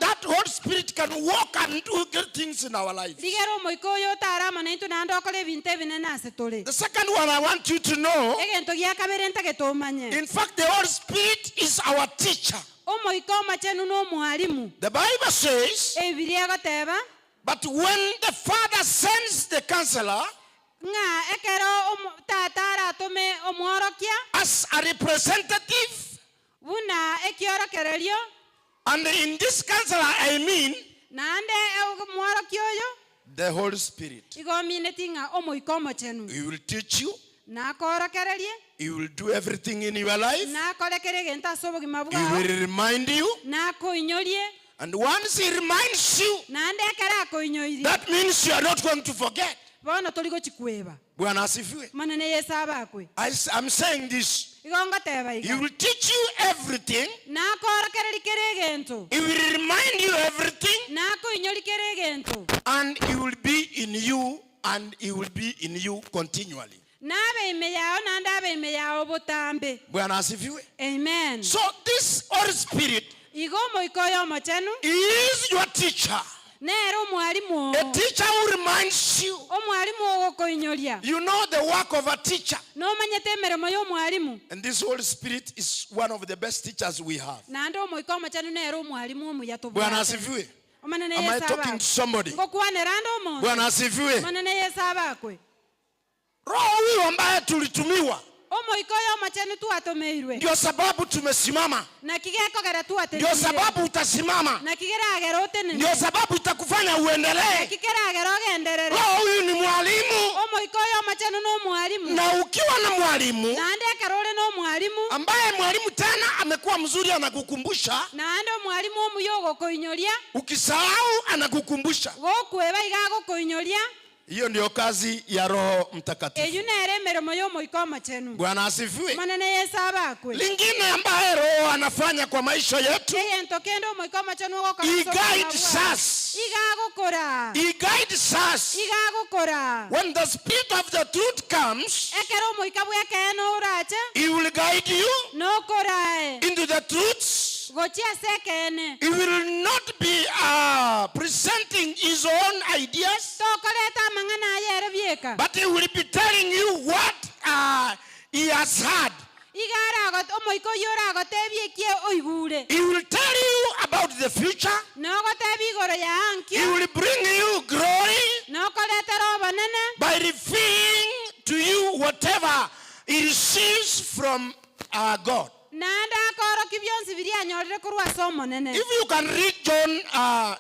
that Holy Spirit can walk and do great things in our lives. Rigera omoika oyo otara amo na intwe naende okore ebinto ebinene ase tore. The second one I want you to know, Egento gia kabere ntagete omanye. in fact, the Holy Spirit is our teacher. Omoika omochenu na omwalimu. The Bible says, Ebibilia egoteba, but when the Father sends the counselor, ng'a ekero tata aratome omworokia, as a representative, buna ekiorokererio, and in this counselor I mean naende omworokia oyo, the Holy Spirit. igo omineti ng'a omoika omochenu. He will teach you. Nakorokererie. He will do everything in your life. Nakorekere egento ase obogima He bwao. will remind you. Nakoinyorie. And once he reminds you, Naende ekero akoinyoirie, that means you are not going to forget. bono tori gochikweba. Bwana asifiwe. Manene Yesu abakwe. I'm saying this. Igo ngoteba iga. He will teach you everything. Nakorokereria kere egento. He will remind you everything. Nakoinyoria kere egento. And he will be in you, and he will be in you continually. Nabe ime yao, naende abe ime yao botambe. Bwana asifiwe. Amen. So this Holy Spirit, Igo omoika oyo omochenu, he is your teacher. Nere omwalimu. A teacher who reminds you. Omwalimu ogokoinyoria. You know the work of a teacher. Nomanyete emeremo ya omwalimu. And this Holy Spirit is one of the best teachers we have. Naende omoika omochenu nere omwalimu omuya tobwate. Bwana asifiwe. Omanene Am I Yesu talking abakwe. to somebody? Ngokwanera ande omonto. Bwana asifiwe. Omanene Yesu abakwe. Roho huyu ambaye tulitumiwa, Omoika oyo omachenu twatomeirwe. Ndio sababu tumesimama, Na kigekogera ndio twatenenire. sababu utasimama, Na kigeragera otenene. ndio sababu itakufanya uendelee. Na kigeragera ogenderere. Roho huyu ni mwalimu, Omoika oyo omachenu no mwalimu. na ukiwa na mwalimu Naende ekero ore no mwalimu. ambaye mwalimu tena amekuwa mzuri, anakukumbusha. Naende omwalimu omuya ogokoinyoria. Ukisahau anakukumbusha. Gokweba iga agokoinyoria. Hiyo ndio kazi ya Roho Mtakatifu. Eyu nere emeremo ya omoika omachenu. Bwana asifiwe. Manene Yesu abakwe. Lingine ambaye Roho anafanya kwa maisha yetu, Egento kende omoika omachenu ogokora He ase obogima guides bwao. us. Iga agokora. He guides us. Iga agokora. When the spirit of the truth comes, Ekero omoika bw'ekeene orache. he will guide you Nokorae. into the truths. Gochia ase ekeene. He will not be presenting his own ideas, Tokoreta amang'ana aye ere bieka. but he will be telling you what he has heard. Iga aragot omoika oyo oragotebia ekie oigure. He will tell you about the future. Nogotebia igoro ya He ankio. will bring you glory Nokoretera obonene. by revealing to you whatever he receives from God. Naende akorokia bionsi biria anyorire korwa ase omonene. If you can read John,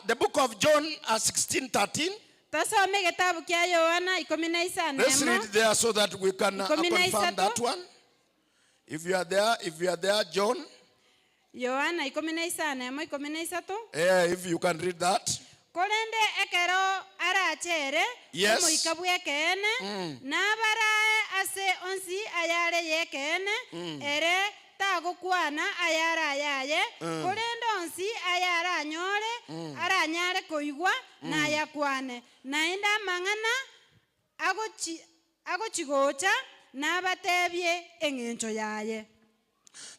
the book of John 16:13. Tosome getabu kia Yohana ikumi na isano Let's emo. read there so that we can Ikumi na confirm that isato. one. If you are there, if you are there, John, Yohana ikumi na isano emo ikumi na isato. yeah, if you can read that. Korende ekero arachere Yes. omoika bw'ekeene nabarae ase onsi ayare y'ekeene ere tagokwana ayare ayaye korende onsi ayare anyore aranyare koigwa nayakwane naende amang'ana agochigocha nabatebie eng'encho yaye.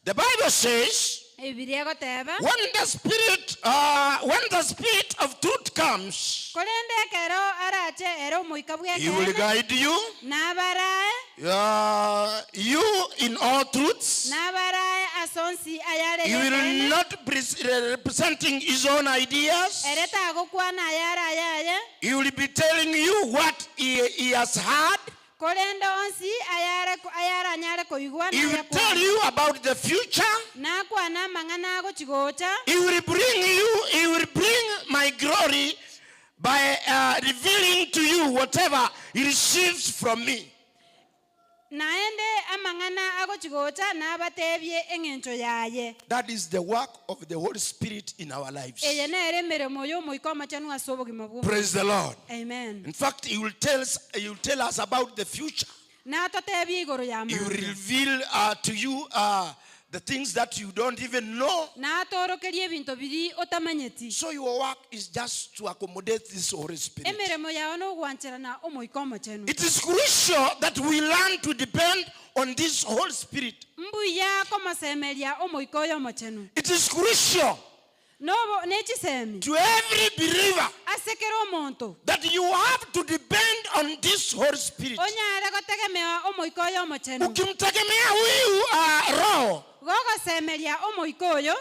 The Bible says, Ebibilia egoteba, when the spirit, when the spirit of truth comes, korende ekero arache ere omoika he will bw'ekeene guide you, nabarae you in all truths. nabarae ase onsi ayare He will y'ekeene not be representing his own ideas. ere tagokwana ayare ayaye He will be telling you what he has heard. korende onsi ayare ayare anyare koigwa He will tell you about the future. nakwana amang'ana agochigocha He will bring you, he will bring my glory by revealing to you whatever he receives from me. Naende amang'ana agochigocha nabatebie eng'encho yaye. That is the work of the Holy Spirit in our lives. Eye nere emeremo ya omoika omachenu ase obogima bwa Praise the Lord. Amen. In fact, he will tell us, he will tell us about the future. Natotebie igoro ya He will mambia. reveal to you the things that you don't even know. Natorokerie ebinto biri otamanyeti. So your work is just to accommodate this Holy Spirit. Emeremo yao nogwancherana omoika omachenu. It is crucial that we learn to depend on this Holy Spirit. Mbuya komosemeria omoika oyo omachenu. It is crucial Nobo nechisemi. to every believer Asekere omonto. that you have to depend on this Holy Spirit. Onyare gotegemea omoika oyo omachenu. Ukimtegemea huyu Roho, Gogosemeria omoika oyo.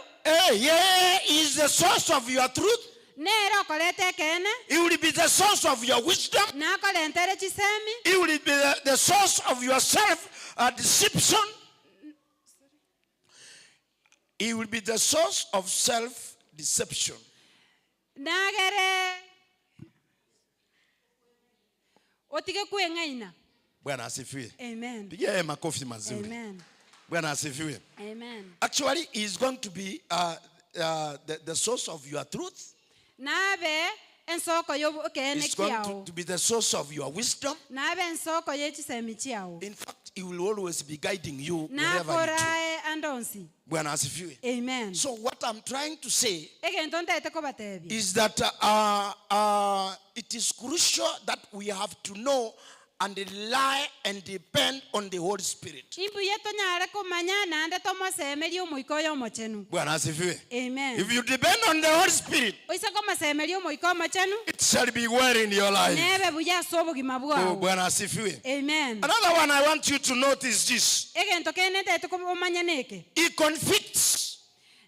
Yeah, he is the source of your truth. Nere okoreta ekeene. He will be the source of your wisdom. Nakorentere chisemi. He will be the source of your self deception. He will be the source of self deception. Nagere otige kueng'aina. Bwana asifiwe. Amen. Pigia yeye makofi mazuri. Amen. Bwana asifiwe. Amen. Actually, he is going to be the source of your truth. Nabe ensoko yo ekeene He's going kiao. to be the source of your wisdom. Nabe ensoko y'echisemi chiao. In fact, he will always be guiding you wherever you do. Nakorae andonsi. Bwana asifiwe. Amen. So what I'm trying to say Egento ntaete kobatebia. is that it is crucial that we have to know and rely and depend on the Holy Spirit. Imbuya tonyare komanya naende tomosemerie omoika oyo omochenu. Bwana asifiwe. Amen. If you depend on the Holy Spirit, Oise komosemeria omoika omochenu, it shall be well in your life. nebe buya ase obogima Oh, bwao. Bwana asifiwe. Amen. Another one I want you to note is this. Egento kende ntaete omanye neke. He convicts.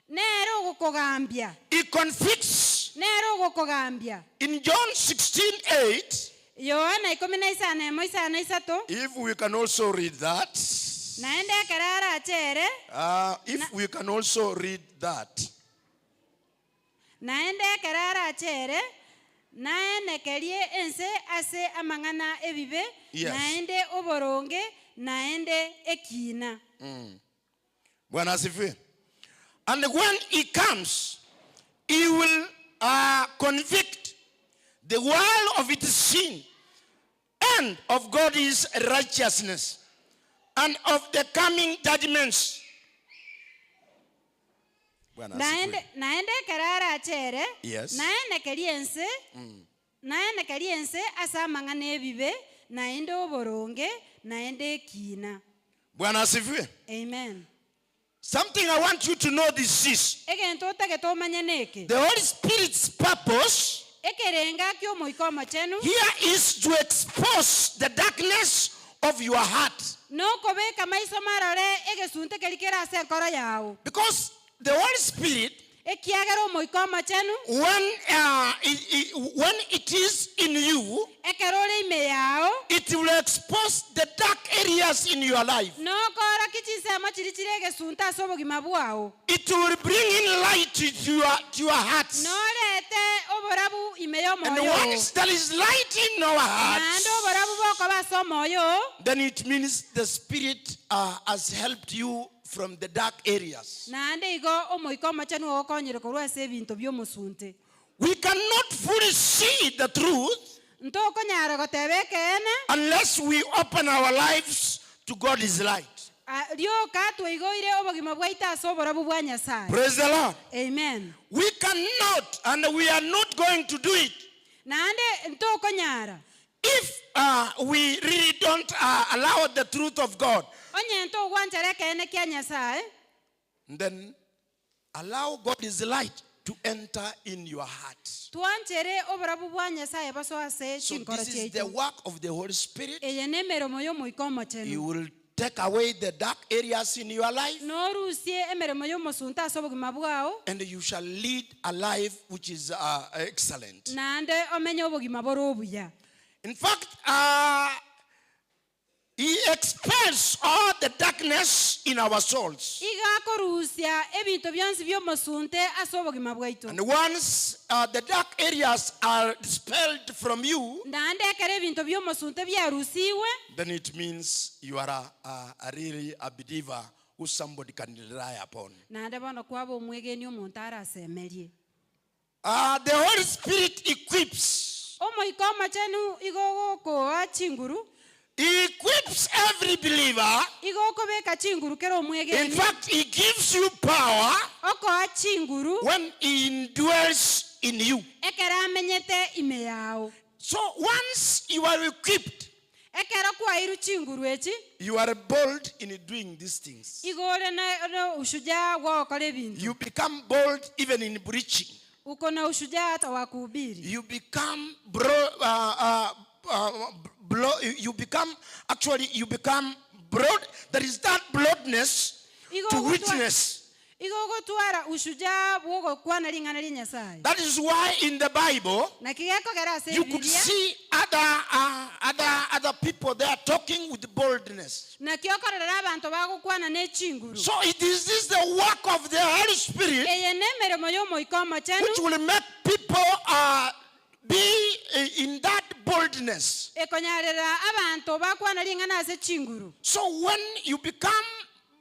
Nere ogokogambia. He convicts. Nere ogokogambia. In John 16:8, Yohana ikumi na isano emo isano isato. If we can also read that. Naende ekero arachere If we can also read that. Naende ekero arachere naenekerie ense ase amang'ana ebibe, naende oboronge, naende ekiina. Bwana asifiwe. And when he comes, he will convict the world of its sin and of God's righteousness and of the coming judgments. Bwana Naende asifiwe. Naende ekero arachere naenekerie ense naenekerie ense ase amang'ana ebibe, naende oboronge, naende ekiina. Bwana asifiwe. Amen. Something I want you to know this is Egento otagete omanye neke. The Holy Spirit's purpose Ekerenga kia omoika omochenu here is to expose the darkness of your heart. Nokobeka maiso marore egesunte keri kere ase enkoro yao. Because the Holy Spirit, Ekiagera omoika omochenu when it is in you, ekero ore ime yao it will expose the dark areas in your life. Nokorokia chinsemo chiri chire egesunte ase obogima bwao. It will bring in light to your hearts. Norete oborabu ime And y'omoyo. Once there is light in our hearts, Naende oborabu bokoba ase omoyo then it means the Spirit has helped you from the dark areas. Naende igo omoika omochenu ogokonyire korwa ase ebinto by'omosunte. We cannot fully see the truth Ntokonyara goteba ekeene unless we open our lives to God's light. Ah, rioka twaigoire obogima bwaito ase oborabu bwa Nyasaye. Praise the Lord. Amen. We cannot, and we are not going to do it Naende ntokonyara if we really don't allow the truth of God. Onye ntogwanchera ekeene kia Nyasaye. Then allow God's light to enter in your heart. Twanchere oborabu bwa Nyasaye boso ase So chinkoro this is the chiaito. Work of the Holy Spirit. Eye nemeremo y'omoika He omochenu. will take away the dark areas in your life, Norusie emeremo y'omosunte ase obogima bwao and you shall lead a life which is excellent. Naende omenye obogima bore obuya. In fact, he expels all the darkness in our souls. Iga akorusia ebinto bionsi by'omosunte ase obogima bwaito. And once the dark areas are dispelled from you, Naende ekero ebinto by'omosunte byarusiwe then it means you are a really a believer who somebody can rely upon. Naende bono kwaba omwegeni omonto arasemerie. The Holy Spirit equips. Omoika omochenu igo ogokoa chinguru. He equips every believer. Igo okobeka chinguru kero In omwegeni. fact, he gives you power Okoa chinguru when he indwells in you. Ekero amenyete ime yao. So once you are equipped, Ekero kwairu chinguru echi you are bold in doing these things. Igo ore na ushujaa wa gokora ebinto. You become bold even in preaching. Uko na ushujaa hata wa kuhubiri. You become bro, blo, you become actually you become broad. There is that boldness Igo to witness. Igo ogotwara ushujaa bw'ogokwana ring'ana ria Nyasaye. That is why in the Bible Na kigekogera ase you could Bibilia, see other people there talking with boldness. Na kiokorera abantu bagokwana n'echinguru. So it is this the work of the Holy Spirit Eye nemeremo y'omoika omochenu which will make people be in that boldness. Ekonyarera abantu bakwana ring'ana ase chinguru. So when you become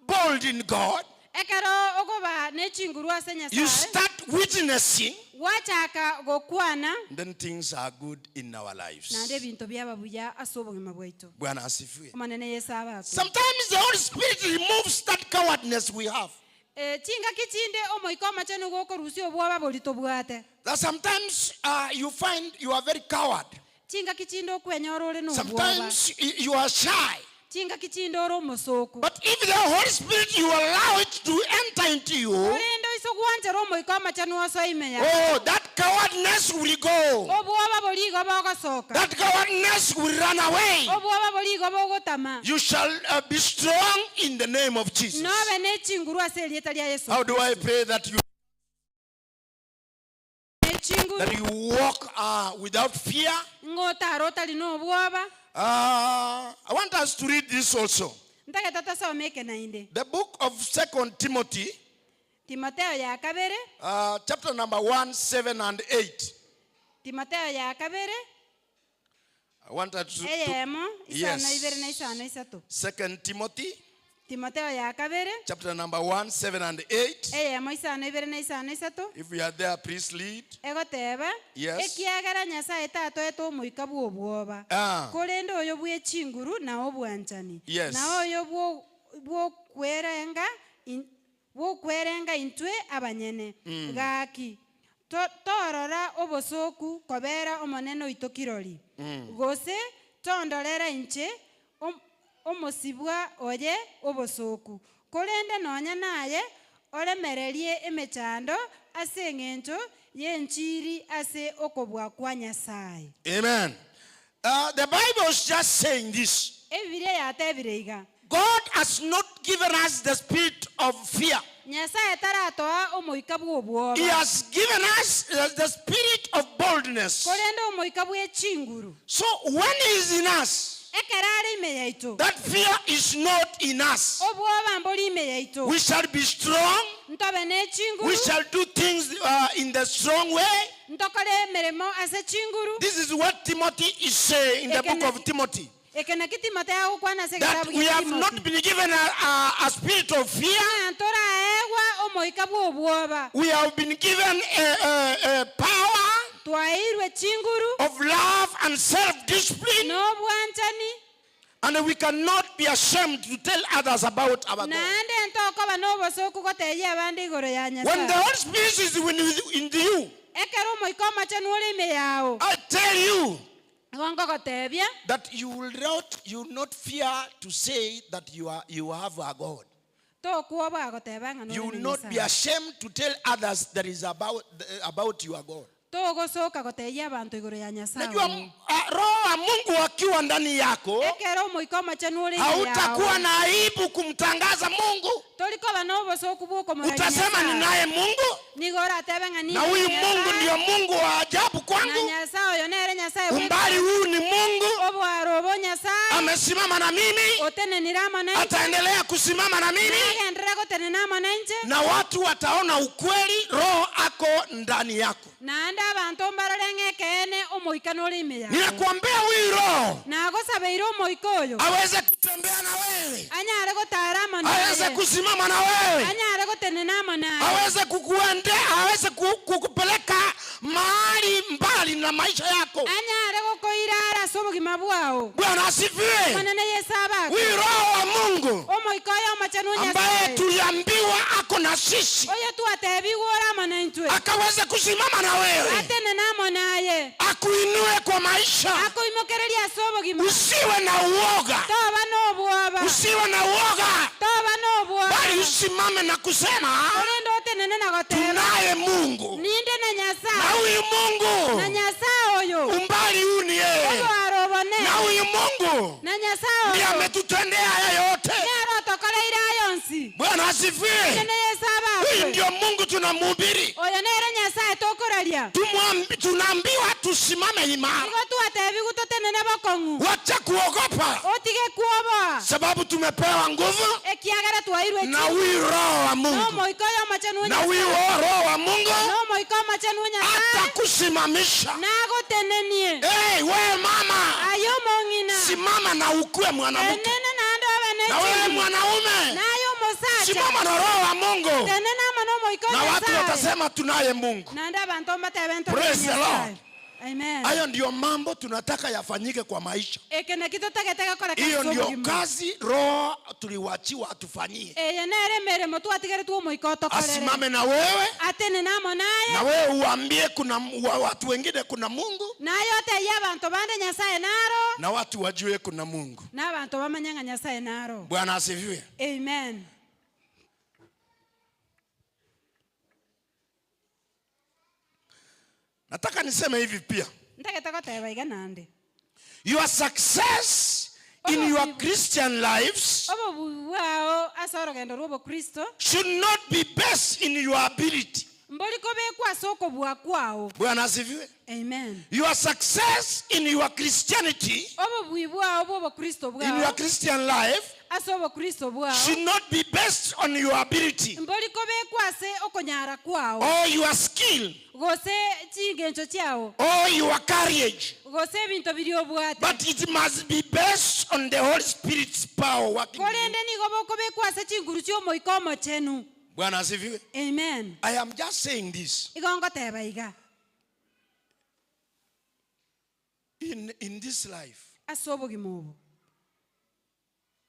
bold in God, Ekero ogoba n'echinguru ase you Nyasaye start witnessing, wachaka gokwana then things are good in our lives. Naende ebinto byaba buya ase obogima bwaito. Bwana asifiwe. Omonene Yesu abakwe. Sometimes the Holy Spirit removes that cowardness we have. Eh, chingaki chinde omoika omochenu gokorusia obwoba bori tobwate. That sometimes you find you are very coward. Chingaki chinde okwenyora ore n'obwoba. Sometimes you are shy. Chingaki chinde ore omosoku. But if the Holy Spirit, you allow it to enter into you, Orende oise gwanchera omoika omochenu oso ime ya. oh, that cowardness will go. Obwoba bori igo bogosoka. That cowardness will run away. Obwoba bori igo bogotama. You shall be strong in the name of Jesus. Nobe n'echinguru ase erieta ria Yesu. How do I pray that you N'echinguru. that you walk without fear? Ng'otara otari n'obwoba. I want us to read this also. Ntagete tosome nainde. The book of Second Timothy, Timotheo ya kabere. Chapter number 1, 7 and 8. Timotheo ya kabere. I want us to yes. Second Timothy. Timotheo ya kabere. Chapter number 1, 7 and 8. If we are there, please lead. Egoteba. Yes. Ekiagera Nyasaye tatoete omoika bw'obwoba. Korende oyo bwe chinguru na obwanchani. Yes. Na oyo bwokwerenga intwe abanyene. Gaki torora obosoku kobera omonene oito kirori. Gose tondorera inche omosibwa oye obosoku. Korende nonya naye oremererie emechando ase eng'encho y'enchiri ase okobua kwa Nyasaye. Amen. The Bible is just saying this. Ebibilia yatebire iga. God has not given us the spirit of fear. Nyasaye taratoa omoika bw'obwoba. He has given us the spirit of boldness. Korende omoika bw'echinguru. So when he is in us, Ekerare ime yaito. that fear is not in us. Obwoba mbori ime yaito. We shall be strong. Ntobe n'echinguru. We shall do things in the strong way. Ntokore emeremo ase chinguru. This is what Timothy is saying in the book of Timothy. That we have not been given a spirit of fear. We have been given a power of love and self-discipline. And we cannot be ashamed to tell others about our God. When the Holy Spirit is in you, I tell you that you will not fear to say that you have a God. You will not be ashamed to tell others that is about your God. Najua roho wa Mungu akiwa ndani yako, hautakuwa na aibu kumtangaza Mungu. Utasema ninaye Mungu, na huyu Mungu ndio Mungu wa ajabu kwangu. Umbali huu ni Mungu amesimama na mimi, ataendelea kusimama na mimi, na watu wataona ukweli roho ako ndani yako. Ninakuambia huyu roho aweze kutembea na wewe, aweze kusimama na wewe, aweze kukuendea, aweze kukupeleka mahali mbali na maisha yako. Bwana asifiwe. Huyu roho wa Mungu ambaye tuliambiwa ako na sisi, akaweze kusimama na wewe, akuinue kwa maisha. Usiwe na uoga, usiwe na uoga, bali usimame na kusema tunaye Mungu, na huyu Mungu umbali huu ni yeye, na huyu Mungu ndiye ametutendea haya yote. Bwana asifiwe. Huyu ndio Mungu tunamhubiri. Tunaambiwa tusimame imara, wacha kuogopa, sababu tumepewa nguvu na huyu roho wa Mungu, na huyu roho wa Mungu atakusimamisha. Hey, wewe mama, simama na ukue mwanamke, na wewe mwanaume simama na roho wa Mungu, na watu watasema tunaye Mungu. Praise the Lord. Amen. Hayo ndio mambo tunataka yafanyike kwa maisha. Hiyo ndio kazi roho tuliwachiwa atufanyie. Asimame na wewe, na wewe uambie kuna watu wengine kuna Mungu, na watu wajue kuna Mungu. Bwana asifiwe. Amen. Nataka niseme hivi pia. Your success in your Christian lives should not be based in your ability. Bwana asifiwe. Amen. Your success in your Christianity, in your Christian life, Ase obokristo bwao should not be based on your ability mbori kobekwa ase okonyara kwao or your skill gose chingencho chiao or your courage, gose ebinto biri obwate, but it must be based on the Holy Spirit's power working in you. Korende nigo bokobekwa ase chinguru chia omoika omochenu. Bwana asifiwe. Amen. I am just saying this. Igo ngoteba iga. In this life, ase obogima obo,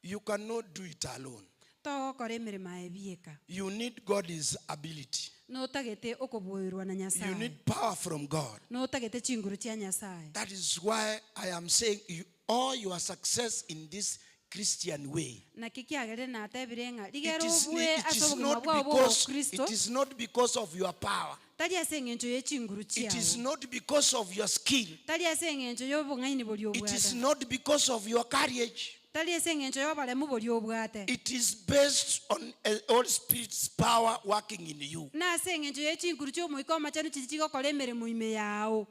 you cannot do it alone. Togokora emeremo aye bieka. You need God's ability. Notagete okoboirwa na You Nyasaye. need power from God. Notagete chinguru chia Nyasaye. That is why I am saying all your success in this Christian way. Naki kiagere natebire ng'a It rigero is, obue it ase is obogima not bwao bwa because Kristo it is not because of your power. Tari ase eng'encho ya chinguru It is chiao. not because of your skill. Tari ase eng'encho ya obong'aini bori It is obwate. not because of your courage. Tari ase eng'encho ya oboremu bori obwate. It is based on a Holy Spirit's power working in you. Na ase eng'encho ya chinguru chia omoika omachenu chiri chigokora emeremo ime yao.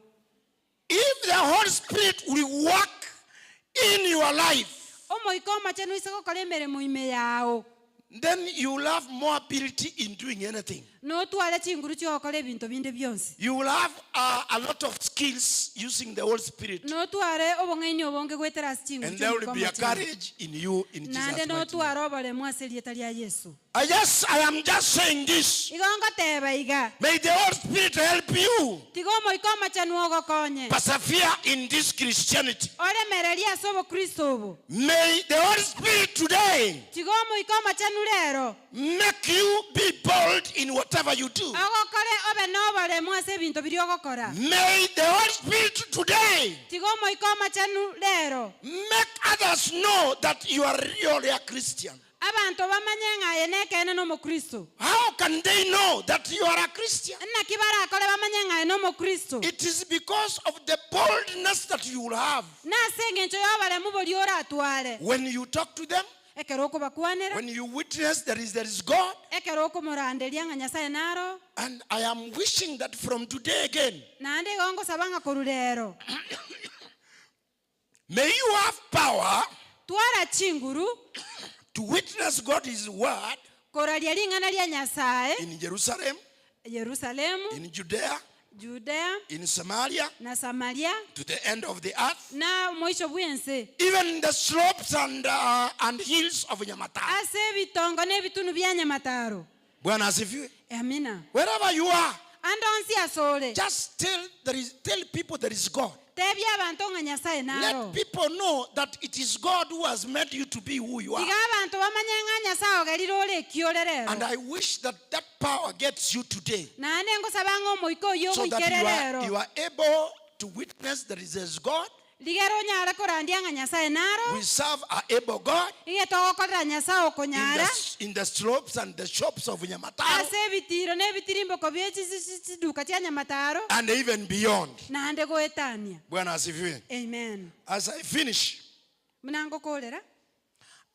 If the Holy Spirit will work in your life, omoika omachenu ise gokora emeremo ime yao, then you will have more ability in doing anything. Notware chinguru chiogokora ebinto binde bionsi. You will have a lot of skills using the Holy Spirit. Notware obong'aini obonge gwetera ase chinguru And there will be a chi'omoika omachenu. courage in you in Jesus' Nande mighty name. notware oboremu ase erieta ria Yesu. I am just saying this. Igo ngoteba iga. May the Holy Spirit help you Tiga omoika omachenu ogokonye. persevere in this Christianity. Oremereria ase obokristo obo. May the Holy Spirit today Tiga omoika omachenu rero make you be bold in whatever you do. Ogokore obe noboremu ase ebinto biri ogokora. May the Holy Spirit today Tiga omoika omachenu rero make others know that you are really a Christian. Abanto bamanye ng'a nekene n'omokristo. How can they know that you are a Christian? Naki barakore bamanye ng'a n'omokristo? It is because of the boldness that you will have Nase eng'encho y'oboremu bori oratware. when you talk to them, Ekero okobakwanera, when you witness there is God. Ekero okomoranderia ng'a Nyasaye naro. And I am wishing that from today again, Naende igo ngosaba ng'a korwa rero, may you have power twara chinguru to witness God's word koraria ring'ana ria Nyasaye in Jerusalem, Yerusalemu, in Judea, Judea, in Samaria, na Samaria, to the end of the earth, na moisho bwense, even the slopes and hills of Nyamataro. Ase ebitongo na ebitunu bia Nyamataro. Bwana asifiwe. Amina. Wherever you are, Ando onsi asore, just tell people there is God. Tebia abantu ng'a Nyasaye naro. Let people know that it is God who has made you to be who you are. Tiga abantu bamanye ng'a Nyasaye ogerire ore ekiore rero. And I wish that that power gets you today. Naende ngosaba ng'a omoika oyio So that ogoikere rero. you are able to witness there is God. Ligero onyare korandia ng'a Nyasaye naro. We serve a able God. Ige togokorera Nyasaye okonyara. In the slopes and the shops of Nyamataro. Ase ebitiro na ebitirimboko bie chiduka chia Nyamataro. And even beyond. Naende goetania. Bwana asifiwe. Amen. As I finish, Mnango kolera.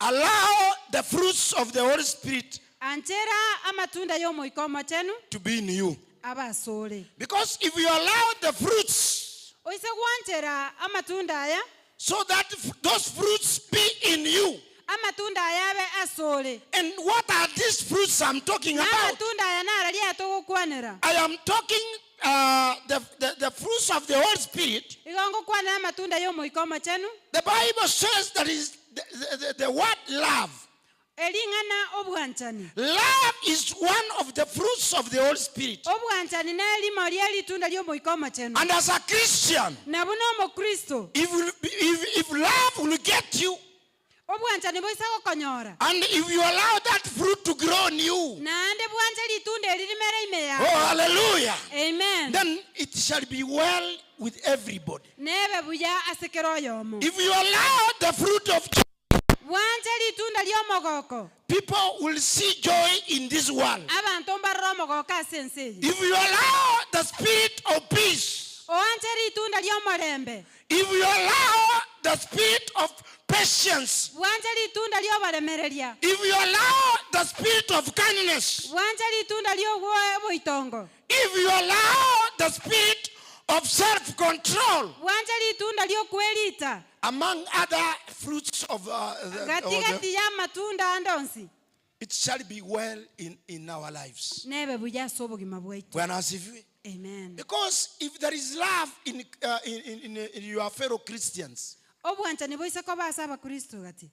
allow the fruits of the Holy Spirit Anchera amatunda y'omoika omochenu to be in you. Abasore. Because if you allow the fruits, Oise gwanchera amatunda aya, so that those fruits be in you. Amatunda aya abe asore. And what are these fruits I'm talking Na about? amatunda aya nararia togokwanera. I am talking the fruits of the Holy Spirit. Igo ngokwanera amatunda y'omoika omochenu. The Bible says that is the word love. Ering'ana obwanchani. Love is one of the fruits of the Holy Spirit. Obwanchani nerimo ria ritunda ry'omoika omochenu. And as a Christian, Na buna omokristo, if love will get you, obwanchani boisa gokonyora. and if you allow that fruit to grow in you, Naende bwanje ritunda eri rimere ime yawe. oh hallelujah, Amen. then it shall be well with everybody. Nebe buya ase kero oyomo. If you allow the fruit of joy, Bwanje ritunda ry'omogoko. people will see joy in this world. Abantu mbarora omogoko ase ense eye. If you allow the spirit of peace, Oanche ritunda ry'omorembe. if you allow the spirit of patience, Bwanje ritunda ry'oboremereria. if you allow the spirit of kindness, Bwanje ritunda ry'oboitongo. if you allow the spirit of self-control, Bwanche litunda lyokwelita. Among other fruits of the, or Gatigati the, ya matunda andonsi. it shall be well in our lives. Nebe buya ase obogima bwaitu. Bwana asifiwe. Amen. Because if there is love in your fellow Christians, Obwanchani boise koba ase abakristo gati.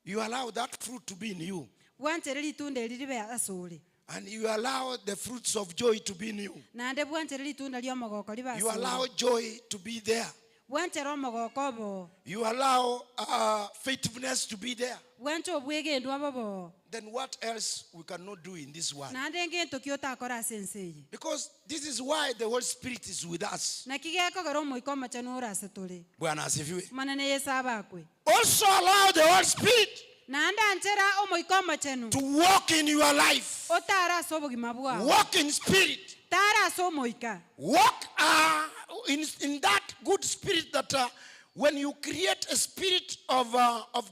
you allow that fruit to be in you. Bwanchere litunda eri ribe ase ore. And you allow the fruits of joy to be in you. Naende bwanchere litunda ri'omogoko ribe ase You ore. allow joy to be there. Bwanchere omogoko obo. You allow faithfulness to be there. Bwanche obwegendwa bobo. Then what else we cannot do in this world? Naende ngento ki otakora ase ense eye. Because this is why the Holy Spirit is with us. Naki gekogera omoika omochenu ore ase tore. Bwana asifiwe. Manene Yesu abakwe. Also allow the Holy Spirit Naende anchera omoika omochenu to walk in your life. Otara ase obogima bwao. Walk in spirit. Tara ase omoika. Walk in that good spirit that when you create a spirit of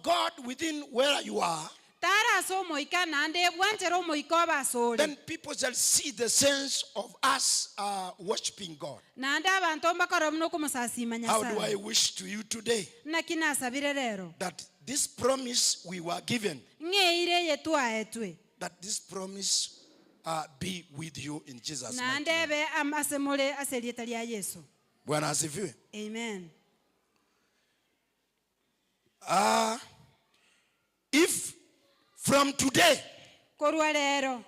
God within where you are, Tara ase omoika naende bwanchere omoika obe ase ore. then people shall see the sense of us worshiping God. Naende abanto mbakora buna okomosasima How do I Nyasaye. wish to you today Naki nasabire rero. that this promise we were given, Ng'eire eye twaetwe. that this promise be with you in Jesus' mighty Naende name. ebe ase more ase erieta ria Yesu. Bwana asifiwe. Amen. If from today Korwa rero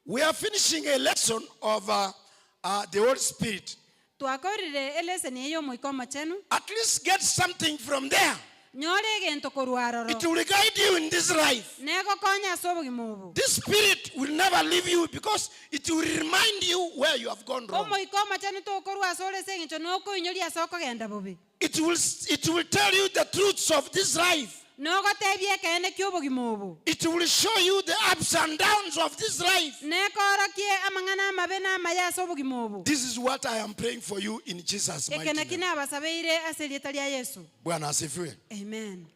we are finishing a lesson of the Holy Spirit, twakorire eleseni eyo omoika omochenu. at least get something from there. Nyore egento korwa aroro. It will guide you in this life. Negokonya ase obogima obo. This spirit will never leave you because it will remind you where you have gone wrong. Omoika omochenu tokorwa ase ore ase eng'encho nokoinyoria ase okogenda bobe. It will tell you the truths of this life. Nogotebia ekeene kia obogima obo. It will show you the ups and downs of this life. Nekorokie amang'ana amabe na amaya ase obogima obo. This is what I am praying for you in Jesus' mighty Eke naki name. nabasabeire ase erieta ria Yesu. Bwana asifiwe. Amen.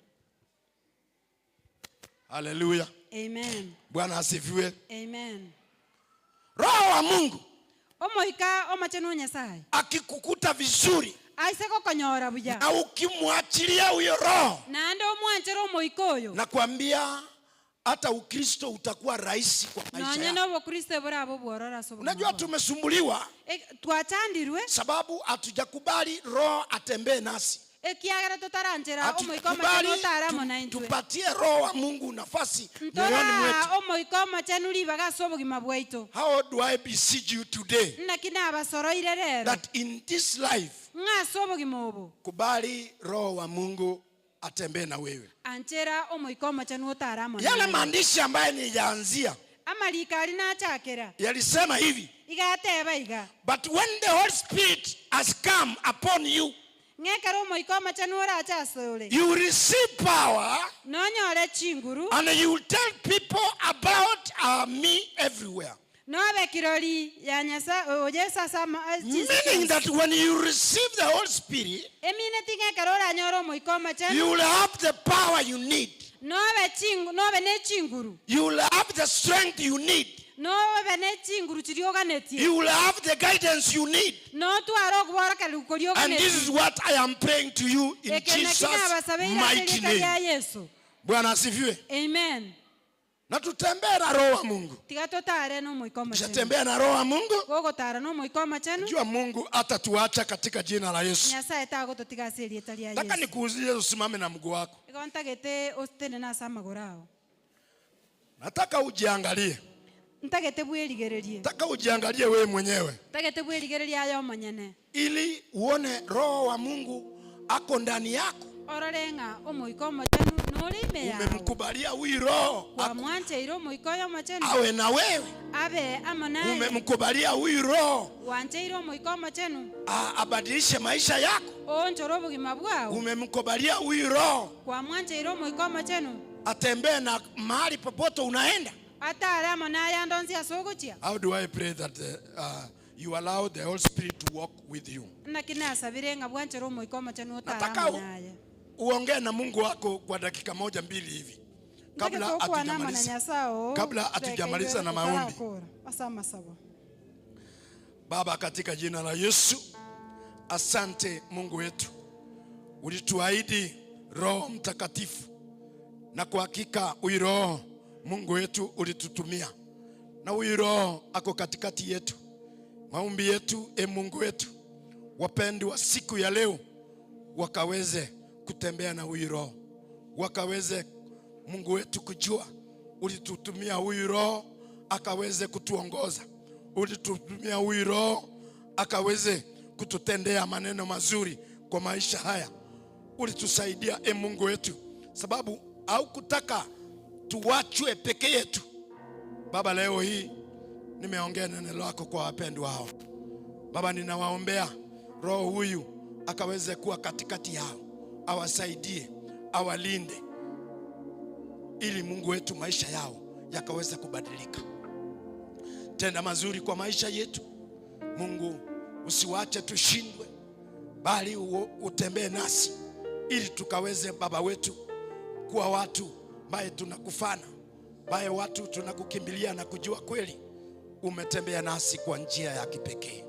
Hallelujah. Amen. Bwana asifiwe. Amen. Roho wa Mungu Omoika omochenu Nyasaye akikukuta vizuri aise gokonyora buya, na ukimwachilia huyo roho, naende omwanchere omoika oyo, nakwambia hata Ukristo utakuwa rahisi kwa maisha nonye yako. n'obokristo burabo bworora ase obogima Unajua bwao. tumesumbuliwa Twachandirwe sababu hatujakubali roho atembee nasi. Ekiagera totaranchera omoika Hatukubali omochenu otaramo na intwe. tupatie roho wa Mungu nafasi moyoni Ntora mwetu. omoika omochenu ribaga ase obogima bwaito. How do I beseech you today Naki nabasoroire rero that in this life ng'a ase obogima obo kubali roho wa Mungu atembee na wewe. Anchera omoika omochenu otaramo Yale naye. maandishi ambayo nilianzia Amarika ari nachakera yalisema hivi, igateba iga, but when the Holy Spirit has come upon you, ng'ekero omoika omochenu orache ase ore, you receive power nonyore chinguru, and you will tell people about me everywhere. Nobe kirori ya Nyasaye o Yesu ase Meaning that when you receive the Holy Spirit, Emineti ng'ekero oranyore omoika omochenu, you will have the power you need. Nobe chingu, nobe ne chinguru. You will have the strength you need. Nobe ne chinguru chirioganetie. You will have the guidance you need. Notware okuborokererwa korioganetie. And this is what I am praying to you in Eke naki Jesus' nabasabeire ase mighty erieta ria name. Yesu. Bwana asifiwe. Amen. Na tutembee na roho wa Mungu. Tiga totare n'omoika omochenu. Tutatembea na roho wa Mungu. Gogotara n'omoika omochenu. Jua Mungu atatuacha katika jina la Yesu. Nyasaye tagototiga ase erieta ria Nataka Yesu. nikuulize usimame na mguu wako. Igo ntagete ositene na ase amagoro ao. Nataka ujiangalie. Ntagete bwerigererie. Nataka ujiangalie wewe mwenyewe. Ntagete bwerigererie aye omonyene. Ili uone roho wa Mungu ako ndani yako. Orore ng'a omoika omochenu nore ime yao. Umemkubalia huyu roho Wamwancheire omoika oyo omochenu. awe na wewe. Abe amo naye. Umemkubalia huyu roho Wancheire omoika omochenu. abadilishe maisha yako. Onchore obogima bwao. Umemkubalia huyu roho Wamwancheire omoika omochenu. atembee na mahali popote unaenda. Atare amo naye andonsi ase ogochia. How do I pray that you allow the Holy Spirit to walk with you? Naki nasabire ng'a bwanchere omoika omochenu otare Nataka amo naye. uongee na Mungu wako kwa dakika moja mbili hivi. Kabla hatujamaliza na maombi. Baba, katika jina la Yesu, asante Mungu wetu, ulituahidi Roho Mtakatifu, na kwa hakika huyu Roho Mungu wetu ulitutumia, na huyu Roho ako katikati yetu. Maombi yetu, e Mungu wetu, wapendwa, siku ya leo wakaweze kutembea na huyu Roho, wakaweze Mungu wetu kujua ulitutumia huyu Roho akaweze kutuongoza, ulitutumia huyu Roho akaweze kututendea maneno mazuri kwa maisha haya. Ulitusaidia e Mungu wetu, sababu haukutaka tuwachwe peke yetu. Baba, leo hii nimeongea neno lako kwa wapendwa hao. Baba, ninawaombea Roho huyu akaweze kuwa katikati yao, awasaidie, awalinde, ili Mungu wetu maisha yao yakaweze kubadilika. Tenda mazuri kwa maisha yetu Mungu, usiwache tushindwe, bali utembee nasi ili tukaweze Baba wetu kuwa watu ambaye tunakufana, ambaye watu tunakukimbilia na kujua kweli umetembea nasi kwa njia ya kipekee.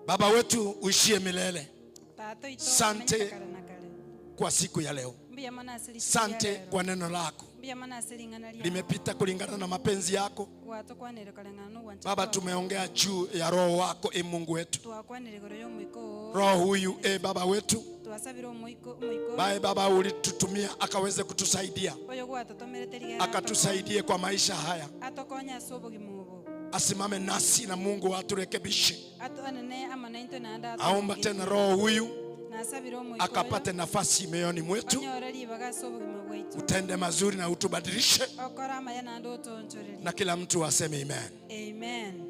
Baba wetu uishie milele, Tata oito Sante omenyete kare na kare. kwa siku ya leo, Mbuya mono ase rituko ria sante rero. kwa neno lako Mbuya mono ase ring'ana riao. limepita kulingana na mapenzi yako. Gwatokwanire koreng'ana na ogwancha Baba, kwao. tumeongea juu ya roho wako e Mungu wetu, Twakwanire igoro ya omoika oo. roho huyu e Baba wetu Twasabire omoika omoika baye Baba ulitutumia akaweze kutusaidia, oyo gwatotomerete rigera akatusaidie kwa maisha haya, atokonye ase obogima obo. asimame nasi na Mungu aturekebishe. Atoanene amo naintwe naende Aomba tena roho huyu Nasabire omoika akapate nafasi mioyoni mwetu, onyore ribaga ase obogima bwaitu. utende mazuri na utubadilishe, Okore amaya naende otoonchorerie. na kila mtu aseme amen. Amen.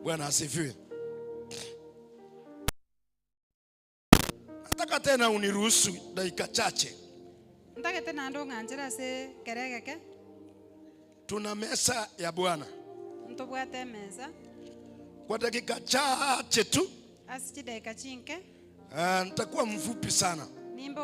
Bwana asifiwe. Nataka tena uniruhusu dakika chache. Ntagete naende ong'anchera ase keregeke. Tuna mesa ya Bwana Ntobwate emesa kwa dakika chache tu. ase chidaika chinke. Nitakuwa mfupi sana. Nimbe.